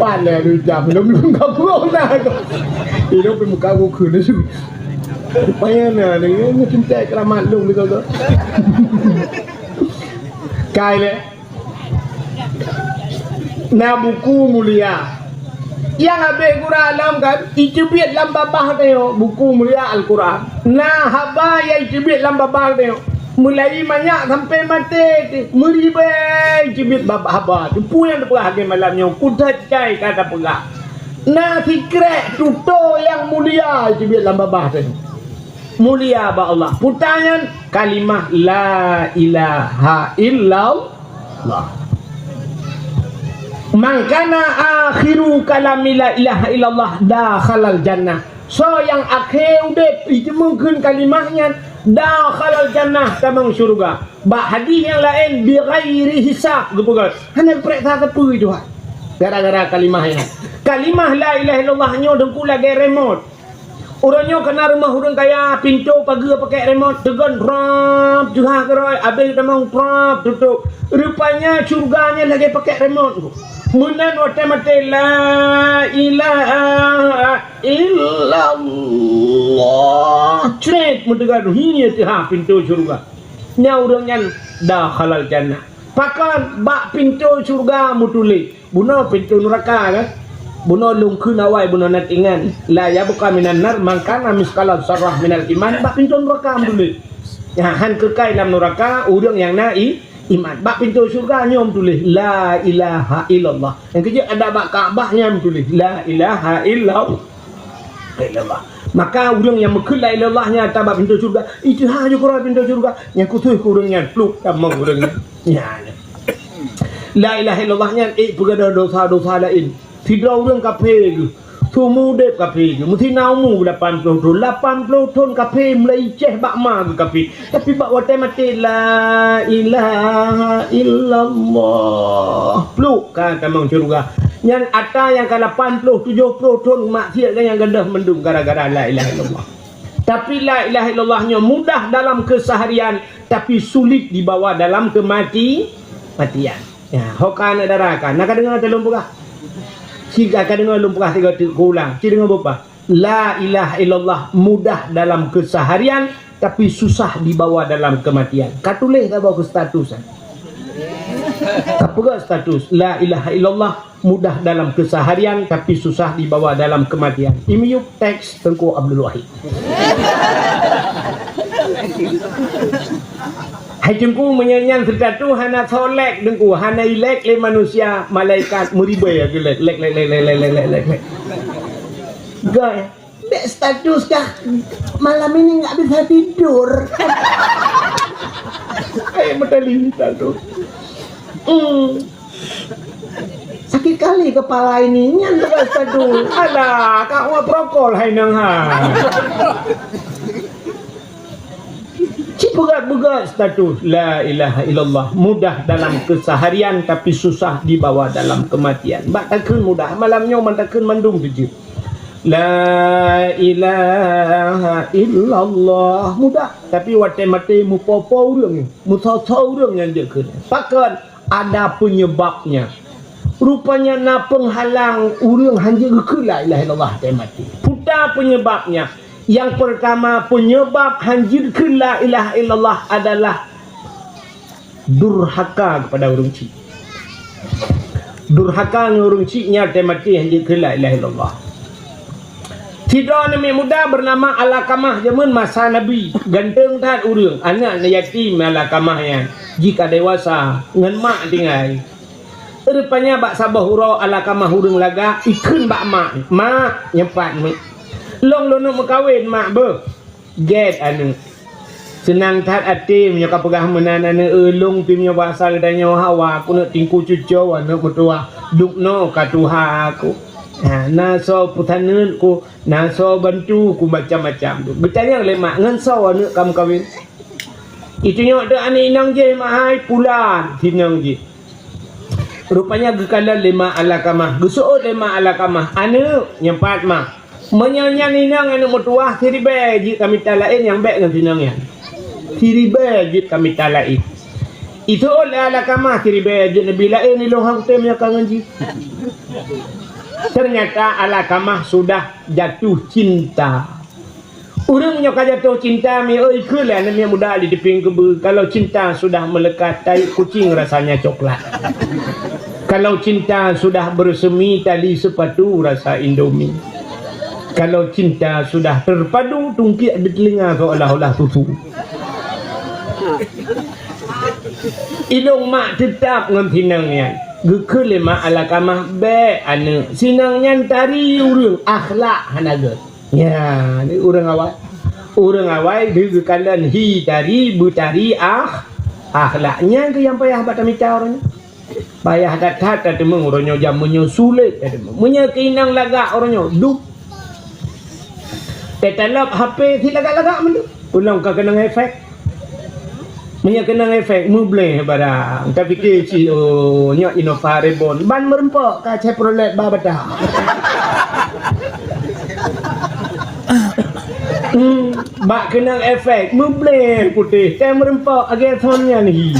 Pan leh walu hitam, belum, belum kabur dah tu. Hidup di muka aku kena tu. Rupanya na, ni, ni cinta keramat lu gitu tu. Kai leh. Na buku mulia. Nyang habéh gura lom kan, iteubiet lam babah tanyoe buku mulia Al-Quran. Na haba nyang iteubiet lam babah tanyoe. Mulai manyak sampai maté, meuribèe iteubiet babah haba. Peue nyang teupeugah lagèe malam nyoe, kuteucai ka tapeugah. Na sikrek tutoe nyang mulia iteubiet lam babah tanyoe. Mulia bak Allah. Peue nyan kalimah la ilaha illallah. Man kana akhiru kalami la ilaha illallah dakhalal jannah. Soe nyang akhé udép jiteumeung kheun kalimah nyan, dakhalal jannah, tamong syeuruga. Bak hadih nyang laén, bighairi hisab, geupeugah. Hana geupareksa sapeue Tuhan. Gara-gara kalimah nyan. Kalimah la ilaha illallah nyoe teungku lagèe remote. Uroe nyoe kana rumoh ureueng kaya, pintoe pageue pakèk remote, teugon prap, jeuhah keurôi, abéh tamong prap, tutôp. Rupanya syeuruga nyan lagèe pakèk remote. Meunan watèe maté la ilaha illallah, cret meuteugon, hinie teuhah pintoe syeuruga. Nyan ureueng nyan dakhalal jannah. Pakon bak pintoe syeuruga meutuléh. Bunoe pintoe nuraka kan? Bunoe lôn kheun awai bunoe na tingan. La yabqa minan nar man kana misqala zarrah minal iman, bak pintoe nuraka meutuléh. Nyan han keukai lam nuraka ureueng nyang na i-, iman. Bak pintoe syeuruga nyoe meutuléh la ilaha illallah. Nyang keujeuet adak bak Ka'bah nyan meutuléh la ilaha illallah. Illallah. Maka ureueng nyang meukheun la ilaha illallah nyan ata bak pintoe syeuruga, iteuhah ju keurôi pintoe syeuruga. Nyang khusos keu ureueng nyan, pluek tamong ureueng nyan. Nyan. La ilaha illallah nyan ék peugadôh dosa-dosa laén. Sidroe ureueng kafé geuh, seumeu udép kafé geuh, meusinan umu lapan ploh thon, lapan ploh thon kafé mulai céh bak ma geuh kafé. Tapi bak watèe maté, la ilaha illallah, pluek ka tamong syeuruga. Nyan ata nyang ka lapan ploh, tujoh ploh thon maksiat nyang gadôh mandum gara-gara la ilaha illallah. Tapi la ilaha illallah nyoe mudah dalam keseharian, tapi sulit dibawa dalam kemati-, matian. Ya, ho ka aneuk dara ka, na ka deungoe teuh lôn peugah? Ci ka deungoe lôn peugah sigoe teuk, kuulang. Ci deungoe beupaih. La ilaha illallah mudah dalam keseharian, tapi susah dibawa dalam kematian. Ka tuléh saboh keu status, eh. Ka peugah status, la ilaha illallah mudah dalam keseharian, tapi susah dibawa dalam kematian. I miyueb teks Teungku Abdul Wahid. Hai Teungku, meunyoe nyan status hana soe like Teungku, hana i-like lé manusia, malaikat meuribèe geulike, like, like, like. Gak, ya? Dek status kah? Malam ini nggak bisa tidur. Eh, metali status. Hmm. Sakit kali kepala ini. Nyan dek status. Alah, kak wa prokol hai nang ha. Ci peugah-peugah status la ilaha illallah mudah dalam keseharian tapi susah dibawa dalam kematian. Bak takheun mudah, malam nyoe man takheun mandum teujeuet. La ilaha illallah mudah, tapi watèe maté mupo-po ureueng, musoe-soe ureueng nyang jeuet kheun. Pakon? Ada penyebabnya. Rupanya na peunghalang ureueng hanjeuet geukheun la ilaha illallah watèe maté. Peue ta penyebabnya? Yang pertama, penyebab hanjeuet kheun la ilaha illallah adalah durhaka kepada ureueng chik. Durhaka ngon ureueng chik nyan watèe maté hanjeuet kheun la ilaha illallah. Sidroe aneuk muda bernama Alqamah, jameun masa Nabi, ganteng that ureueng, aneuk yatim Alqamah nyan. Jih ka dewasa, ngon mak tinggai. Rupanya bak saboh uroe Alqamah ureueng lagak, ikheun bak mak, "Mak, nyoe pat, Mak. Lôn lôn neuk meukawen, Mak, beuh." Gèt aneuk. Seunang that até meunyoe ka peugah meunan aneuk, "Ulôn pih meunyoe basa geutanyoe hawa, keuneuk tingku cucoe aneuk meutuwah. Dubnoe ka tuha aku. Ha, na soe peusaneut ku, na soe bantu ku macam-macam tu." Geutanyong lé mak, "Ngon soe aneuk ka meukawen?" Itunyok teuh aneuk inong jih, "Mak hai, pulan," sinong jih. Rupanya geukalon lé mak Alqamah. Geuseuôt lé mak Alqamah, "Aneuk, nyoe pat, Mak. Meunyoe nyan inong aneuk meutuwah, siribèe jeuet ka mita laén nyang bèk ngon sinong nyan. Siribèe jeuet ka mita laén." Iseuôt lé Alqamah, "Siribèe jeuet neubi laén, ilôn han kutem nyoe ka ngon jih." Ternyata Alqamah sudah jatuh cinta. Ureueng nyoe ka jatuh cinta, mi oi, kheun lé aneuk miet muda di teupeng keubeue, kalau cinta sudah melekat, tai kucing rasanya coklat. Kalau cinta sudah bersemi tali sepatu rasa Indomie. Kalau cinta sudah terpadu, tungkiek di telinga seolah-olah susu. Ilôn mak teutap ngon sinong nyan. Geukheun lé mak Alqamah, "Bèk aneuk, sinong nyan tari ureueng, akhlak hana gèt." Nyan, ureueng awai. Ureueng awai geukalon hi tari, beutari ah, akhlak. Nyan keuh nyang payah bak tamita uroe nyoe. Payah that-that tateumeung uroe nyoe, jameun nyoe sulet tateumeung. Meunyoe keu inong lagak uroe nyoe, dup. Tatalop H P si lagak-lagak mandum. Ulôn ka keunong efek. Meunyoe keunong efek, meubleh barang. Tapike cit, oh, nyoe Innova Reborn. Ban meureumpok ka Chevrolet ba batang. Hmm, bak keunong efek, meubleh putéh. Ka meureumpok lagèe son nyan hi.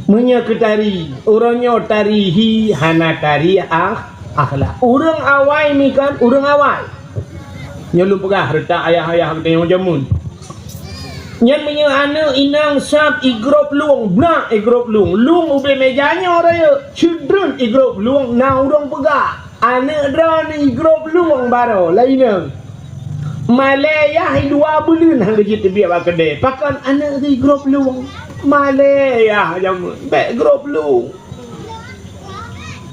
Meunyoe keu tari, uroe nyoe tari hi hana tari ah, akhlak. Ureueng awai mi kan, ureueng awai. Nyoe lôn peugah reutak ayah-ayah geutanyoe jameun. Nyan meunyoe aneuk inong sab igrôp lueng, blah igrôp lueng. Lueng ubé méja nyoe rayeuk, ceudreun igrôp lueng na ureueng peugah. Aneuk droeneuh igrôp lueng baroe lé inong. Malèe yah dua buleuen han geujeuet teubiet bak keudè. Pakon aneuk geuh igrôp lueng? Malèe yah jameun, bèk grôp lueng.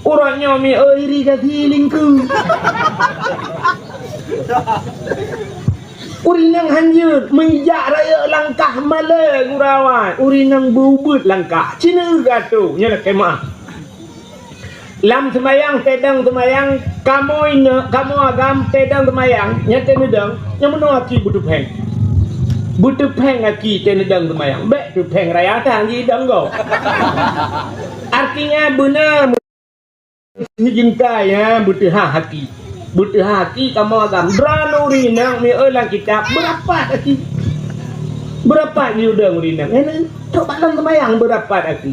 Uroe nyoe mi oi iri gaki lingkeu. Ureueng inong han jeuet, meujak rayeuk langkah malèe gura awai. Ureueng inong beu-ubeuet langkah. Ci neueu gatoe, nyoe lakèe meu'ah. Lam seumayang, teudong seumayang, kamoe inong, kamoe agam, teudong seumayang, nyan teuneudong, nyan meunoe aki beuteupeng. Beuteupeng aki teuneudong seumayang. Bèk teupeng raya tan jidong gob. Artinya beuna meusigintai, ha, beuteuhah aki. Beuteuhah aki kamoe agam. Droeneuh ureueng inong mi oi lam kitab beurapat aki. Beurapat jiudong ureueng inong. Nyan, trok bak lom seumayang beurapat aki.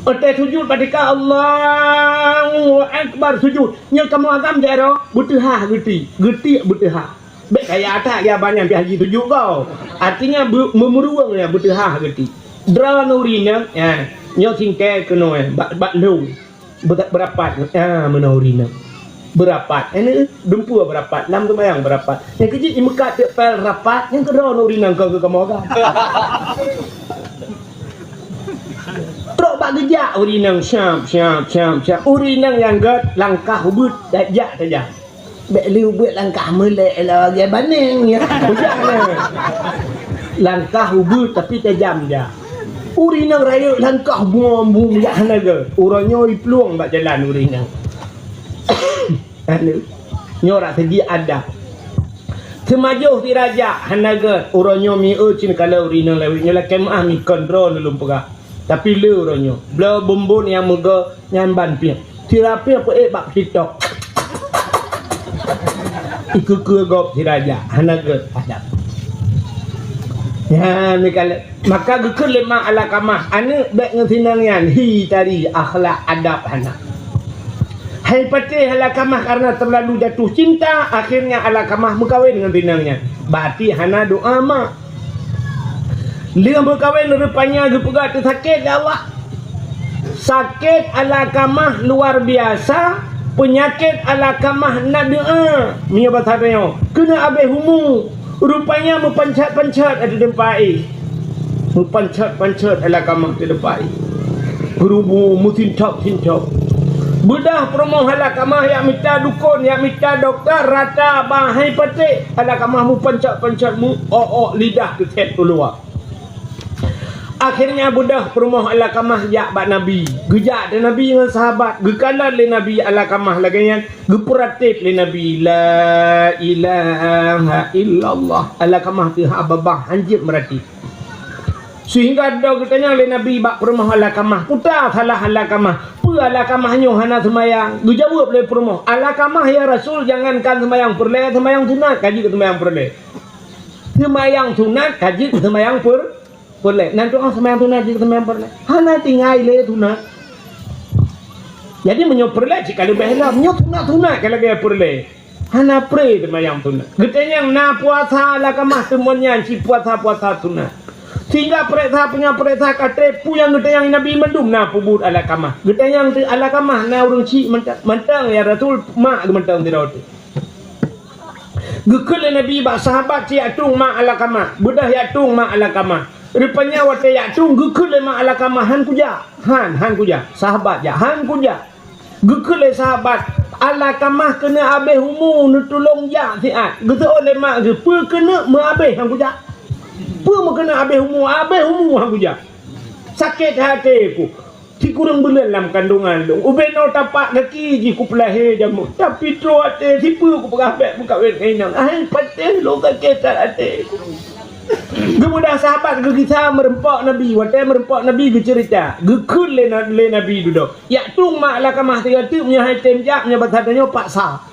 Watèe sujud, bak tika Allahu Akbar, sujud. Nyoe kamoe agam jaroe, beuteuhah geuti, geuti beuteuhah. Bèk kaya that ya banyak pih haji sujud goe. Artinya, beu-, meumeuruweueng ya beuteuhah geuti. Droeneuh ureueng inong, ya, nyoe singkè keunoe, bak, bak lôn. Beu-, beurapat, ya, meunoe ureueng inong. Beurapat. Ini dumpeue beurapat, lam seumayang beurapat. Nyang keujeuet imeukat teuk pèl rapat, nyang keudroe ureueng inong keu kamoe agam. Trok bak geujak ureueng inong, syap, syap, syap, syap. Ureueng inong nyang gèt langkah ubeut, tajak, tajak. Bèk lé ubeut langkah meulèk lagèe baneng, ya. Bujang na. Langkah ubeut tapi tajam jak. Ureueng inong rayeuk langkah bum-bum jak hana gèt. Uroe nyoe iplueng bak jalan ureueng inong. Anu, nyoe rak segi adab. Seumajoh sira jak hana gèt. Uroe nyoe mieu cit kala ureueng inong lawét nyoe lakèe meu'ah meuikon droeneuh lôn peugah. Tapi le uroe nyoe, bloe bumbon nyang meugo nyan ban piep. Sira piep peuék bak TikTok. Ikeue-keue gob sira jak, hana gèt adab. Nyan mikalé, maka geukheun lé mak Alakamah, "Aneuk bèk ngon si inong nyan, hi tari, akhlak adab hana." Hai patéh Alakamah karena terlalu jatuh cinta, akhirnya Alakamah meukawen ngon si inong nyan. Berarti hana doa mak. Lheueh meukawen rupanya geupeugah teusakét lé Allah. Sakét Alakamah luar biasa, peunyakét Alakamah na doa. Meunyoe basa tanyoe, keuneuk abéh umu. Rupanya meupanchat-panchat di teumpat aé. Meupanchat-panchat Alakamah di teumpat aé. Geurubu meusintop-sintop. Beudôh peurumoh Alakamah jak mita dukon, jak mita dokto, rata ba hai patéh. Alakamah meupanchat-panchat, meu-ôk-ôk lidah teuthét u luwa. Akhirnya beudôh peurumoh Alakamah jak bak Nabi. Geujak di Nabi ngon sahabat. Geukalon lé Nabi Alakamah lagèe nyan. Geupeuratéb lé Nabi, "La ilaha illallah." Alakamah teuhah babah, hanjeuet meuratéb. Seuhingga dua geutanyong lé Nabi bak peurumoh Alakamah, "Peue salah Alakamah? Peue Alakamah nyoe hana seumayang?" Geujaweueb lé peurumoh, "Alakamah, ya Rasul, jangankan seumayang peureulèe, seumayang sunat ka jeuet seumayang peureulèe." Seumayang sunat ka jeuet seumayang peur-, peureulèe. Nan tu'oh seumayang sunat jeuet seumayang peureulèe. Hana tinggai lé sunat. Jadi, meunyoe peureulèe cit ka leubeh lom. Nyoe sunat-sunat ka lagèe peureulèe. Hana pré seumayang sunat. Geutanyong na puasa Alakamah teumon nyan cit puasa-puasa sunat. Sehingga peuriksa, peuriksa ka trép peue nyang geutanyong Nabi mandum na peubuet Alakamah. Geutanyong teuk Alakamah na ureueng chik mantong, mantong, "Ya Rasul, mak geuh mantong sidroe teuh." Geukheun lé Nabi bak sahabat cit jak tueng mak Alakamah. Beudôh jak tueng mak Alakamah. Rupanya watèe jak tueng geukheun lé mak Alakamah, "Han kujak." Han, han kujak. Sahabat jak, "Han kujak." Geukheun lé sahabat, "Alakamah keuneuk abéh umu neutulông jak siat." Geuseuôt lé mak geuh, "Peue keuneuk meuabéh han kujak? Peue meukeuneuk abéh umu? Abéh umu han kujak. Sakét até ku. Sikureueng buleuen lam kandongan lôn. Ubé noe tapak gaki jih kupeulahé jameun. Tapi trok até sipeue kupeugah bèk meukawen ngon inong. Hai patéh lôn sakét that até ku." Geubeudôh sahabat geugisa meurumpok Nabi. Watèe meurumpok Nabi geuceurita. Geukheun lé na-, lé Nabi dudoe. Jak tueng mak Alakamah sigoe teuk, meunyoe han tem jak, meunyoe basa tanyoe paksa.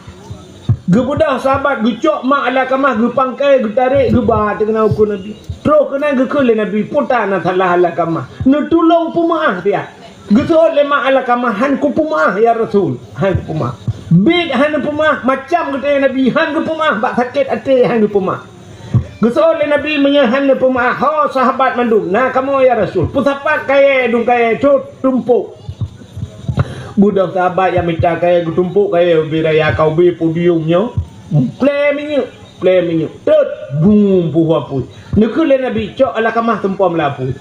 Geubeudôh sahabat geucok mak Alakamah, geupangkai, geutarek, geuba teuk keunan ukeue Nabi. Troh keunan geukheun lé Nabi, "Peue tan na salah Alakamah? Neutulông peumeu'ah siat." Geuseuôt lé mak Alakamah, "Han kupeumeu'ah, ya Rasul. Han kupeumeu'ah." Biet han neupeumeu'ah, macam geutanyong Nabi, han geupeumeu'ah, bak sakét até han geupeumeu'ah. Geuseuôt lé Nabi, "Meunyoe han neupeumeu'ah, ho sahabat mandum, na kamoe ya Rasul. Peusapat kayèe dum kayèe, tot tumpôk." Beudôh sahabat jak mita kayèe geutumpôk kayèe ubé raya ka ubé podium nyoe. Plè minyeuk, plè minyeuk. Tot, bum, puih apui. Neukheun lé Nabi, "Cok Alakamah seumpom lam apui."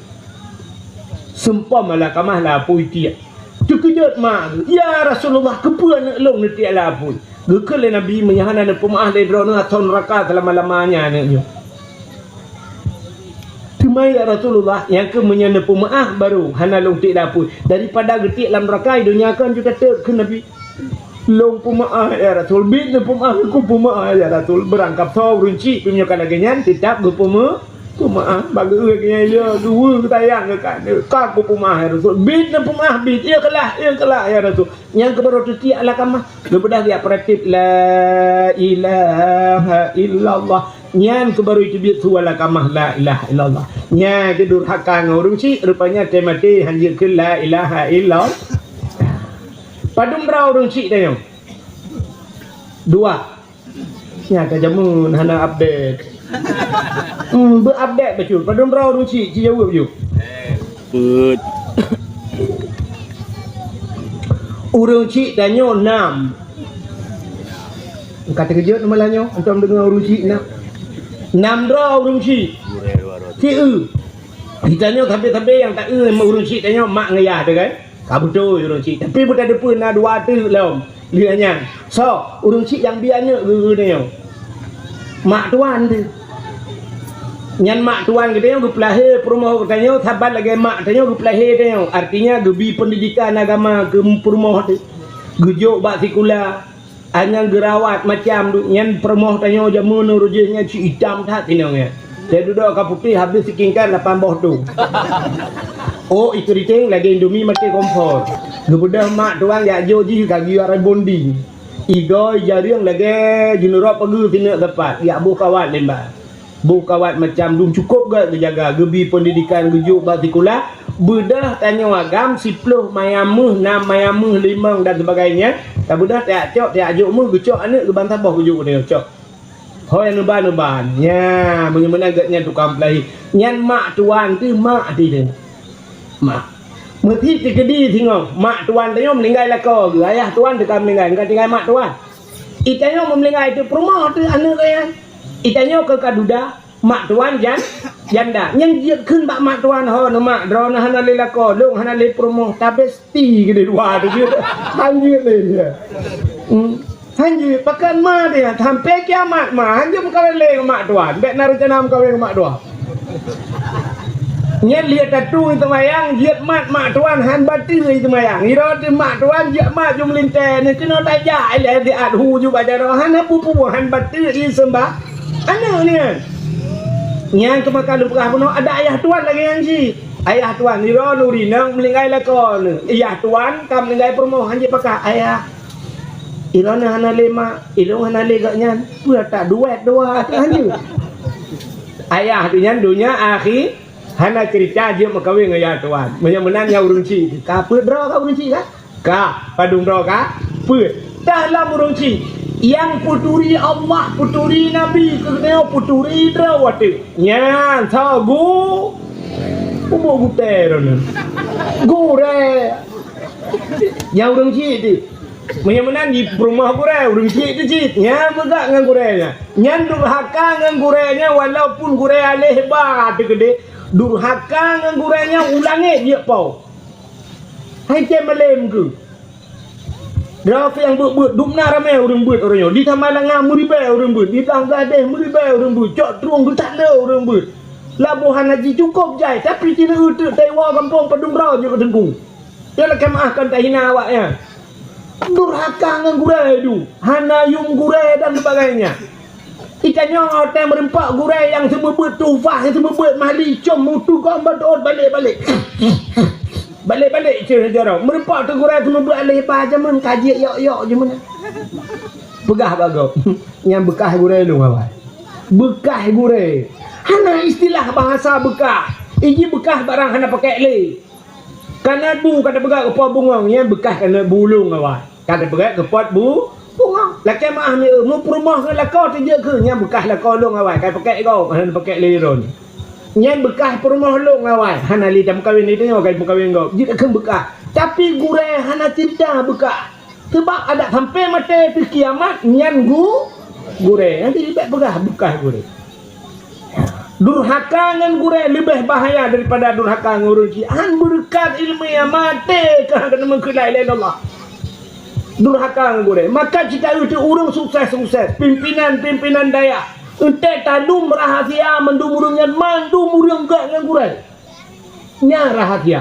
Seumpom Alakamah lam apui tiek. Teukeujot mak, "Ya Rasulullah, keupeue aneuk lôn neutiek lam apui?" Geukheun lé Nabi, "Meunyoe hana neupeumeu'ah lé droeneuh, asoe neuraka seulama-lamanya aneuk nyoe." "Teuma ya Rasulullah, nyang keuh meunyoe neupeumeu'ah barô hana lôn tiek lam apui, daripada geutiek lam neuraka di donya kon ju ka teuk," kheun Nabi. "Lôn peumeu'ah ya Rasul, biet neupeumeu'ah, kupeumeu'ah ya Rasul." Beurangkab soe ureueng chik pih meunyoe ka lagèe nyan, teutap geupeumeu-, peumeu'ah. Bak geu'eu lagèe nyan, "Ya, geuweue sayang keu kah, ka kupeumeu'ah ya Rasul. Biet neupeumeu'ah, biet. Ikhlas, ikhlas ya Rasul." Nyang keuh barô teutiek Alakamah. Geubeudôh geujak peuratéb, "La ilaha illallah." Nyan keuh baru teubiet su alakamah la ilaha illallah. Nyan keuh durhaka ngon ureuëng chik, rupanya teumaté hanjeuet keu la ilaha illallah. Padum droe ureuëng chik tanyoe? Dua. Nyan ka jameun hana update. Hmm, beu-update bacut. Padum droe ureuëng chik, ci jaweueb ju. Peuet. Ureuëng chik tanyoe nam. Ka teukeujot malam nyoe, antom deungoe ureuëng chik nam. Nam droe ureuëng chik. Ci eu. Di tanyoe sabe-sabe nyang ta eu ureuëng chik tanyoe mak ngon yah teuh kan? Ka beutôi ureuëng chik. Tapi beutadeue na dua teuk lom. Lheueh nyan. So, ureuëng chik nyang bi aneuëk geu-geu tanyoe. Mak tuan teuh. Nyan mak tuan geutanyoe geupeulahé peurumoh geutanyoe saban lagée mak tanyoe geupeulahé tanyoe. Artinya geubi peundidikan agama keu peurumoh teuh. Geujok bak sikula. Anyang geurawat macam nyan peurumoh tanyoe jameun uroe jih nyan ci itam that inong nyan. Teududoe ka putéh habéh skincare lapan boh tu. Oh, ikeuriteng lagée Indomie maté kompor. Geubeudôh mak tuan jak jok jih ka geuyue rebonding. Igôi jareueng lagée jineurok pageue sineuk teumpat, jak boh kawat limba. Boh kawat macam dum cukôp gét geujaga, geubi peundidikan geujok bak sikula, beudôh tanyoe agam siploh mayam méuh, nam mayam méuh, limong dan sebagainya, tabeudôh tajak cok, tajak jok méuh, geucok aneuëk geuban saboh geujok u tanyoe cok. Ho nyang neuban-neuban. Nya, meunyoe meunan gét nyan tukang peulahé. Nyan mak tuan teuh, mak teuh. Mak. Meusi teukeudi singoh, mak tuan tanyoe meuninggai lakoe geuh, ayah tuan teuka meuninggai, ka tinggai mak tuan. Itanyoe meuninggai teuh peurumoh teuh aneuëk geuh nyan. Itanyoe keu ka duda, mak tuan jan, janda. Nyang jeuet kheun bak mak tuan, "Ho, neumak, droeneuh hana lé lakoe, lôn hana lé peurumoh, tabesti keudeh dua teuh jeuet." Hanjeuet lé dia. Hmm. Hanjeuet, pakon ma dia, sampai kiamat ma, hanjeuet meukawen lé ngon mak tuan. Bék na reuncana meukawen ngon mak tuan. Nyan lheueh tatu seumayang, jeuet mat mak tuan han bateue seumayang. Iro teuh mak tuan jeuet mat jeuem lintée, neuh keunoe tajak ilée di athu ju bak jaroe, hana peue-peue han bateue i seumbah. Aneuëk nyan. Nyan keuh maka lôn peugah bunoe ada ayah tuan lagée nyan cit. Ayah tuan, iro nuri nang meuninggai lakoe neuh. Ayah tuan ka meuninggai peurumoh hanjeuet pakak ayah. Ilôn hana lé mak, ilôn hana lé gobnyan. Peue tak duet dua tu hanjeuet. Ayah tu nyan donya akhi hana cerita jeuet meukawen ngon ayah tuan. Meunyoe meunan nyang ureuëng chik. Ka peuet droe ka ureuëng chik ka? Ka, padum droe ka? Peuet. Dah lam ureuëng chik. Nyang peuturi Allah, peuturi Nabi, keuneuk peuturi droe watée. Nyan sagu. Umu gutée droeneuh. Gurée. Nyang ureuëng chik tu. Meunyoe meunan di peurumoh gurée, ureuëng chik teuh cit. Nyan meugat ngon gurée nyan. Nyan durhaka ngon gurée nyan walaupun gurée aléh ba teukeudeh. Durhaka ngon gurée nyan u langét jeuet po. Hai cé malém keuh. Droe nyang beuet-beuet, dum na ramé ureuëng beuet uroe nyoe. Di Samalanga meuribée ureuëng beuet, di Blang Gadeh meuribée ureuëng beuet, cok trueng geutak le ureuëng beuet. Laboh hana jicukôp jai, tapi sineuk teuk taiwoe gampông padum droe jeuet keu teungku. Nyan lakée meuáh kon tahina awaknyan. Durhaka ngon gurée du, hana yuem gurée dan sebagainya. Itanyoe watée meureumpok gurée nyang seumeubeuet tuhfah, nyang seumeubeuet mahli, com mutu gom batot balek-balek. Balek-balek ceuh jaroe. Meureumpok teuh gurée seumeubeuet aléh ba jameun ka jeuet yok-yok jameun. Peugah bak gob, "Nyan beukah gurée lôn awai." Beukah gurée. Hana istilah bahasa beukah. Iji beukah barang hana pakèk lé. Kana bu ka tapeugah keu po bungong, nyan beukah kana bu lôn awai. Ka tapeugah keu pot bu bungong. Lakée meuáh mi eu, meupeurumoh ngon lakoe teuh jeuet keuh, nyan beukah lakoe lôn awai, ka pakèk gob, hana pakèk lé droe. Nyan beukah peurumoh lôn awai, hana lé tameukawen lé tanyoe ka meukawen gob. Jeuet keuh beukah. Tapi gurée hana cerita beukah. Sebab adak sampai maté teuh kiamat nyan gu-, gurée. Nanti bék peugah beukah gurée. Durhaka ngon gurée leubeh bahaya daripada durhaka ngon ureuëng chik. Han beureukat ileumèe, maté keuh han keuneuk meukeulai lé Allah. Durhaka ngon gurée. Maka cita teuh ureuëng sukses-sukses, pimpinan-pimpinan dayah. Eunteuk tadum rahasia mandum ureuëng nyan, mandum ureuëng gét ngon gurée. Nyan rahasia.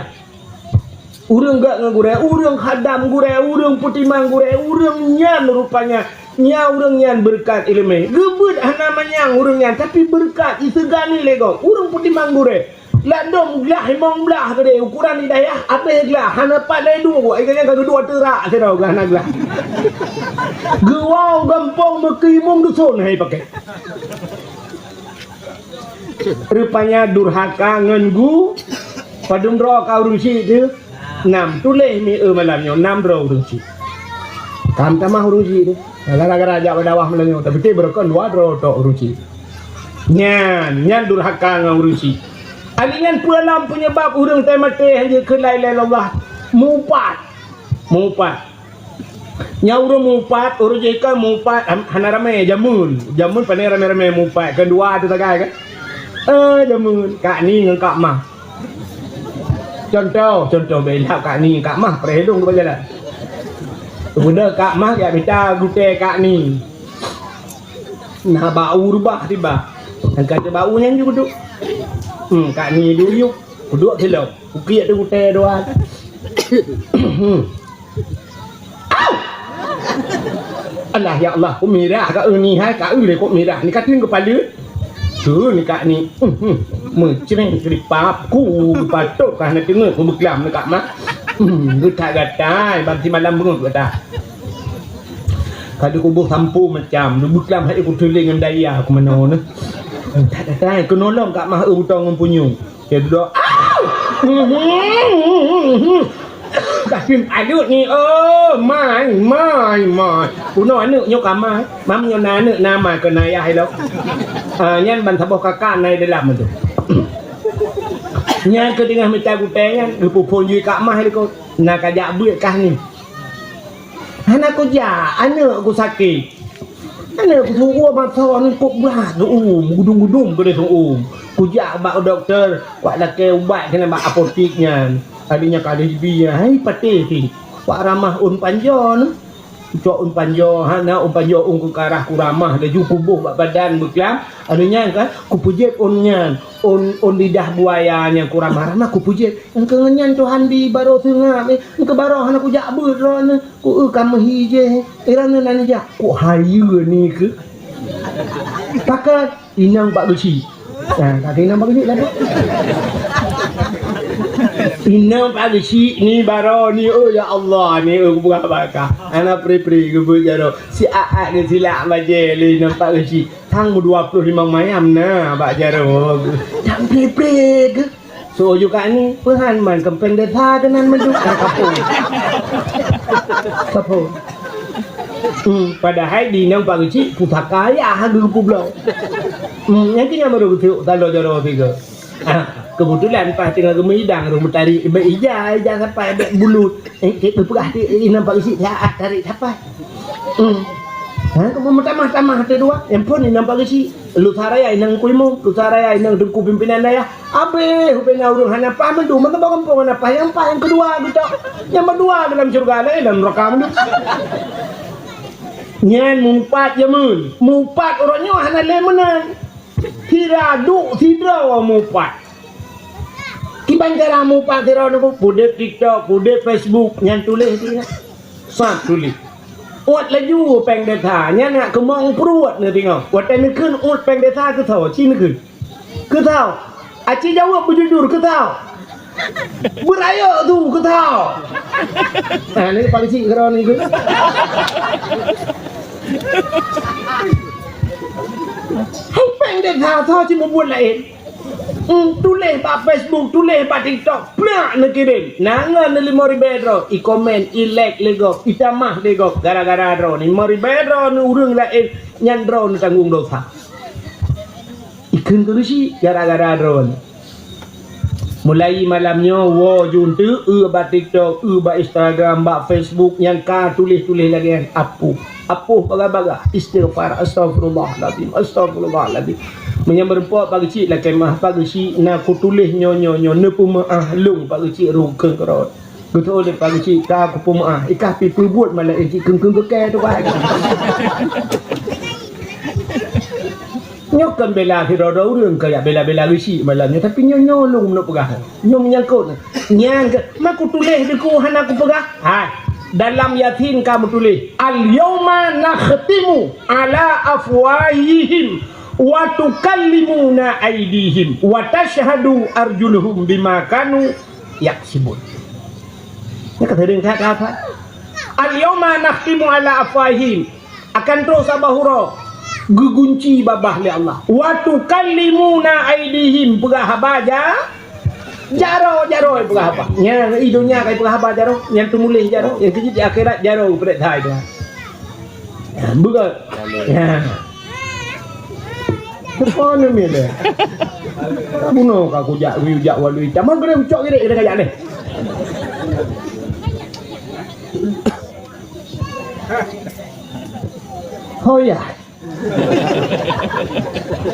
Ureuëng gét ngon gurée, ureuëng khadam gurée, ureuëng peutimang gurée, ureuëng nyan rupanya, nya ureuëng nyan beureukat ileumèe. Geubeuet hana manyang ureuëng nyan, tapi beureukat, jiseugani lé gob. Ureuëng peutimang gurée. Ladôm glah limong blah keudeh, ukuran di dayah, abéh glah, hana pat lé duek, ai nyan ka geudua teurak sidroe glah na glah. Geuwoe gampông meukeumong dusun hai pakèk. Rupanya durhaka ngon gu, padum droe ka ureuëng syiek teuh? Nam. Tuléh mi eu malam nyoe, nam droe ureuëng syiek. Ka meutamah ureuëng syiek teuh. Gara-gara jak bak dakwah malam nyoe, tapi teuh beureukan dua droe tok ureuëng syiek. Nyan, nyan durhaka ngon ureuëng syiek. Ali nyan peue lom peunyeubab ureuëng tai maté hana jeuet keu la ilaha illallah? Mupat. Mupat. Nyang ureuëng mupat, ureuëng jih kan mupat, han-, hana ramé jameun. Jameun pane ramé-ramé mupat, kan dua teuh sagai kan? Eh, jameun, Kak Ni ngon Kak Mah. Contoh, contoh bela Kak Ni, Kak Mah, preh lôn tu jalan. Kemudian Kak Mah jak mita gutèe Kak Ni. Nah, bau reubah tiba. Angkat bau nyan ju kuduek. Hmm, Kak Ni duyuk, kuduek silop. Ukiek teuh gutèe dua. Hmm. Au! Alah, ya Allah, kok mirah ka eu ni hai, ka eu lé kok mirah. Ni ka teueng keupala. Tu ni Kak Ni. Hmm, hmm. Meucreng keuripap. Ku patôt ka hana teungeut ku beuklam ni Kak Mah. Hmm, geutak gatai, bak simalam beungoh geutak. Ka dikuboh sampoe macam, beuklam hai ku teuléng ngon daya ku manoe ni. Geutak gatai, keunolong Kak Mah eu butong ngon punyueng. Dia duduk, "Au!" Kasih aneuk ni, oh, mai, mai, mai. Bunoe aneuk nyoe ka mai. Mam nyoe na aneuk na mai keu na ayah ilong. Ah, nyan ban saboh kakak na dalam tu. Nyan keu teungoh mita gutèe nyan, geupeuphon jih Kak Mah likot. Na ka jak beuet kah ni. Hana kujak, aneuk ku sakét. Aneuk ku sugoe mata ni kok brat, um, gudum-gudum keudeh um. Kujak bak dokto, kuat lakèe ubat keunan bak apotik nyan. Adak nyan ka lheueh jibi nyan, hai patéh pih. Kuat ramah ôn panjoe ni. Cok ôn panjoe, hana ôn panjoe ôn keukarah kuramah, laju kuboh bak badan beuklam. Adak nyan kan, kupeujeuet ôn nyan. Ôn, ôn lidah buaya nyan kuramah-ramah kupeujeuet. Engkeu ngon nyan Tuhan bi barô seungab, eh. Engkeu barô hana kujak beuet droeneuh. Ku eu ka meuhi jih, eh, droeneuh nan jak. Ku hayeue ni keu. Pakat inong Pak Geuchik. Nah, kata inong Pak Geuchik lah tu. Inong Pak Geuchik ni barô ni, oh ya Allah, ni, oh, kupeugah bak kah. Hana pri-pri geubeuet jaroe. Si aat geusilak bajèe lé inong Pak Geuchik. Sang meudua ploh limong mayam na bak jaroe. Nyang pri-pri geuh. Seuuju Kak Ni, peuhan man keumpeng desa keunan meuduek ka kapông. Kapông. Hmm, padahai di inong Pak Geuchik pusaka ayah geupubloe. Hmm, nyan keuh nyang barô geuteuk taloe jaroe sigoe. Ah, keubeutulan paih teungoh geumeudang rhueng meutarék bak ija, ija sapai bak bulut. Eh, cit, beupeugah cit, inong Pak Geuchik, siat tarék sapai. Hmm. Ha, kamoe meutamah-tamah teuh dua. Nyang phôn inong Pak Geuchik. Lusa raya inong Kuimong, lusa raya inong Teungku Pimpinan Dayah. Abéh, ubena ureueng hana paih mandum, meuteubang gampông hana paih, nyang paih nyang keudua geucok. Nyang meudua dalam syeuruga, laén lam neuraka mandum. Nyan mupat jameun. Mupat uroe nyoe hana lé meunan. Sira duek sidroe mupat. Kiban cara mupat sidroe nyoe, peuudeb TikTok, peuudeb Facebook, nyan tuléh di na. Sat tuléh. Uet laju péng desa, nyan nak keumong pruet neudeungoe. Watèe neukheun uet péng desa keu soe, ci neukheun. Keu soe. Aci jaweueb beujujur keu soe. Beurayeuk tu keu soe. Ah, ni Pak Geuchik keudroe ni tu. Hai péng desa soe ci mubuet laén. Hmm, tuléh bak Facebook, tuléh bak TikTok, plak neukirém. Na ngon limong ribèe droe, i komen, i like lé gob, i tamah lé gob, gara-gara droe ni. Limong ribèe droe ni ureueng laén, nyan droe ni tanggong dosa. Ikheun keu Geuchik gara-gara droe ni. Mulai malam nyoe, woe jeuet eu bak TikTok, eu bak Instagram, bak Facebook, nyang ka tuléh-tuléh lagèe nyan, apoh. Apoh bagah-bagah, istighfar, astagfirullahalazim, astagfirullahalazim. Meunyoe meurumpok Pak Geuchik lakèe meu'ah, Pak Geuchik na kutuléh nyoe, nyoe, nyoe, neupeumeu'ah lôn Pak Geuchik rukon keurot. Geutôh lé Pak Geuchik ka kupeumeu'ah, ikah pi peubuet malah cit keung-keung keu kèe tu, Pak. Nyoe kon bela sidroe-droe ureueng, ka jak bela-bela Geuchik malam nyoe, tapi nyoe, nyoe lôn meuneuk peugah. Nyoe meunyangkot. Nyang ke, ma kutuléh di ku hana kupeugah? Hai, dalam Yasin ka meutuléh, "Al-yauma nakhtimu ala afwahihim wa tukallimuna aidihim wa tashhadu arjuluhum bima kanu yaksibun." Nyoe ka seuring that ka hafal. "Al-yauma nakhtimu ala afwahihim." Akan trôh saboh uroe. Geugunci babah lé Allah. "Wa tukallimuna aidihim," peugah haba ja-, jaroe, jaroe peugah haba. Nyan i donya ka ipeugah haba jaroe, nyan teumuléh jaroe. Nyang keujeuet di akhirat jaroe geupreh that Tuhan. Nah, beugöt. Nah. Teupeue ni deh. Bunoe ka kujak, kujak walui. Tamong keuneuk ucok gini, keuneuk kajak deh. Oh ya.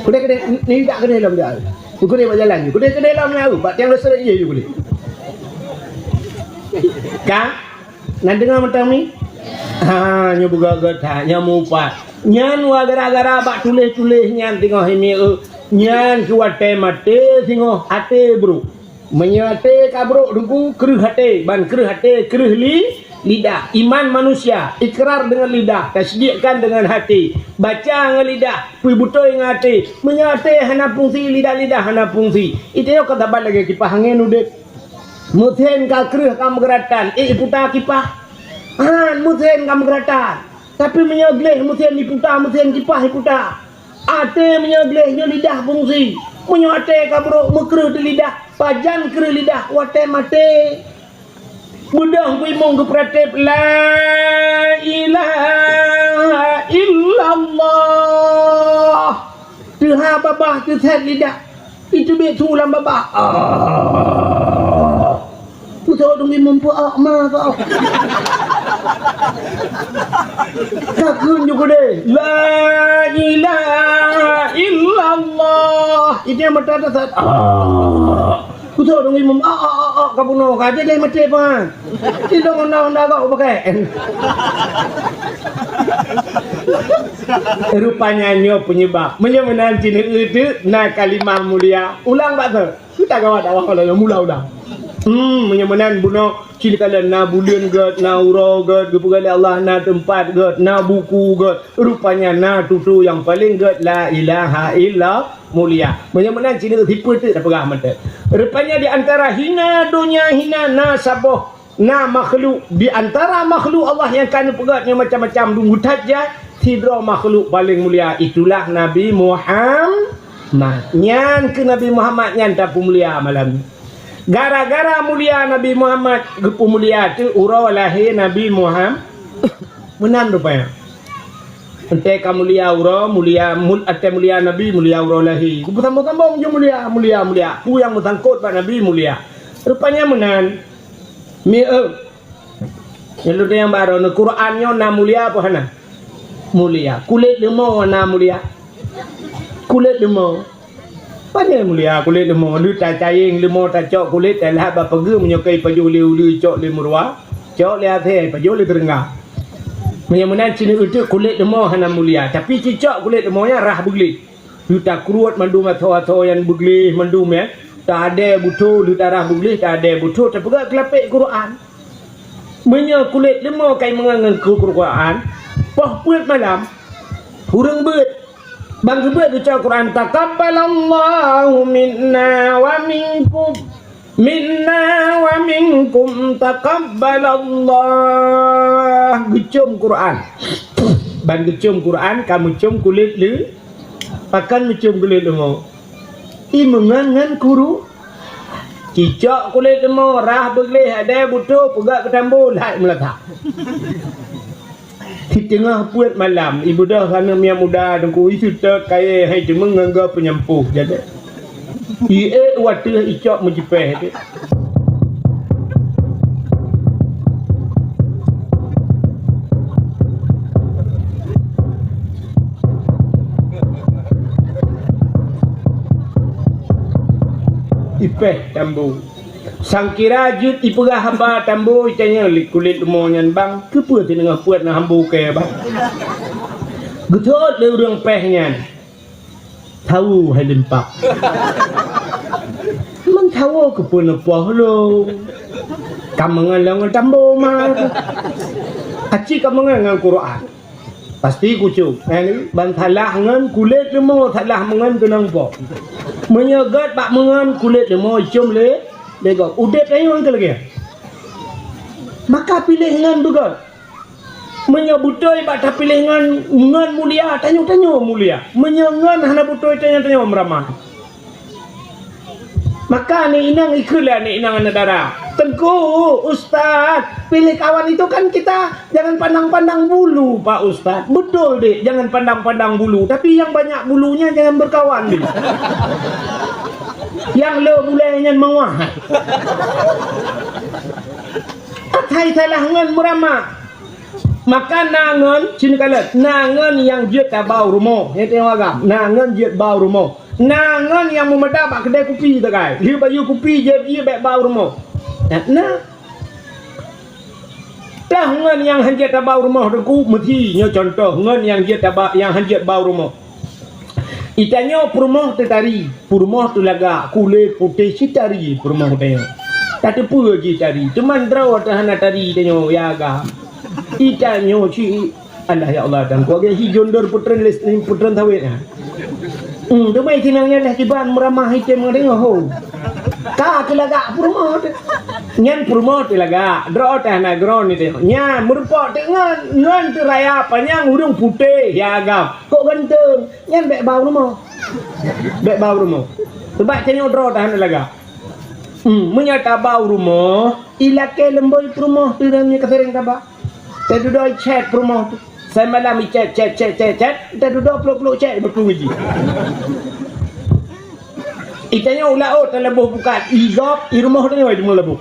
Keudeh, keudeh, ni jak keudeh lom dah. Keudeh bak jalan ni. Keudeh, keudeh lom dah. Bak tiang leuseureuek ié keudeh. Ka? Na deungoe mantong mi? Ha, nyoe beugöt-göt that, nyan mupat. Nyan wa gara-gara bak tuléh-tuléh nyan teungoh imié. Nyan keu watèe maté singoh até brôk. Meunyoe até ka brôk Teungku, kreueh até, ban kreueh até, kreueh li-, lidah. Iman manusia, ikrar dengan lidah, tasdikkan dengan hati. Baca ngon lidah, peubeutôi ngon até. Meunyoe até hana fungsi, lidah-lidah hana fungsi. Itu nyoe ka saban lagèe kipah angén udép. Meusén ka kreueh ka meugeuratan, ék iputa kipah. Han, meusén ka meugeuratan. Tapi meunyoe gleh meusén iputa, meusén kipah iputa. Até meunyoe gleh nyoe lidah fungsi. Meunyoe até ka brôk meukreueh di lidah, pajan kreueh lidah watèe maté. Beudôh beuimong geupeuratéb, "La ilaha illallah." Teuha babah teusét lidah. Iteubiet su lam babah. Ah. Beutôi dong imum peuak ma kau. Ka kheun ju keudeh, "La ilaha illallah." Itu yang mata teusét. Ah. Beutôi dong imum. Ah, ah, ah, ah, ka bunoe ka. Jadi maté pan. Sidong honda-honda kau pakai. Rupanya nyoe penyebab. Meunyoe meunan cit na kalimah mulia. Ulang bak tu. Kita gawat dakwah kalau yang mula-mula. Hmm, meunyoe meunan bunoe cit kalian na buleuen gèt, na uroe gèt, geupeugah lé Allah na teumpat gèt, na buku gèt. Rupanya na tutoe nyang paleng gèt la ilaha illa mulia. Meunyoe meunan cit sipeue teuk tapeugah mantong. Rupanya di antara hina donya hina na saboh Na makhluk di antara makhluk Allah nyang ka neupeugét nyoe macam-macam dum that jai, sidroe makhluk paleng mulia, itulah Nabi Muhammad. Nyan keuh Nabi Muhammad nyan tapeumulia malam nyoe. Gara-gara mulia Nabi Muhammad geupeumulia teuk uroe lahé Nabi Muhammad. Meunan rupanya. Entée ka mulia uroe, mulia mul-, entée mulia Nabi, mulia uroe lahé. Geupeusambong-sambong ju mulia, mulia, mulia. Peue nyang meusangkot bak Nabi mulia. Rupanya meunan. Mi eu. Nyang lôn tanyong bak droeneuh, Quran nyoe na mulia apa hana? Mulia. Kulét leumo na mulia? Kulét leumo. Pane mulia kulét leumo? Lheueh tacayeng leumo tacok kulét, talhah bak pageue, meunyoe ka ipajoh lé uleue, cok lé meuruwa, cok lé asèe, ipajoh lé teureungga. Meunyoe meunan sineuk euteuk kulét leumo hana mulia, tapi cicok kulét leumo nyan rhah beugleh. Lheueh takruet mandum asoe-asoe nyang beugleh mandum, ya. Taadée beuthô, lheueh tarhah beugleh, taadée beuthô, tapeugah keulapék Quran. Meunyoe kulét leumo ka imeungon ngon Quran, poh peuet malam, ureueng beuet, ban geubeuet geucok Quran, "Taqabbalallahu minna wa minkum." Minna wa minkum taqabbalallah. Geucom Quran. Ban geucom Quran, ka meucom kulét leu-, pakon meucom kulét leumo. Imeungon ngon kuru. Cicok kulét leumo, rhah beugleh, adée beuthô, peugah keu tambo, lhah meulatak. Siteungoh peuet malam, ibeudôh aneuk miet muda teungku, iseutôt kayée hai teumeung ngon gob peunyampôh jadeh. Iék u ateueh icok meucipéh teuh. Ipéh tambo. Sangkira jeuet ipeugah haba tambo, itanyong lé kulét leumo nyan, "Bang, keupeue sineungoh peuet na hambo kée, Bang?" Geuthôt lé ureueng péh nyan, "Thawo hai limpak." "Man thawo keupeue neupoh lôn? Ka meungon lôn ngon tambo ma." "Aci ka meungon ngon Quran." Pasti kucok. Nyan ban salah ngon kulét leumo, salah meungon keunong po. Meunyoe gét bak meungon kulét leumo icom lé, lé gob. Udép tanyoe keu lagée. Maka piléh ngon beugét. Meunyoe beutôi bak tapiléh ngon, ngon mulia, tanyoe-tanyoe mulia. Meunyoe ngon hana beutôi, tanyoe-tanyoe meuramah. Maka aneuk inong ikheun lé aneuk inong aneuk dara. "Teungku, Ustaz, pilih kawan itu kan kita jangan pandang-pandang bulu, Pak Ustaz." "Betul, Dek, jangan pandang-pandang bulu. Tapi yang banyak bulunya jangan berkawan, Dek." Nyang le bulèe nyan meuwah. Asai salah ngon meuramah. Maka na ngon, sinoe kalon, na ngon nyang jeuet tabau rumoh. Nyan teuh agam. Na ngon jeuet bau rumoh. Na ngon nyang meumada bak keudè kupi sagai. Lheueh bayeue kupi jeuet ié bèk bau rumoh. Na, na. Teuh ngon nyang hanjeuet tabau rumoh teungku, meusi nyoe contoh ngon nyang jeuet taba-, nyang hanjeuet bau rumoh. Itanyoe peurumoh teutari, peurumoh teulagak, kulét putéh sitari peurumoh tanyoe. Tateupeue jih tari, teuma droe teuh hana tari tanyoe, ya agam. Itanyoe ci, alah ya Allah, dan kuagai hi jondor putren les-, putren sawét nyan. Hmm, teuma itinang nyan dah kiban meuramah item ngon deungoe ho. Ka teulagak peurumoh teuh. Nyan peurumoh teulagak, droe teuh hana droe ni teuh. Nyan meurumpok teuh ngon, ngon teuraya panyang ureueng putéh, ya agam. Kok ganteng, nyan bèk bau rumoh. Bèk bau rumoh. Sabab tanyoe droe tahan lagak. Hmm, meunyoe tabau rumoh, ilakèe leumbôi peurumoh teuh nyan ka sering taba. Tadudoe chat peurumoh teuh. Semalam ichat, chat, chat, chat, chat. Tadudoe plôk-plôk chat beutôi jih. Itanyoe u laôt taleuboh bukat, igop, i rumoh tanyoe deungon laboh.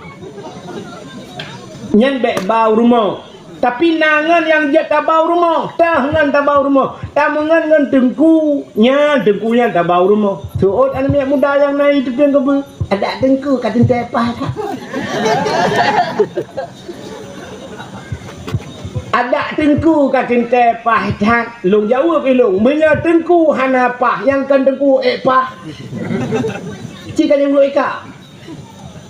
Nyan bèk bau rumoh. Tapi na ngon nyang jeuet tabau rumoh, teuh ngon tabau rumoh. Tameungon ngon teungku, nyan teungku nyan tabau rumoh. Seuôt aneuk miet muda nyang na i teupeue keubeue, adak teungku ka teuntèe paih that. Adak teungku ka teuntèe paih that. Lôn jaweueb ilôn, meunyoe teungku hana paih, nyang kon teungku ék paih. Ci ka jaweueb ika.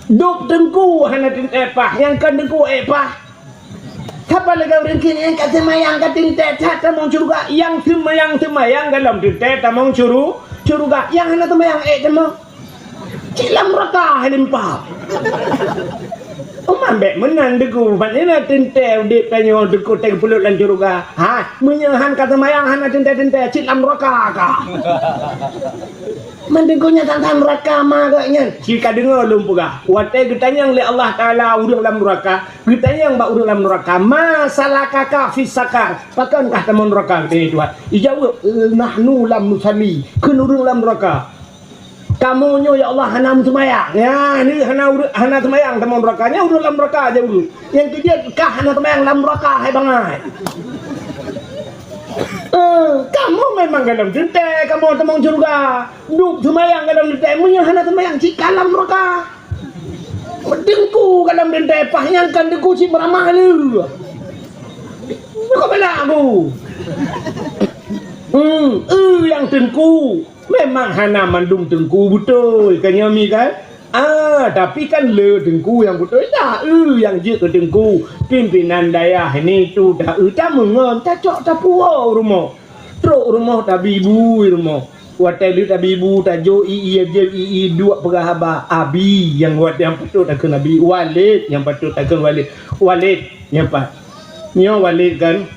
Dub teungku hana teuntèe paih, nyang kon teungku ék paih. Sapa lagèe ureueng kheun nyang ka seumayang ka teuntèe that tamong syeuruga, nyang seumayang-seumayang golom teuntèe tamong syuru-, syeuruga, nyang hana seumayang ék tamong. Cit lam nuraka hai limpah. Uma bèk meunan teungku, ban ina teuntèe udép tanyoe teungku teupeuleuet lam syeuruga. Ha, meunyoe han ka seumayang hana teuntèe-teuntèe, cit lam nuraka ka. Mandum geuh nyan tantang nuraka ma geuh nyan. Ci ka deungoe lôn peugah. Watèe geutanyong lé Allah Taala ureueng lam nuraka, geutanyong bak ureueng lam nuraka, "Ma salakaka fis saqar?" Pakon kah tamong nuraka, geutanyong Tuhan. Ijaweueb, "Nahnu lam nusalli." Kheun ureueng lam nuraka. "Kamoe nyoe, ya Allah, hana meuseumayang." Nyan, ni hana ureueng, hana seumayang tamong nuraka. Nyan ureueng lam nuraka jaweueb. Nyang keujeuet kah hana seumayang lam nuraka, hai bangai. Eh, kamoe memang golom teuntèe, kamoe tamong syeuruga. Dub seumayang golom teuntèe, meunyoe hana seumayang cit ka lam nuraka. Teungku golom teuntèe paih, nyang kon teungku cit meuramah lé. Kok bela aku? Hmm, eh, nyang teungku. Memang hana mandum teungku beutôi, kan nyoe mi kan? Ah, tapi kan le teungku nyang beutôi dah, eu nyang jeuet keu teungku, pimpinan dayah ini tu dah, eu tameungon, tacok tapuwoe u rumoh. Trok u rumoh tabi bu i rumoh. Watèe lheueh tabi bu tajok i, i, i, i, i duek peugah haba, abi nyang wat nyang patôt takheun abi, Walid nyang patôt takheun Walid. Walid nyang pat. Nyoe Walid kan?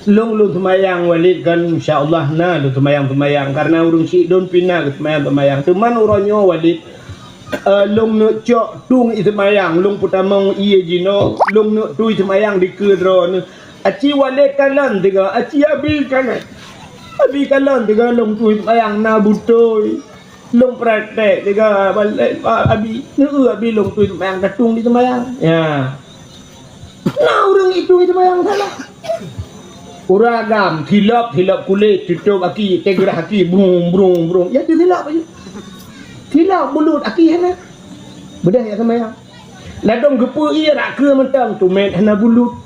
Lôn, lôn seumayang Walid kan, insya Allah na lôn seumayang-seumayang. Karena ureueng syik lôn pih na geuseumayang-seumayang. Teuma uroe nyoe Walid, eh, lôn neuk cok tueng i seumayang, lôn peutamong ié jinoe, lôn neuk tui seumayang dikeue droeneuh. Aci Walid kalon teuga, aci abi kalon. Abi kalon teuga lôn tui seumayang na beutôi. Lôn praktek teuga, Walid, Abi, neu-eu Abi lôn tui seumayang, ka tueng di seumayang. Ya. Na ureueng itu di seumayang salah. Ureueng agam, silop, silop kulét, tutôp aki, teugeurah aki, brung, brung, brung. Ya, tu silop aja. Silop bulut aki hana. Beudôh ya seumayang. Ladôm geupeu ié rak keue mantong, tumet hana bulut.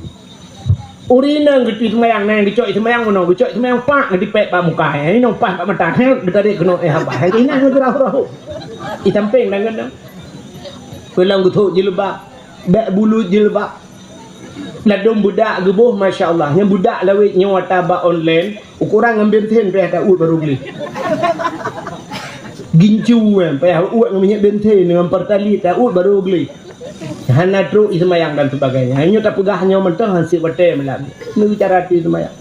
Ureueng inong geutui seumayang, na nyang geucok seumayang meunoe, geucok seumayang pak, geutipék bak muka, eh, inong paih bak mata, heh, geutarek keunoe, eh, haba, heh, inong geurah-rah. I sampéng dan keunoe. Peulang geuthok jilbab, bèk bulut jilbab. Ladôm beudak geuboh, masya Allah. Nyang beudak lawét nyoe ata bak online, ukuran ngon bensin payah ta uet barô gleh. Gincu, eh, payah uet ngon minyeuk bensin, ngon Pertalite ta uet barô gleh. Hana trok i seumayang dan sebagainya. Nyoe tapeugah nyoe mantong hana sép watée malam. Nyoe cara teu seumayang.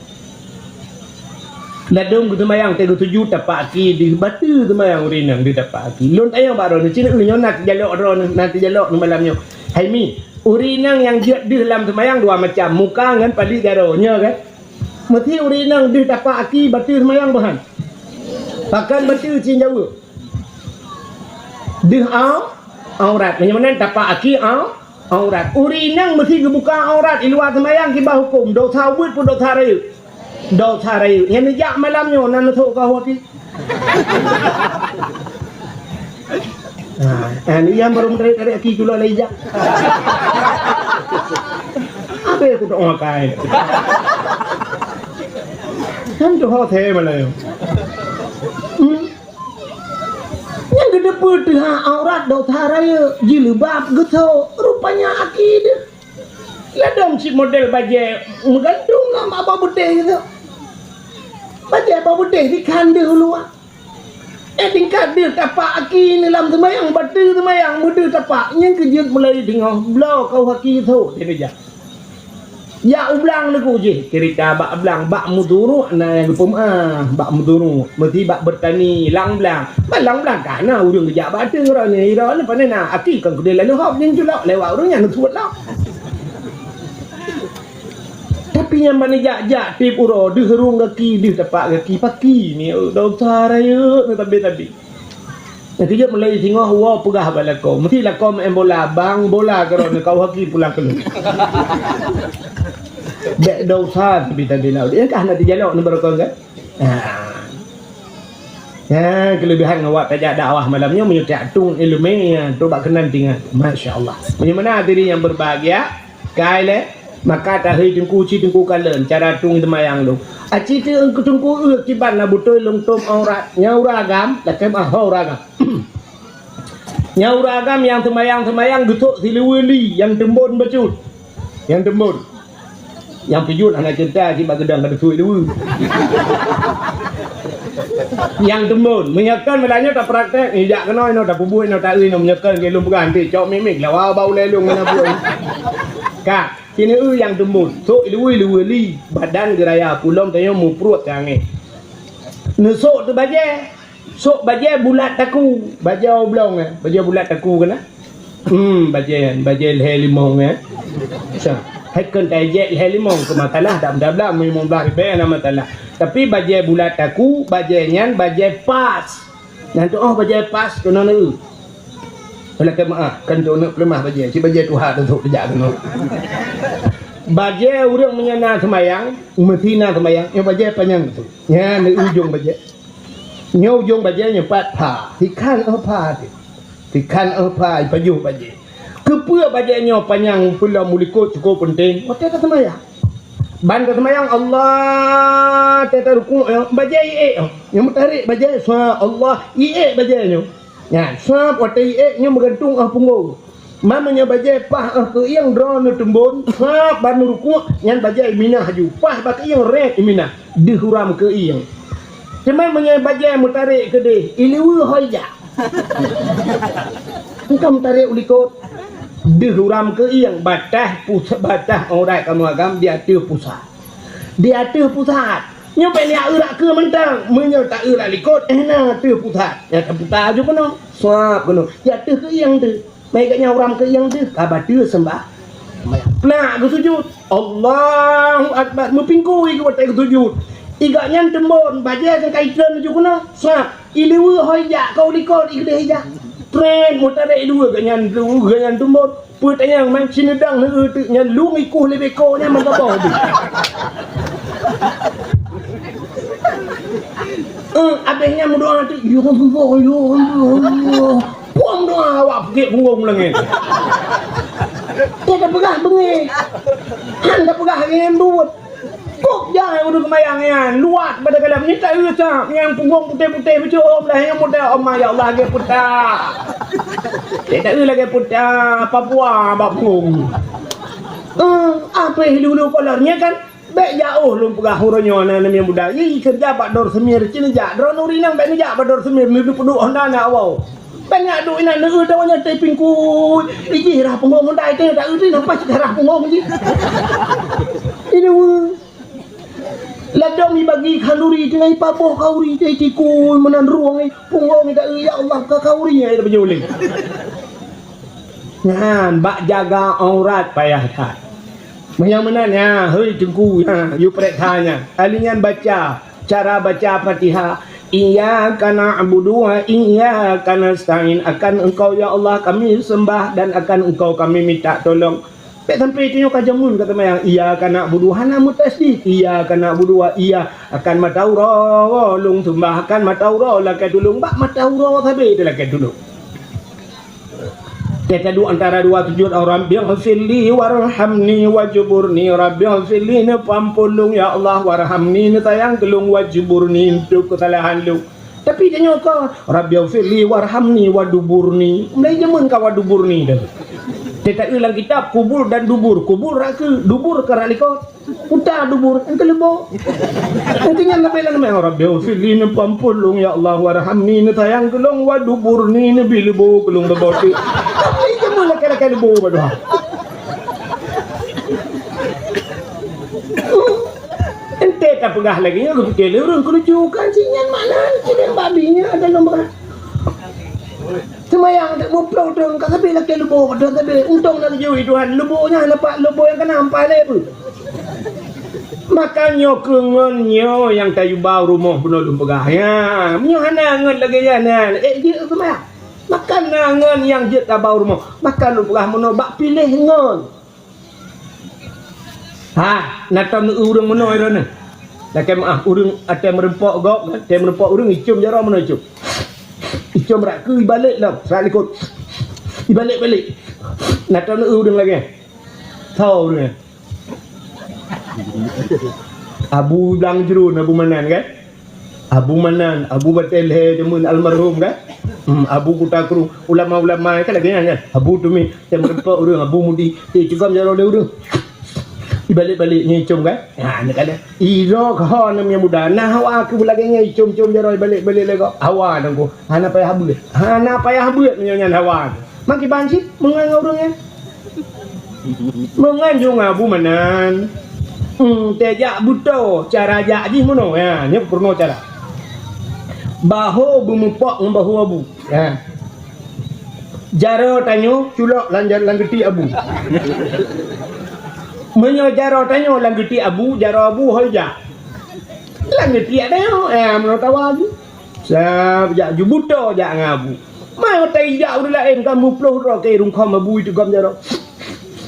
Ladôm geuseumayang teu geusujut tapak aki deuh bateue seumayang ureuëng inong deuh tapak aki. Lôn tanyong bak droeneuh, ci neu nyoe na teujalok droeneuh, na teujalok neu malam nyoe. Hai mi, ureuëng inong nyang jeuet deuh lam seumayang dua macam, muka ngon paleuet jaroe, nyoe kan? Meusti ureuëng inong deuh tapak aki bateue seumayang boh han? Pakon bateue cit jaweueb? Deuh au-, aurat. Meunyoe meunan tapak aki au-, aurat. Ureuëng inong meusti geubuka aurat i luwa seumayang kiban huköm, dosa ubit peue dosa rayeuk? Dosa rayeuk. Nyang neujak malam nyoe na neusok keu ahu aki. Ha, eh, ni nyang barô meutarék-tarék aki culok lé ijak. Abéh kutok makai. Kan tu ho the malam. Hmm? Nyang geuteupeue teuhah aurat dosa rayeuk, jilbab geusok, rupanya aki deuh. Ladôm cit model bajée meugantung lam bak beudeh tu. Bajée bak beudeh dikhan deuh u luwa. Eh, tingkat deuh tapak aki ni lam seumayang, bateue seumayang, meudeuh tapak, nyang keujeuet mulai teungoh bloe keu ahu aki geusok, dia jak. Jak u blang teungku jih, cerita bak blang, bak meuduruek na nyang geupeumeu'ah, bak meuduruek, meusti bak beutani, lam blang. Bak lam blang ka na ureuëng geujak bak ateueh droeneuh, droeneuh pane na, aki kon keudeh lalu hop nyang culok, lewat ureuëng nyan neusuet lom. Tapi nyang bani jak-jak tieb uroe, deuh rhueng gaki, deuh tapak gaki, paki ni, dosa rayeuk, tabi-tabi. Nyang keujeuet mulai singoh woe peugah bak lakoe. Meusti lakoe meu'en bola, bang bola keudroe neu kau haki pulang keu lôn. Bék dosa tapi tadi laut. Dia kah na teujalok neu barokon kan? Ha. Ha, keulebihan awak tajak dakwah malam nyoe meunyoe tiak tueng ileumé, ha, tu bak keunan tinggai. Masya Allah. Meunyoe meunan hadirin yang berbahagia, Kai lé, maka tahei teungku ci teungku kalon cara tueng seumayang lôn. Aci teungku teungku eu kiban na beutôi lôn tom aurat. Nyang ureueng agam, lakée meu'ah ho ureueng agam. Nyang ureueng agam nyang seumayang-seumayang geusok siluweue li nyang teumbon bacut. Nyang teumbon. Nyang peujeuet hana cerita cit bak geudang ka teusui luweue. Nyang teumbon, meunyoe kon meulanjut tapraktek, ijak keunoe inoe, tapeubuet inoe, taeu inoe, meunyoe kon lôn peugah nanti cok mik-mik lawa bak ulée lôn ngon abuet. Ka, sineuk nyang teumbon, sok luweue-luweue li, badan geuraya pulom tanyoe mupruet teuangét. Neusok teuk bajée, sok bajée bulat taku, bajée oblong eh, bajée bulat taku keunan. Hmm, bajée, bajée lhée limong eh. Sa, hai kon tajek lhée limong keu masalah dak meutablang limong blaih ribée na masalah. Tapi bajée bulat taku, bajée nyan bajée pas. Nyang tu'oh bajée pas keunoe neu. Lakée meu'ah, kan tu neuk peuleumah bajée, cit bajée tuha teusok teujak keunoe. Bajée ureueng meunyoe na seumayang, meusti na seumayang, nyoe bajée panyang tu. Nyan di ujong bajée. Nyoe ujong bajée nyoe pat pha, sikhan oh pha tu. Sikhan oh pha ipajoh bajée. Keupeue bajée nyoe panyang peulom u likot cukup peunteng? Watée taseumayang. Ban taseumayang Allah, teutarukuk nyoe, bajée iék nyoe. Nyoe meutarek bajée, swa Allah, iék bajée nyoe. Nyan, sab watée iék nyoe meugantung ah punggong. Man meunyoe bajée paih ah keuieng droeneuh teumbon, sab ban neurukuk, nyan bajée iminah laju. Paih bak keuieng rét iminah, deuh uram keuieng. Teuma meunyoe bajée meutarek keudeh, iluweue hôi jak. Engkau meutarek u likot, deuh uram keuieng, bataih pus-, bataih aurat kamoe agam di ateueh pusat. Di ateueh pusat. Nyoe bék neujak eurak keue mantong. Meunyoe ta eurak likot, eh na ateueh pusat. Ya taputa aju keunoe. Suap keunoe. Di ateueh keuieng teuh. Meuigat nyan uram keuieng teuh. Ka bateue seumbah. Nak geusujut. Allahu Akbar. Meupingkui geuh watée geusujut. Igat nyan teumbon. Bajée nyang ka itreun aju keunoe. Suap. Iluweue hôi jak. Kau likot. Ikeudeh ijak. Tren. Meutarek iluweue geuh nyan. Geuh nyan teumbon. Peue tanyong man sineudang neueu teuk nyan lung ikuh lé beko nyan meugaboh beuh. Eh, abéh nyan meudoa teuk, "Ya Allah, ya Allah, ya Allah." Puang doa awak peuget punggong langét. Teuka peugah beungéh. Han ka peugah nyan buet. Kok jai ureueng seumayang nyan, luwat bak dalam nyan taeu sab, nyang punggong putéh-putéh beucom lah nyang muda, oh ma, ya Allah, lagèe puta. Dia taeu lagèe puta Papua bak punggong. Eh, abéh lulu kolor nyan kan, bèk jaoh lôn peugah uroe nyoe na nyang muda. Ih, keureuja bak Dor Semir cit neujak. Droeneuh ureueng inong bèk neujak bak Dor Semir, neudeuh peuduek honda na awau. Tanyoe duek inan neueu tawa nyoe teuh pingkui. Ijih rhah punggong hondai teuh taeu teuh napa cit rhah punggong jih. Ini weu. Ladom ibagi khanduri teuh ipaboh khauri teuh tikui meunan rueng punggong taeu ya Allah ka khauri ai dah beujoleng. Nyan bak jaga aurat payah that. Meunyoe meunan nyan, hei teungku nyan, yue preksa nyan. Kali nyan baca, cara baca Fatihah. Iyyaka na'budu wa iyyaka nasta'in. Akan Engkau ya Allah kami sembah dan akan Engkau kami minta tolong. Bèk sampai tanyoe ka jameun ka seumayang. Iyyaka na'budu hana meutasydid. Iyyaka na'budu wa iya akan mata uroe lôn sembah, akan mata uroe lakèe tulông. Bak mata uroe sabe teuh lakèe tulông. Teuh taduek antara dua sujud, Rabbighfirli warhamni wajburni. Rabbighfirli, neupeuampôn lôn ya Allah, warhamni, neusayang keu lôn, wajburni, untuk keusalahan lôn. Tapi tanyoe kon, Rabbighfirli warhamni waduburni. Mulai jameun ka waduburni dah. Teuh taeu lam kitab kubur dan dubur. Kubur rasa, dubur ka rasa likot. Uta dubur, engkau leubo. Engkau nyan leubeh lam meh, Rabbighfirli, neupeuampôn lôn ya Allah, warhamni, neusayang keu lôn, waduburni, neubi leubo keu lôn beubote. Tapi cuma lakèe-lakèe leubo badoa. Ente tapeugah lagèe nyan, geupiké lé ureueng keuneuk kan si nyan makna, si nyan babi nyan ada lôn peugah. Seumayang teuk muplôh thôn ka sabe lakèe leubo, padahai sabe untông na geujui Tuhan leubo nyan, nampak leubo nyang kana ampai lé beuh. Maka nyoe keu ngon nyoe nyang tayue ba u rumoh bunoe lôn peugah. Ya, meunyoe hana ngon lagèe nyan, nyan, ék jeuet seumayang. Maka na ngon nyang jeuet taba u rumoh. Maka lôn peugah meunoe bak piléh ngon. Ha, na tom ureueng meunoe droeneuh. Lakèe meu'ah, ureueng até meureumpok gob, até meureumpok ureueng icôm jaroe meunoe icôm. Icôm rak keu ibalek lom, rak likot. Ibalek-balek. Na tom ureueng lagèe. Tho ureueng. Abu Blang Jruen, Abu Manan kan? Abu Manan, Abu Batèe Lhèe jameun almarhum kan? Hmm, Abu Kuta Krueng, ulama-ulama kan lagèe nyan kan? Abu Tumi, tem reumpok ureueng, Abu Mudi, eh, cugam jaroe lé ureueng. Ibalek-balek nyan icôm kan? Ha, nyan kan? Idroe keuh ho nam nyang muda, na hawa keu lagèe nyan icôm-côm jaroe ibalek-balek lé gob. Hawa nangku, hana payah beuet. Hana payah beuet meunyoe nyan hawa. Makiban cit meungon ngon ureueng nyan. Meungon ju ngon Abu Manan. Hmm, teuh jak beutoe cara jak jih meunoe. Ya, nyoe peurunoe cara. Baho beumeupok ngon baho Abu. Ya. Jaroe tanyoe culok lam, lam geuti Abu. Meunyoe jaroe tanyoe lam geuti Abu, jaroe Abu hôi jak. Lam geuti tanyoe, ya, meunoe tawa Abu. Sab jak ju beutoe jak ngon Abu. Mai watèe ijak ureueng laén ka muplôh droe keu rungkhom Abu icugam jaroe.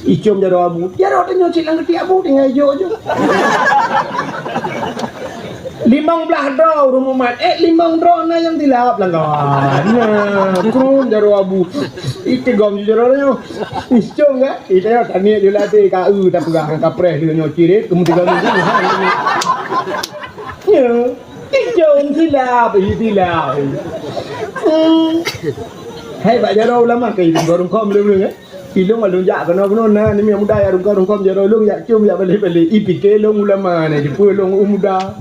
Icôm jaroe Abu. Jaroe tanyoe cit lam geuti Abu tinggai jok ju. Limong blah droe ureueng mumat. Eh, limong droe na nyang silap lam kawan. Nah, krum jaroe Abu. Itigom ju jaroe tanyoe. Icôm kan? Ita nyoe taniet ju latih ka eu tapeugah ngon kapreh lheueh nyoe cirit keumudian. Ya. Ijong silap, ih, silap. Hmm. Hai bak jaroe ulama keu ilong rungkôm lôn, eh. Ilong along jak keunoe-keunoe na, ni muda jak rungkôm-rungkôm jaroe lôn jak cium jak balek-balek. Ih, pike lôn ulama ni, jipeu lôn muda.